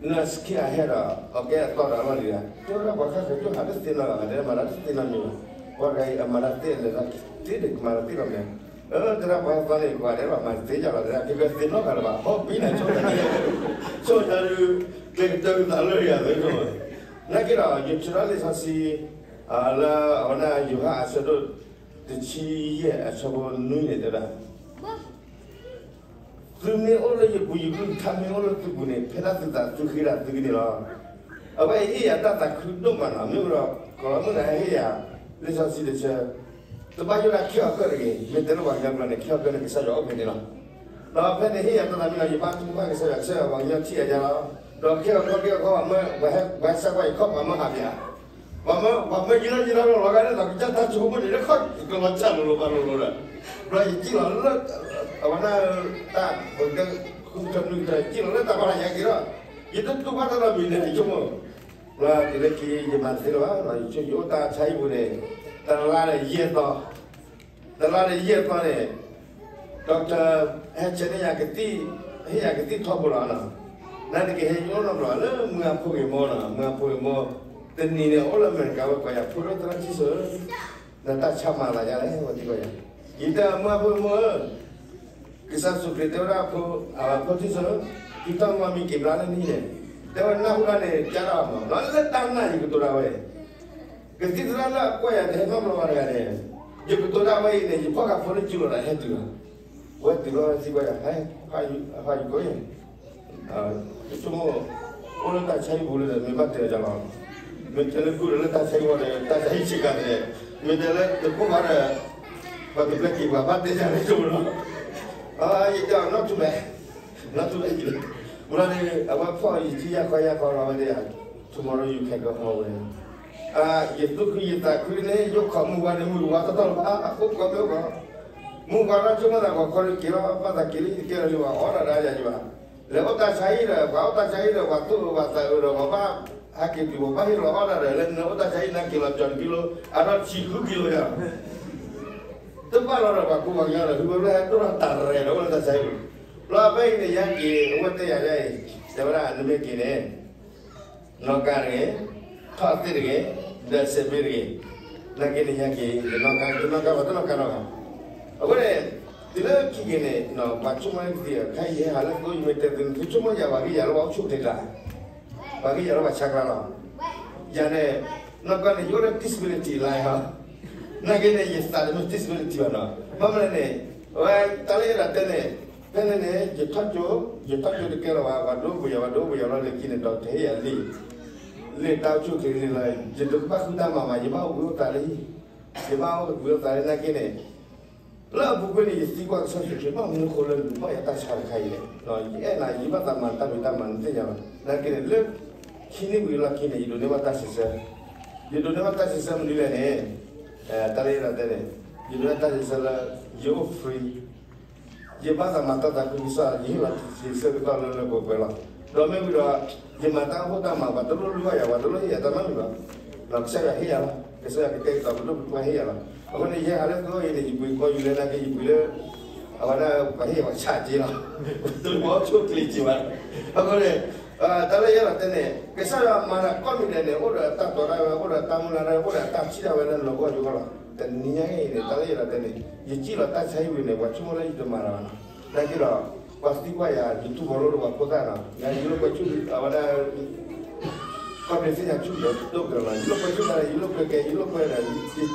နစခ့အဟဲဒီး အကဲအသီဒီးအလီၢ်လံၤဒၣ် တဲဝဲဒၣ်ပှၤခါဃဲၤကၠိဟးတသ့နီတဂၤဘၣ် တဲမၤတၢ်တသ့နီတမံၤဘၣ်, ပှၤတဂၤအံၤအမၤတၢ်သ့လဲၣ်, သ့ဒၣ်ကမၤတၢ်သ့လီၤမ့ၢ်, တဲဒၣ်ပှၤသီန့ၣ် ပှၤတဲဘၣ်မၤတသ့ယၤလီၤ တဲဒၣ် ကဲကဲသ့နီတဂၤလၢၤဘၣ် ဟီၣ်ဘံနၤဆိ ဆိယၤဒုး ကျဲကတၢၢ်ကသးလၢယၤသ့, နာ်က့ဒီး ယထုးထီၣ်လံာ်စီဆှံ လၢအဝဲဒၣ်ယိၤဟၣ်အဆၢဒိၣ်တဆံယဲၢ်အဆၢဖိနွံန့ၣ်တဲဒၣ် သုမ့ၢ်အိၣ်လၢယပူၤ ယကလုၢ်ကထါမ့ၢ်အိၣ်လၢသုပူၤန့ၣ် ဖဲဒၣ်သုသးသုဃ့ဒၣ်သုကန့ၣ်လီၤ. အဝဲအံၤဟ့ၣ်ယၤတၢ်သးခုဒိၣ်မးနီၤ, မ့ၢ်ဝံၤဒီး ကိးလီၤမုၢ်နၤဟ့ၣ်ယၤ လံာ်စီဆှံတဆၢ, တဘၣ်ယိၣ်ဒၣ်ခဲအံၤအကၢၣ်တဂ့ၤ, မ့ၢ်တဲလၢပှၤကညီကျိာ်န့ၣ် ခဲအံၤအကၢၣ်န့ၣ် ကစၢ်ယွၤအိၣ်ဖဲန့ၣ်လီၤ. ဒီးဖဲန့ၣ်ဟ့ၣ်ယၤတၢ်သးမံလီၤ ယဘါထုကဖၣ်ကစၢ်ယွၤ ကစၢ်ယွၤပှၤကညီထံၣ်အယါလီၤ. ဒီးခဲအံၤခဲအံၤခဲအံၤ ပှၤမၢ ပှၤဟဲ ပှၤဟဲဆါကွၢ်ယခီၣ် ပှၤမၢဟးပၠး ပှၤမၢ ပှၤမၢယံၤလီၤယံၤလီၤလီၤဂာ်လၢ ကစၢ်တၢ်ဆိကမိၣ်န့ၣ် လၢခီၣ်ကလီၤဆၣ်လိၤလိၤဘၣ်လိၤလိၤဒီး ဘျီယစံၣ်လီၤလၢ အဝဲဒၣ်တၢ်ပကတဲ ဃုထၢနွံထၢ ယစံၣ်လီၤလၢတၢ်ဖီလာ်ယၤက့ၤဒီး ယတတူၢ်ဘၣ်တၢ်နီတမံၤန့ၣ် ယဆိကမိၣ် ဘျီတုၤလၢခံယမၤတသ့လၢၤဘၣ် ယဆိကမိၣ်ယအိၣ်တၢ်ဆါဟံၣ်ပူၤန့ၣ် တလါဒီးယဲၢ်သီ တလါဒီးယဲၢ်သီန့ၣ် doctor ဟဲဆဲးန့ၢ်ယၤကသံၣ် ဟ့ၣ်ယၤကသံၣ်ထီဘိလီၤနီၤ. နၤတက့ၤဟဲယအိၣ်နီတဘျီလၢမုၢ်အဖိဂ့ၤမိၢ်နီၤ, မုၢ်အဖိဂ့ၤမိၢ် တနံၤန့ၣ် အိၣ်လၢအမဲရကၤဝဲ ကိးယၤဖိဒိၣ်သရၣ်ထံၣ်စိၤဧၢ, နတၢ်ဆါမၤသးယါလဲၣ် ဝဲသံကွၢ်ယၤ, ယတဲမုၢ်အဖိဂ့ၤမိၢ်ဧၢ, ကစၢ်ယ့ၣ်ၡူးခရံာ်တဲဝဲဒၣ်အဖိ အဖိထံၣ်စိၤဧၢ, သုတၢ်မၤမံၤက့ၤဘျါလၢနဟံၣ်န့ၣ်, တဲဝဲနၢ်ဟူဒၣ်န့ၣ် ကၢ်ဒၣ်အီၤမး လၢတၢ်နာ်ယကတိၤဒၣ်ဝဲ ကသံၣ်သရၣ်လၢအကွၢ်ယၤတဟဲနီတဘျီဘၣ်တဂၤန့ၣ်, ယကတိၤဒၣ်ဝဲအံၤန့ၣ် ယဖီၣ်ဃာ်ဖိလၢစုလိာ်သးဟဲတုၤလီၤ. ဝဲတုၤလီၤသံကွၢ်ယၤ ဟဲ ဟးယူၤကိၣ်ယဲၢ်, ယဆိကမိၣ် အိၣ်လၢတၢ်ဆါဟံၣ်ပူၤလၢဒီး မ့ၢ်ဘၣ်တဲလီၤယၤလီၤ, မ့ၢ်တဲလၢကုၢ်ဒီးလၢတၢ်ဆါဟံၣ်ဝဲဒီး တၢ်ဆါဟံၣ်ဆ့ကၤန့ၣ်, မ့ၢ်တဲလၢတကိၢ်ဘၣ်ဒီး ပှၤတဘျဲက့ၤပှၤဘၣ်တဲယၤန့ၣ်ဆိကမိၣ်လီၤ. ယတဲအီၤ not too bad, not too bad, မ့ၢ်လီၤန့ၣ် အဝဲဖီၣ်ယထံယါခီယါခီလီၤဝဲဒၣ်ယၤ, tomorrow you can go home ဝဲ ယသူၣ်ခုယသးခုန့ၣ် ယိၣ်ခိးမုၢ်ဝါန့ၣ် မုၢ်တဝါတီတီလၢၤဘၣ် အိၣ်ကီမ့ၢ်အိၣ်ကီ, မုၢ်ဝါထီၣ်ဆိကမိၣ်သး ပှၤခီန့ၣ်က့ၤလီၤ ဘၣ်သးက့ၤလံ တကဲလၢၤလံဘၣ် အီၣ်ဒၣ်ဒၣ်ယၤယဘၣ်, လဲၤအိၣ်တၢ်ဆါဟံၣ်ဒီး ပှၤအိၣ်တၢ်ဆါဟံၣ်ဒီး ပှၤသူၣ်အုးပှၤသးအုးဒီး ပှၤဘၣ်ဟးက့ၤတုၤ ပှၤဘၣ်ဟ့ၣ်လီၤအီၣ်တၢ်ဒီး လၢနအိၣ်တၢ်ဆါဟံၣ် နဟဲက့ၤလီၤကၠီၤတကံလိ အါထီၣ်ဆံဃုကံလိယၤ တဘၣ်လီၤဒီး ပှၤကူပှၤကညီဒီး ဟုဝဲလၢဟဲဒိၣ်ထီၣ်တၢ်ရဲၣ်ဒီး အိၣ်လၢတၢ်ဆါဟံၣ်ပူၤ, လီၤဖဲအံၤန့ၣ် ယဟဲက့ၤ အဝဲတဲယၤယဲအံၤ တဲဝဲဒၣ် နမ့ၢ်က့ၤန့ၣ် နီၣ်ကါတဂ့ၤ, ထီၣ်သ့ၣ်တဂ့ၤ, ဒီးစဲးဘ့တဂ့ၤ, နာ်က့န့ၣ် ယဟဲက့ၤ ယနီၣ်ကါ ယနီၣ်ကါ ပှၤတနီၣ်ကါနီတဂၤ, အဃိန့ၣ် တုၤလၢခံက့ၤန့ၣ် ပှၤဆိကမိၣ်ကသံၣ် ခဲအံၤယဟဲဟးလၢသိ ယမ့ၢ်တဲသု သုဆိကမိၣ်ယၤ ပှၤက့ၤယၤလၢပှၤအိၣ်ဆူၣ်အိၣ်ချ့ကျါ ပှၤက့ၤယၤလၢပှၤဆါကျါလီၤ. ယၤန့ၣ် နီၣ်ကါန့ၣ် ယအိၣ်ဒီး disability လၢဟီ, နာ်က့န့ၣ် ယသးတမ့ၢ် disability ဘၣ်နီၤ, ဘၣ်မနုၤလဲၣ်န့ၣ် အဝဲတၢ်လၢယအဲၣ်ဒိးတဲန့ၣ် ဖဲန့ၣ်န့ၣ် ယထီၣ်ကၠိ ယထီၣ်ကၠိတကဲလၢၤဘၣ် ပှၤဒိပယီၤ ပှၤဒိပယီၤလီၤလၢခံန့ၣ် ဒီးတဟ့ၣ်ယၤလံာ် လံာ်တၢ်အိၣ်ဆူၣ်အိၣ်ချ့လံာ်လီၤ, ယတဘၣ်ဃုတၢ်မၤဘၣ် ယဘၣ်အိၣ်ဘှံးအိၣ်သါလံ, ယဘၣ်အိၣ်ဘှံးအိၣ်သါလံ နာ်က့န့ၣ် လၢအပူၤကွံာ်န့ၣ် ယသံကွၢ်ကစၢ်ယ့ၣ်ၡူးခရံာ် ဘၣ်မနုၤအဃိလၢနဘၣ်ယၤတၢ်ဆါတခါအံၤလဲၣ်, ယအဲၣ်နၤ ယဘၣ်သးမၤတၢ်ဖံးတၢ်မၤ နသ့ၣ်ညါလီၤ, နာ်က့န့ၣ် လၢခံနံၣ်ဝံၤလီၢ်ခံန့ၣ် ယဒိးန့ၢ်ဘၣ်တၢ်စံးဆၢ, ယဒိးန့ၢ်ဘၣ်တၢ်စံးဆၢမနုၤလဲၣ်န့ၣ် တၢ်လၢယအဲၣ်ဒိးတဲန့ၣ် ယဒိးန့ၢ်တၢ်စံးဆၢလၢ ယအိၣ် free ယဘၣ်သးမၤတၢ်သးခုကစီၣ် ယဟ့ၣ်လီၤစံးဆၢကတီၢ်လၢလၢပှဲၤပှဲၤလီၤ. ဒီးမ့ၢ်ဝံၤဒီး ယမၤတၢ်အိၣ်ဖှိၣ်တၢ်မၤ ပှၤတလိၣ်လူၤဘၣ်ယၤ ပှၤတလိၣ်ဟ့ၣ်ယၤတၢ်နီတမံၤဘၣ်, ဒီးကစၢ်ယွၤဟ့ၣ်ယၤလီၤ. ကစၢ်ယွၤကတဲာ်ကတီၤပဒိၣ်ပပှၢ်ဟ့ၣ်ယၤလီၤ. အဃိန့ၣ် ယဟဲဟးလၢသိအံၤန့ၣ် ယပှ့ၤကီယူၤလၢနာ်က့ ယပှ့ၤလၢ အဝဲဒၣ်ပှၤဟ့ၣ်ယၤပှၤဆၣ်က့လီၤ. တလိၣ်ဘၣ်အိၣ်ဆူၣ်အိၣ်ချ့က့ဘၣ်. အဃိန့ၣ် တၢ်လၢယအဲၣ်ဒိးတဲန့ၣ် ကစၢ်ယွၤမၤတၢ်ကိးမံၤဒဲးန့ၣ် အိၣ်ဒီးတၢ်တီတၢ်ဝဲ အိၣ်ဒီးတၢ်မုၢ်လၢ်တၢ် အိၣ်ဒီးတၢ်ထံၣ်တၢ်ဝဲလၢနဂီၢ်ယဂီၢ်လီၤ. တနံၤညါအံၤန့ၣ် တၢ်လၢယအဲၣ်ဒိးတဲန့ၣ် ယစံၣ်လီၤတၢ်ဆါဟံၣ်ဝံၤန့ၣ် ပှၤဆိကမိၣ်လၢယတမၤတၢ်ဘၣ်နီၤ. နာ်က့ဒီး ပှၤသံကွၢ်ယၤ ယတူၢ်ဖီလိၣ်ဒီးပှၤဖိသၣ်နီၤ ယၤယလိၣ်ကွဲဆူၣ် အဝဲဒၣ် ကီၢ်ပယီၤသ့ၣ်ညါဆူၣ်ဒီးဒိၣ်ကတၢၢ်လီၤ. ယလိၣ်ကွဲဆူၣ်တၢ် ယလိၣ်ကွဲကဲ ယလိၣ်ကွဲဒီး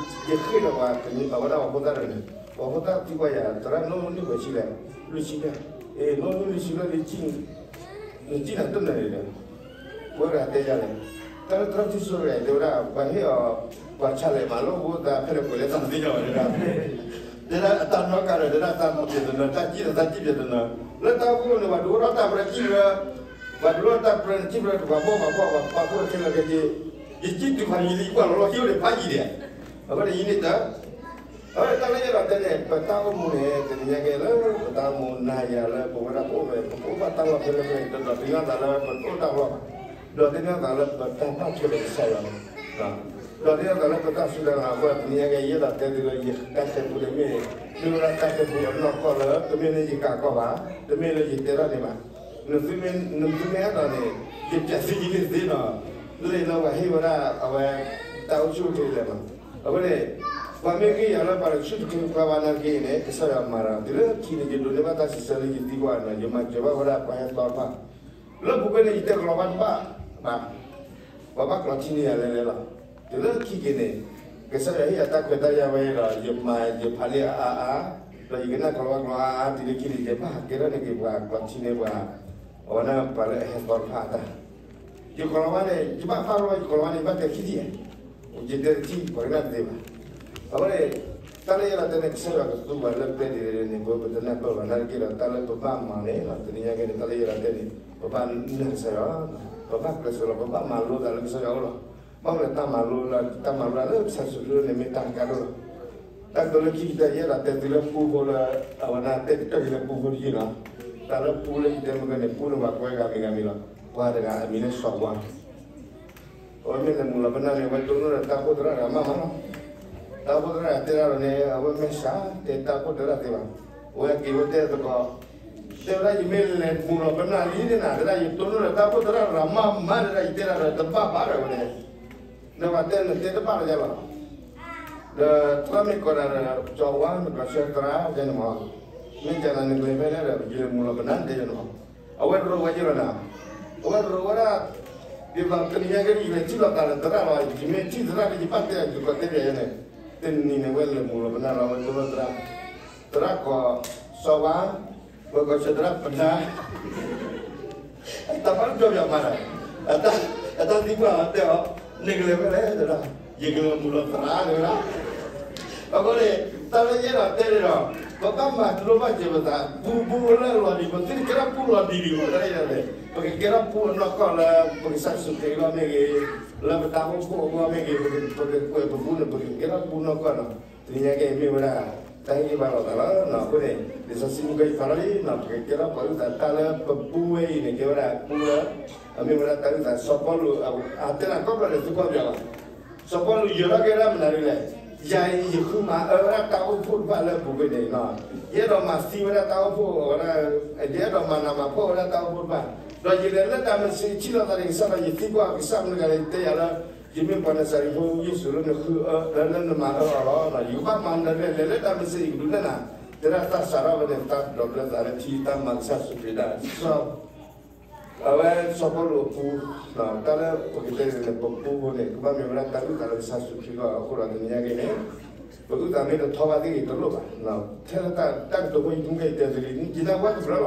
ယဃ့ၢ်ဒီးပှၤ အဝဲဒၣ်ပှၤဖိသၣ်တဂၤန့ၣ် ပှၤဖိသၣ်သံကွၢ်ယၤ သရၣ်နီၢ်နုၢ်ကွဲဆံလဲၣ် လွံၢ်ဆံလဲၣ်, အ့ နီၢ်နုၢ်လွံၢ်ဆံလၢ နစံၣ်နၤတနၢၤန့ၣ်ဒီး ဝဲဒၣ်တဲယၤလဲၣ်, တၢ်လၢသရၣ်ထံၣ်စိရဲၣ် တဲဝဲဒၣ် ပှၤဟ့ၣ်အီၤ ပှၤဆါလဲၣ်မၤလိဖိသၣ်ဖဲလဲၣ်ပှဲၤလၢတၢ်သ့ၣ်ညါဘၣ်တဲဒၣ်, တဲဒၣ်အတၢ်နီၣ်ကါဒီး တဲဒၣ်တၢ်နီၣ်ပျဲးတနၢၤ တၢ်စံၣ်ဒီးတၢ်စံၣ်ပျဲးတနၢၤ, လၢတၢ်အိၣ်ဖှိၣ်န့ၣ် ပှၤဒိၣ်ထီၣ်တၢ်ပြၢစံၣ်ပြၢ, ပှၤဒိၣ်ထီၣ်တၢ်ပြၢစံၣ်ပြၢ ပှၤဘီၣ်ပှၤဘီၣ်ပှၤပှၤဖိခဲလၢာ်ခဲဆ့, ယစံၣ်တုၤဖးယံၤလံ ယကွၢ်လီၤလီၤဟံၣ်အိၣ်န့ၣ်ဖးယံၤဒဲး, အဝဲန့ၣ်ယန့ၣ်တၢ် အဝဲတၢ်လၢယအဲၣ်ဒိးတဲန့ၣ် ပတၢ်အိၣ်မူန့ၣ် တနံၤညါကဲလၢ ပတၢ်အိၣ်မူနၤယၤလၢပဝဲဒၣ်ပအိၣ်ဝဲ ပကအိၣ်ဘၣ်တၢ်လီၢ်ဖဲလဲၣ်ဖဲလဲၣ် ဒီးဒိးသန့ၤသးလၢပတအိၣ်တၢ်လီၢ်ဘၣ်, ဒီးသန့ၤသးလၢပတၢ်ဘၣ်ထွဲဒီးကစၢ်ယွၤန့ၣ်, ဒီးသန့ၤသးလၢပတၢ်စူၢ်တၢ်နာ်အဃိ တနံၤညါကဲ ယအဲၣ်ဒိးတဲသုလၢယတၢ်တဲပူတမ့ၢ် မ့ၢ်ဝဲဒၣ်တၢ်တဲပူအနီၢ်ကီၢ်လၢ တမ့ၢ်လၢယကးကီၢ်ဘၣ်, တမ့ၢ်လၢယတဲထီၣ်န့ၣ်ဘၣ်, နသုမ့ၢ်အဲၣ်ဒိးန့ၣ် ယပျးသုယလ့ၣ်သ့နီၤ, လၢလၢပှၤဟ့ၣ်ဝဲဒၣ်အဝဲ တၢ်အိၣ်ဆူၣ်အိၣ်ချ့လဲၣ်မး, အဝဲန့ၣ် ပှၤမ့ၢ်ဂ့ၢ်ယၤလၢပှၤတဆူၣ်တချ့ခွါဘၣ်နာ်က့န့ၣ် ကစၢ်ယွၤမၤဒီး တုၤလၢခံန့ၣ် ယဒိးန့ၢ်ဘၣ်တၢ်စံးဆၢလၢယသံကွၢ်န့ၣ် ယမၤစၢၤဘၣ်ဝဲဒၣ်ပှၤဟဲသီတဖၣ်, လၢပူၤကွံာ်န့ၣ် ယတဲကလီၤဘၣ်တဘၣ်ဘၣ်, ပှၤဘၣ်ကျိးထံန့ၢ်ယၤလဲၤလဲၤလီၤ, တုၤလၢခံက့ၤန့ၣ် ကစၢ်ယွၤဟ့ၣ်ယၤတၢ်ခွဲးတၢ်ယာ်ဝဲဒီး ယမၤယဖးလံာ်အါအါအါ, ဒီးယကနၣ်ကလီၤဘၣ်ကျိးအါအါ တုၤလၢခံန့ၣ် ယဘၣ်ဟးကဲထီၣ်န့ၢ်က့ၤပှၤကျိးထံန့ၢ်ပှၤ အဝဲဒၣ်ပှၤလၢအဟဲသီတဖၣ်အတၢ် ယကလီၤဘၣ်န့ၣ် ယဘၣ်ဖးလီၤ ယကလီၤဘၣ်န့ၣ် ယဘၣ်တဲခံထံၣ်ဧါ, ယတဲတထံၣ် ပှၤကနၣ်တသ့ဘၣ်. အဃိန့ၣ် တၢ်လၢယအဲၣ်ဒိးတဲန့ၣ် ကစၢ်ယွၤကသူပှၤလၢပျဲၢ်ဒ်လဲၣ်န့ၣ် ပတနၢ်ပၢၢ်ဘၣ် နာ်သက့ဒီး တၢ်လၢပဘၣ်မၤန့ၣ် တနံၤညါက့န့ၣ် တၢ်လၢယအဲၣ်ဒိးတဲန့ၣ် ပဘၣ်နာ်ကစၢ်ယွၤ, ပဘၣ်ကျဲးစၢးလီၤ ပဘၣ်မၤလိသးလၢကစၢ်ယွၤအအိၣ်လီၤ. ဘၣ်မနုၤတၢ်မၤလိလၢ တၢ်မၤလိလၢကစၢ်ယ့ၣ်ၡူးခရံာ်န့ၣ် မ့ၢ်တၢ်ကါဒိၣ်လီၤ. တၢ်ကတိၤလၢခံကတၢၢ် ယအဲၣ်ဒိးတဲသုလၢပူဖိလၢ အဝဲဒၣ်တဲာ်ကတီၢ်က့ၤလၢပူဖိတယုၢ်လီၤ. တၢ်လၢပူလၢယတဲမ့ၢ်ကန့ၣ် ပူန့ၣ်ပှၤကွဲဂၤမံၤဂၤမံၤလီၤ. ပှၤတဂၤအမံၤလၢစီၤဝါ အဝဲမ့ၢ်လဲၤမူလီၤပနၢ်န့ၣ် အဝဲတိၢ်နီၣ်ဒီးတၢ်အိၣ်ဖှိၣ်သရၣ်တဂၤမးမးလီၤ. တၢ်အိၣ်ဖှိၣ်သရၣ်တဲဒၣ်ဒီးန့ၣ် အဝဲမ့ၢ်စးတဲတၢ်အိၣ်ဖှိၣ်သရၣ်သ့ဘၣ်. အဝဲက့ၤဝဲတဲသကိး တဲဝဲဒၣ် ယမ့ၢ်လဲၤမူလီၤပနၢ်လံန့ၣ်နၤ တဲဒၣ် ယတိၢ်နီၣ်ဒီးတၢ်အိၣ်ဖှိၣ်သရၣ်တဂၤမးမး တဲဒၣ် ယတဲဒၣ်ဒီးတဘၣ်ဘၣ်ဒီးဝဲန့ၣ် ဒီးပှၤတဲနတဲတဘၣ်လီၤယၤလီၤ. ဒီးသရၣ်မ့ၢ်ကိးဒၣ်ဒီး စီၤဝါမ့ၢ်ကိးဆၢသရၣ်ယဲန့ၣ်မး, မ့ၢ်ကနၤနကလဲၤဖဲလဲၣ်ဒီး ယလဲၤမူလီၤပနၢ်တဲယဲန့ၣ်မး. အဝဲရိဝဲယဲလီၤနၤ, အဝဲရိဝဲဒၣ် ဒ်သိးတနံၤညါက့ ယလဲၤထံၣ်လိာ်သးဒီးသရၣ်လီၤ, ယမ့ၢ်ထံၣ်သရၣ်ဒီး ယဘၣ်တဲအီၤ ယကကိးတဲဘၣ်ယဲန့ၣ်, တနံၤန့ၣ် ဝဲလဲၤမူလီၤပနၢ်လီၤ ဝဲတိၢ်နီၣ်သရၣ်, သရၣ်ကိးစီၤဝါ ပကိးဆၢသရၣ်ပနၢ်, တၢ်ဘၣ်ဒီးပျီပျီမးဒီး, အတၢ်သံကွၢ်အီၤတဲအီၤ, နကလဲၤဖဲလဲၣ်တဲဒၣ်, ယကလဲၤမူလီၤသရၣ်တဲဝဲဒၣ်. အဃိန့ၣ် တၢ်လၢယအဲၣ်ဒိးတဲန့ၣ်ဒီး ပဘၣ်မၤလိဘၣ်စၢၤပသး ပူပူလၢလီၤဒံး ပသုတကဲထီၣ်ပူလီၤဒံးဒံး ပတၢ်လၢယအဲၣ်ဒိးတဲ ပကကဲထီၣ်ပူအနီၢ်ကီၢ်လၢ ပကစၢ်ယ့ၣ်ၡူးခရံာ်အလီၢ်မ့ၢ်ဂ့ၤ, လၢပတၢ်အိၣ်ဖှိၣ်အဂီၢ်မ့ၢ်ဂ့ၤ, ပကကွဲးပပူန့ၣ် ပကကဲထီၣ်ပူနီၢ်ကီၢ်နီၤ. တနံၤညါက့မ့ၢ်ဝဲဒၣ် တၢ်ဟ့ၣ်ဂံၢ်ဘါလိာ်သးလီၤ. အဃိန့ၣ် လံာ်စီဆှံမုၢ်ကီၢ်အံၤဖးထီလံ, ပကကဲထီၣ်ပှၤအုၣ်သးတၢ်လၢပပူဝဲအံၤန့ၣ် ကဲဝဲဒၣ်ပူလၢ အမ့ၢ်ဝဲဒၣ်တၢ်အုၣ်သးစီၤပီလူး အတဲနၤကီၢ်ပျီဒီးသုကီၢ်ပယီၤဘၣ်. စီၤပီလူးယၢၤထီၣ်က့ၤဝဲဒၣ်မနုၤလဲၣ်, ယၤအံၤယဃုမၤအၢဝဲဒၣ်တၢ်အိၣ်ဖှိၣ်တဖၣ်လၢအပူၤကွံာ်န့ၣ်လီၤ. ယအဲၣ်ဒိးမၤသံဝဲဒၣ်တၢ်အိၣ်ဖှိၣ်ဝဲဒၣ်, ယအဲၣ်ဒိးမၤနးမၤဖှီၣ်ဝဲဒၣ်တၢ်အိၣ်ဖှိၣ်တဖၣ်, ဒီးယလဲၤလၢတၢ်မစံးထံၣ်လိာ်သးဒီးကစၢ်ဒီး ယသံကွၢ်ကစၢ်မနုၤဂၤလဲၣ် ယတဲယၤလၢ ယမ့ၢ်ပှၤနၤစၤရ့းဖိယ့ၣ်ၡူးလၢနဃုအၢ လၢနမၤအၢအီၤလီၤ. ယကဘၣ်မၤမနုၤလဲၣ်, လဲၤလၢတၢ်မစံးယကဒုးနဲၣ်နၤ, တဲဒၣ်တၢ်စးထီၣ်ဝဲန့ၣ် တၢ်ဒိးဘျၢသးလၢထံတၢ်မၤကစၢ်ယ့ၣ်ၡူးခရံာ်ဒၣ် စီၤ အဝဲစီၤပီလူးအပူၤ, တၢ်လၢပကတဲန့ၣ် ပပူအဃိန့ၣ် ကဘၣ်မ့ၢ်ဝဲဒၣ်တၢ်အုၣ်သးလၢကစၢ်ယ့ၣ်ၡူးခရံာ်အဂီၢ်အဃိဒီး တနံၤညါက့ၤန့ၣ် ပအုၣ်သးမ့ၢ်တထီဘၣ်သ့ၣ်ဂ့ၤတလိၣ်ဘၣ်. ထဲလၢတၢ်ကတိၤဖိယမူကဲအံၤတဲသုလံ ယနၢ်ပၢၢ်တဘျီလီၤ. ပှၤခရံာ်ဖိန့ၣ်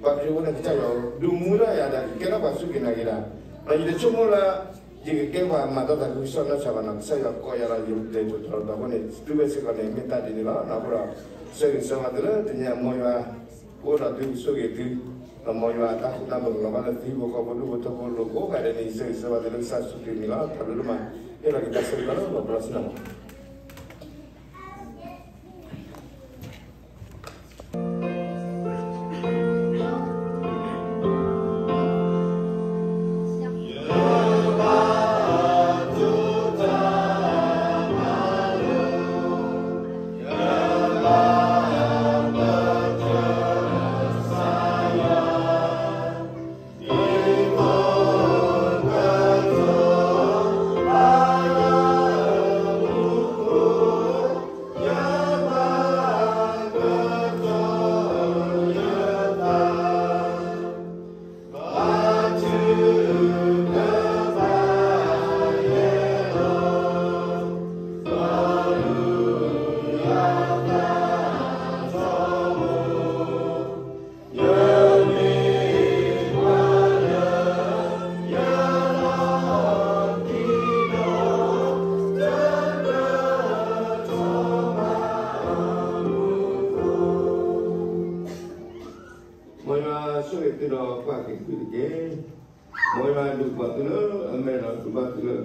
ကစၢ်ယွၤဒုးမူထီၣ်ယၤဒီး ကကဲထီၣ်ပှၤစူၢ်က့ၤနာ်က့ၤတၢ်, ဒီးယတဆိကမိၣ်လၢ ယကကဲပှၤမၤတၢ်သးခုကစီၣ်နီၢ်ဆါဘၣ်နီၤ, ကစၢ်ယွၤကိးယၤဒီး ယတဲာ်ထီၣ်ထီထီၣ်အဃိန့ၣ် တုၤဝဲစ့ၢ်ကီးန့ၣ် မ့ၢ်တၢ်ဒ်န့ၣ်လီၤ. အဃိဒီး ဆၢဂ့ၤဆၢဝါသုလၢတနံၤအံၤ မ်ယွၤ ကအိၣ်ဒီးသု ကဆိၣ်ဂ့ၤသု, ဒီးမ်ယွၤအတၢ်ဃူတၢ်ဖိးကလီၤဘၣ်လၢသုဟံၣ်ဖိဃီဖိဒူၣ်ဖိထၢဖိလိၤကိးဂၤဒဲးန့ၣ် ဆၢဂ့ၤဆၢဝါသုလၢကစၢ်ယ့ၣ်ၡူးခရံာ်အမံၤလီၤ. တၢ်ဘျုးဒိၣ်မး, ဟ့ၣ်လီၤက့ၤတၢ်ဆၢကတီၢ်လၢပှၤပလီၢ်ဆ့ၣ်နီၤ မ်ယွၤဆိၣ်ဂ့ၤသုဒီးကွၢ်က့ၤသုတက့ၢ်. မ်ယွၤဒုးပှၤသုလၢအမဲာ်ဒီးဒုးဘၣ်သုလၢအဘျုး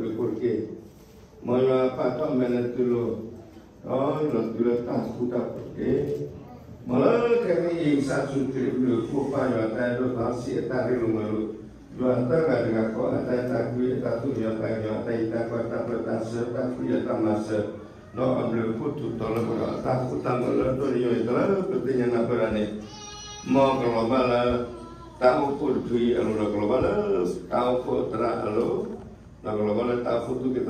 အဖှိၣ်တက့ၢ်. မ်ယွၤပာ်ထီၣ်မဲာ်လၢသုလိၤ, ဒီးလီၤသုလၢတၢ်ဃူတၢ်ဖိးတက့ၢ်. မ်လၢခဲကနံၣ်အံၤ ကစၢ်ယ့ၣ်ၡူးခရံာ်အဘျုးအဖှိၣ် ပၢ်ယွၤအတၢ်အဲၣ်ဒိးသးစီဆှံအတၢ်ရ့လိာ်မုာ်လိာ်, ယွၤသၢဂၤတဂၤဃီအတၢ်အဲၣ်တၢ်ကွံ အတၢ်သူၣ်ကညီၤသးကညီၤ အတၢ်အံးတၢ်ကွၢ် တၢ်ပၢတၢ်ဆှၢ တၢ်ဃုယၤတၢ်မၤစၢၤ, ဒီးအဘျုးအဖှိၣ်ထူးတီၤလၢပဂီၢ် အတၢ်ဃူတၢ်ဖိးလၢဒိၣ်န့ၢ်ယိာ်အံၤ တၢ်လၢပသ့ၣ်ညါနၢ်ပၢၢ်ဒၣ်န့ၣ်, မ်ကလီၤဘၣ်လၢ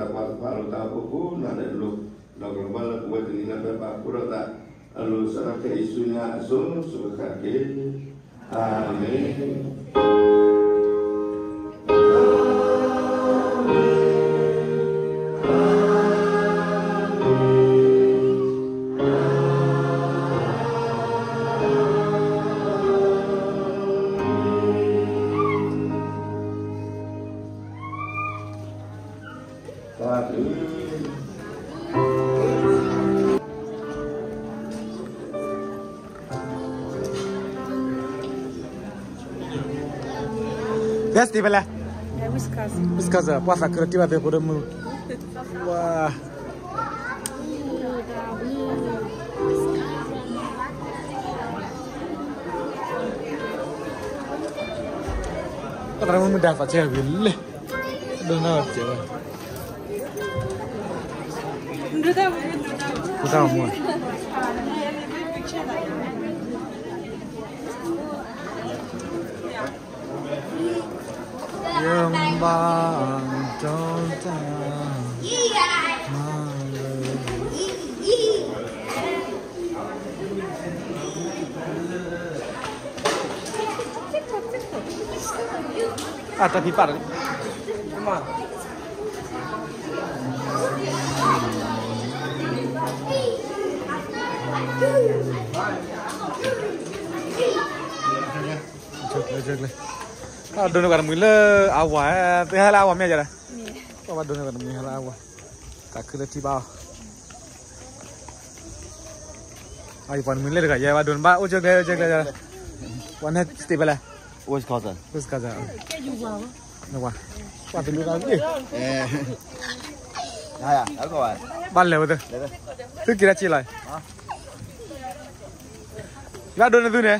တၢ်အိၣ်ဖှိၣ်တဖုအံၤအလိၤ ဒီးကလီၤဘၣ်လၢ တၢ်အိၣ်ဖှိၣ်သရၣ်အလိၤ, ဒီးကလီၤဘၣ်လၢတၢ်အိၣ်ဖှိၣ်သူၣ်က့သးပှၢ်တဖၣ်အလိၤ တၢ်အိၣ်ဖှိၣ်ကိးဂၤဒဲးအလိၤ, ဒီးကလီၤဘၣ်လၢပဝဲတနံၤလၢဖဲပာ်ဖှိၣ်ထီၣ်သးအလိၤ စးထီၣ်ခဲအံၤဆူညါအစိၤစိၤဃၣ်ဃၣ်တက့ၢ်. အၤမ့ၣ်. ဘၣ်စတံးဖဲလဲၣ်, Wisconsin, ပှၤသးခုလၢထံၣ်ဘၣ်သ့ၣ်ဖိဒိၣ်မုၢ်, ပှၤ ပသရၣ်မုၣ်မုၢ်ဒါသးဆဲးဂ့ၤလံ, ဒိၣ်နီၢ်ကဲး, ဒိၣ်တၢ်မူ, ယဘၣ်တီတၢ်မၤလၢ အတၢ်ဖံးပာ်တၢ်လံ, အဒိးန့ၢ်ကတမံၤလၢအဝၤ, သ့ၣ်ဟဲလၢအဝၤမ့ၢ်ယၤဒီး, ပဘၣ်ဒိးန့ၢ်ကတမံၤဟဲလၢအဝၤ, သးခုလၢထံၣ်ဘၣ်အီၤ, အပှၤတမံၤလၢတဂၤယဲဘၣ်ဒိးန့ၢ်ဘၣ် အိၣ်ကၢကျဲ အိၣ်ကၢကျဲ, ပှၤန့ၣ်စတံးဖဲလဲၣ်, Wisconsin, Wisconsin, နဝၤ, ပှၤတလူၤလီၤ, ဘၣ်လဲၤဝဲ, သုက့ၤတၢ်စ့လီၤ, ဘၣ်ဒိနသုန့ၣ်,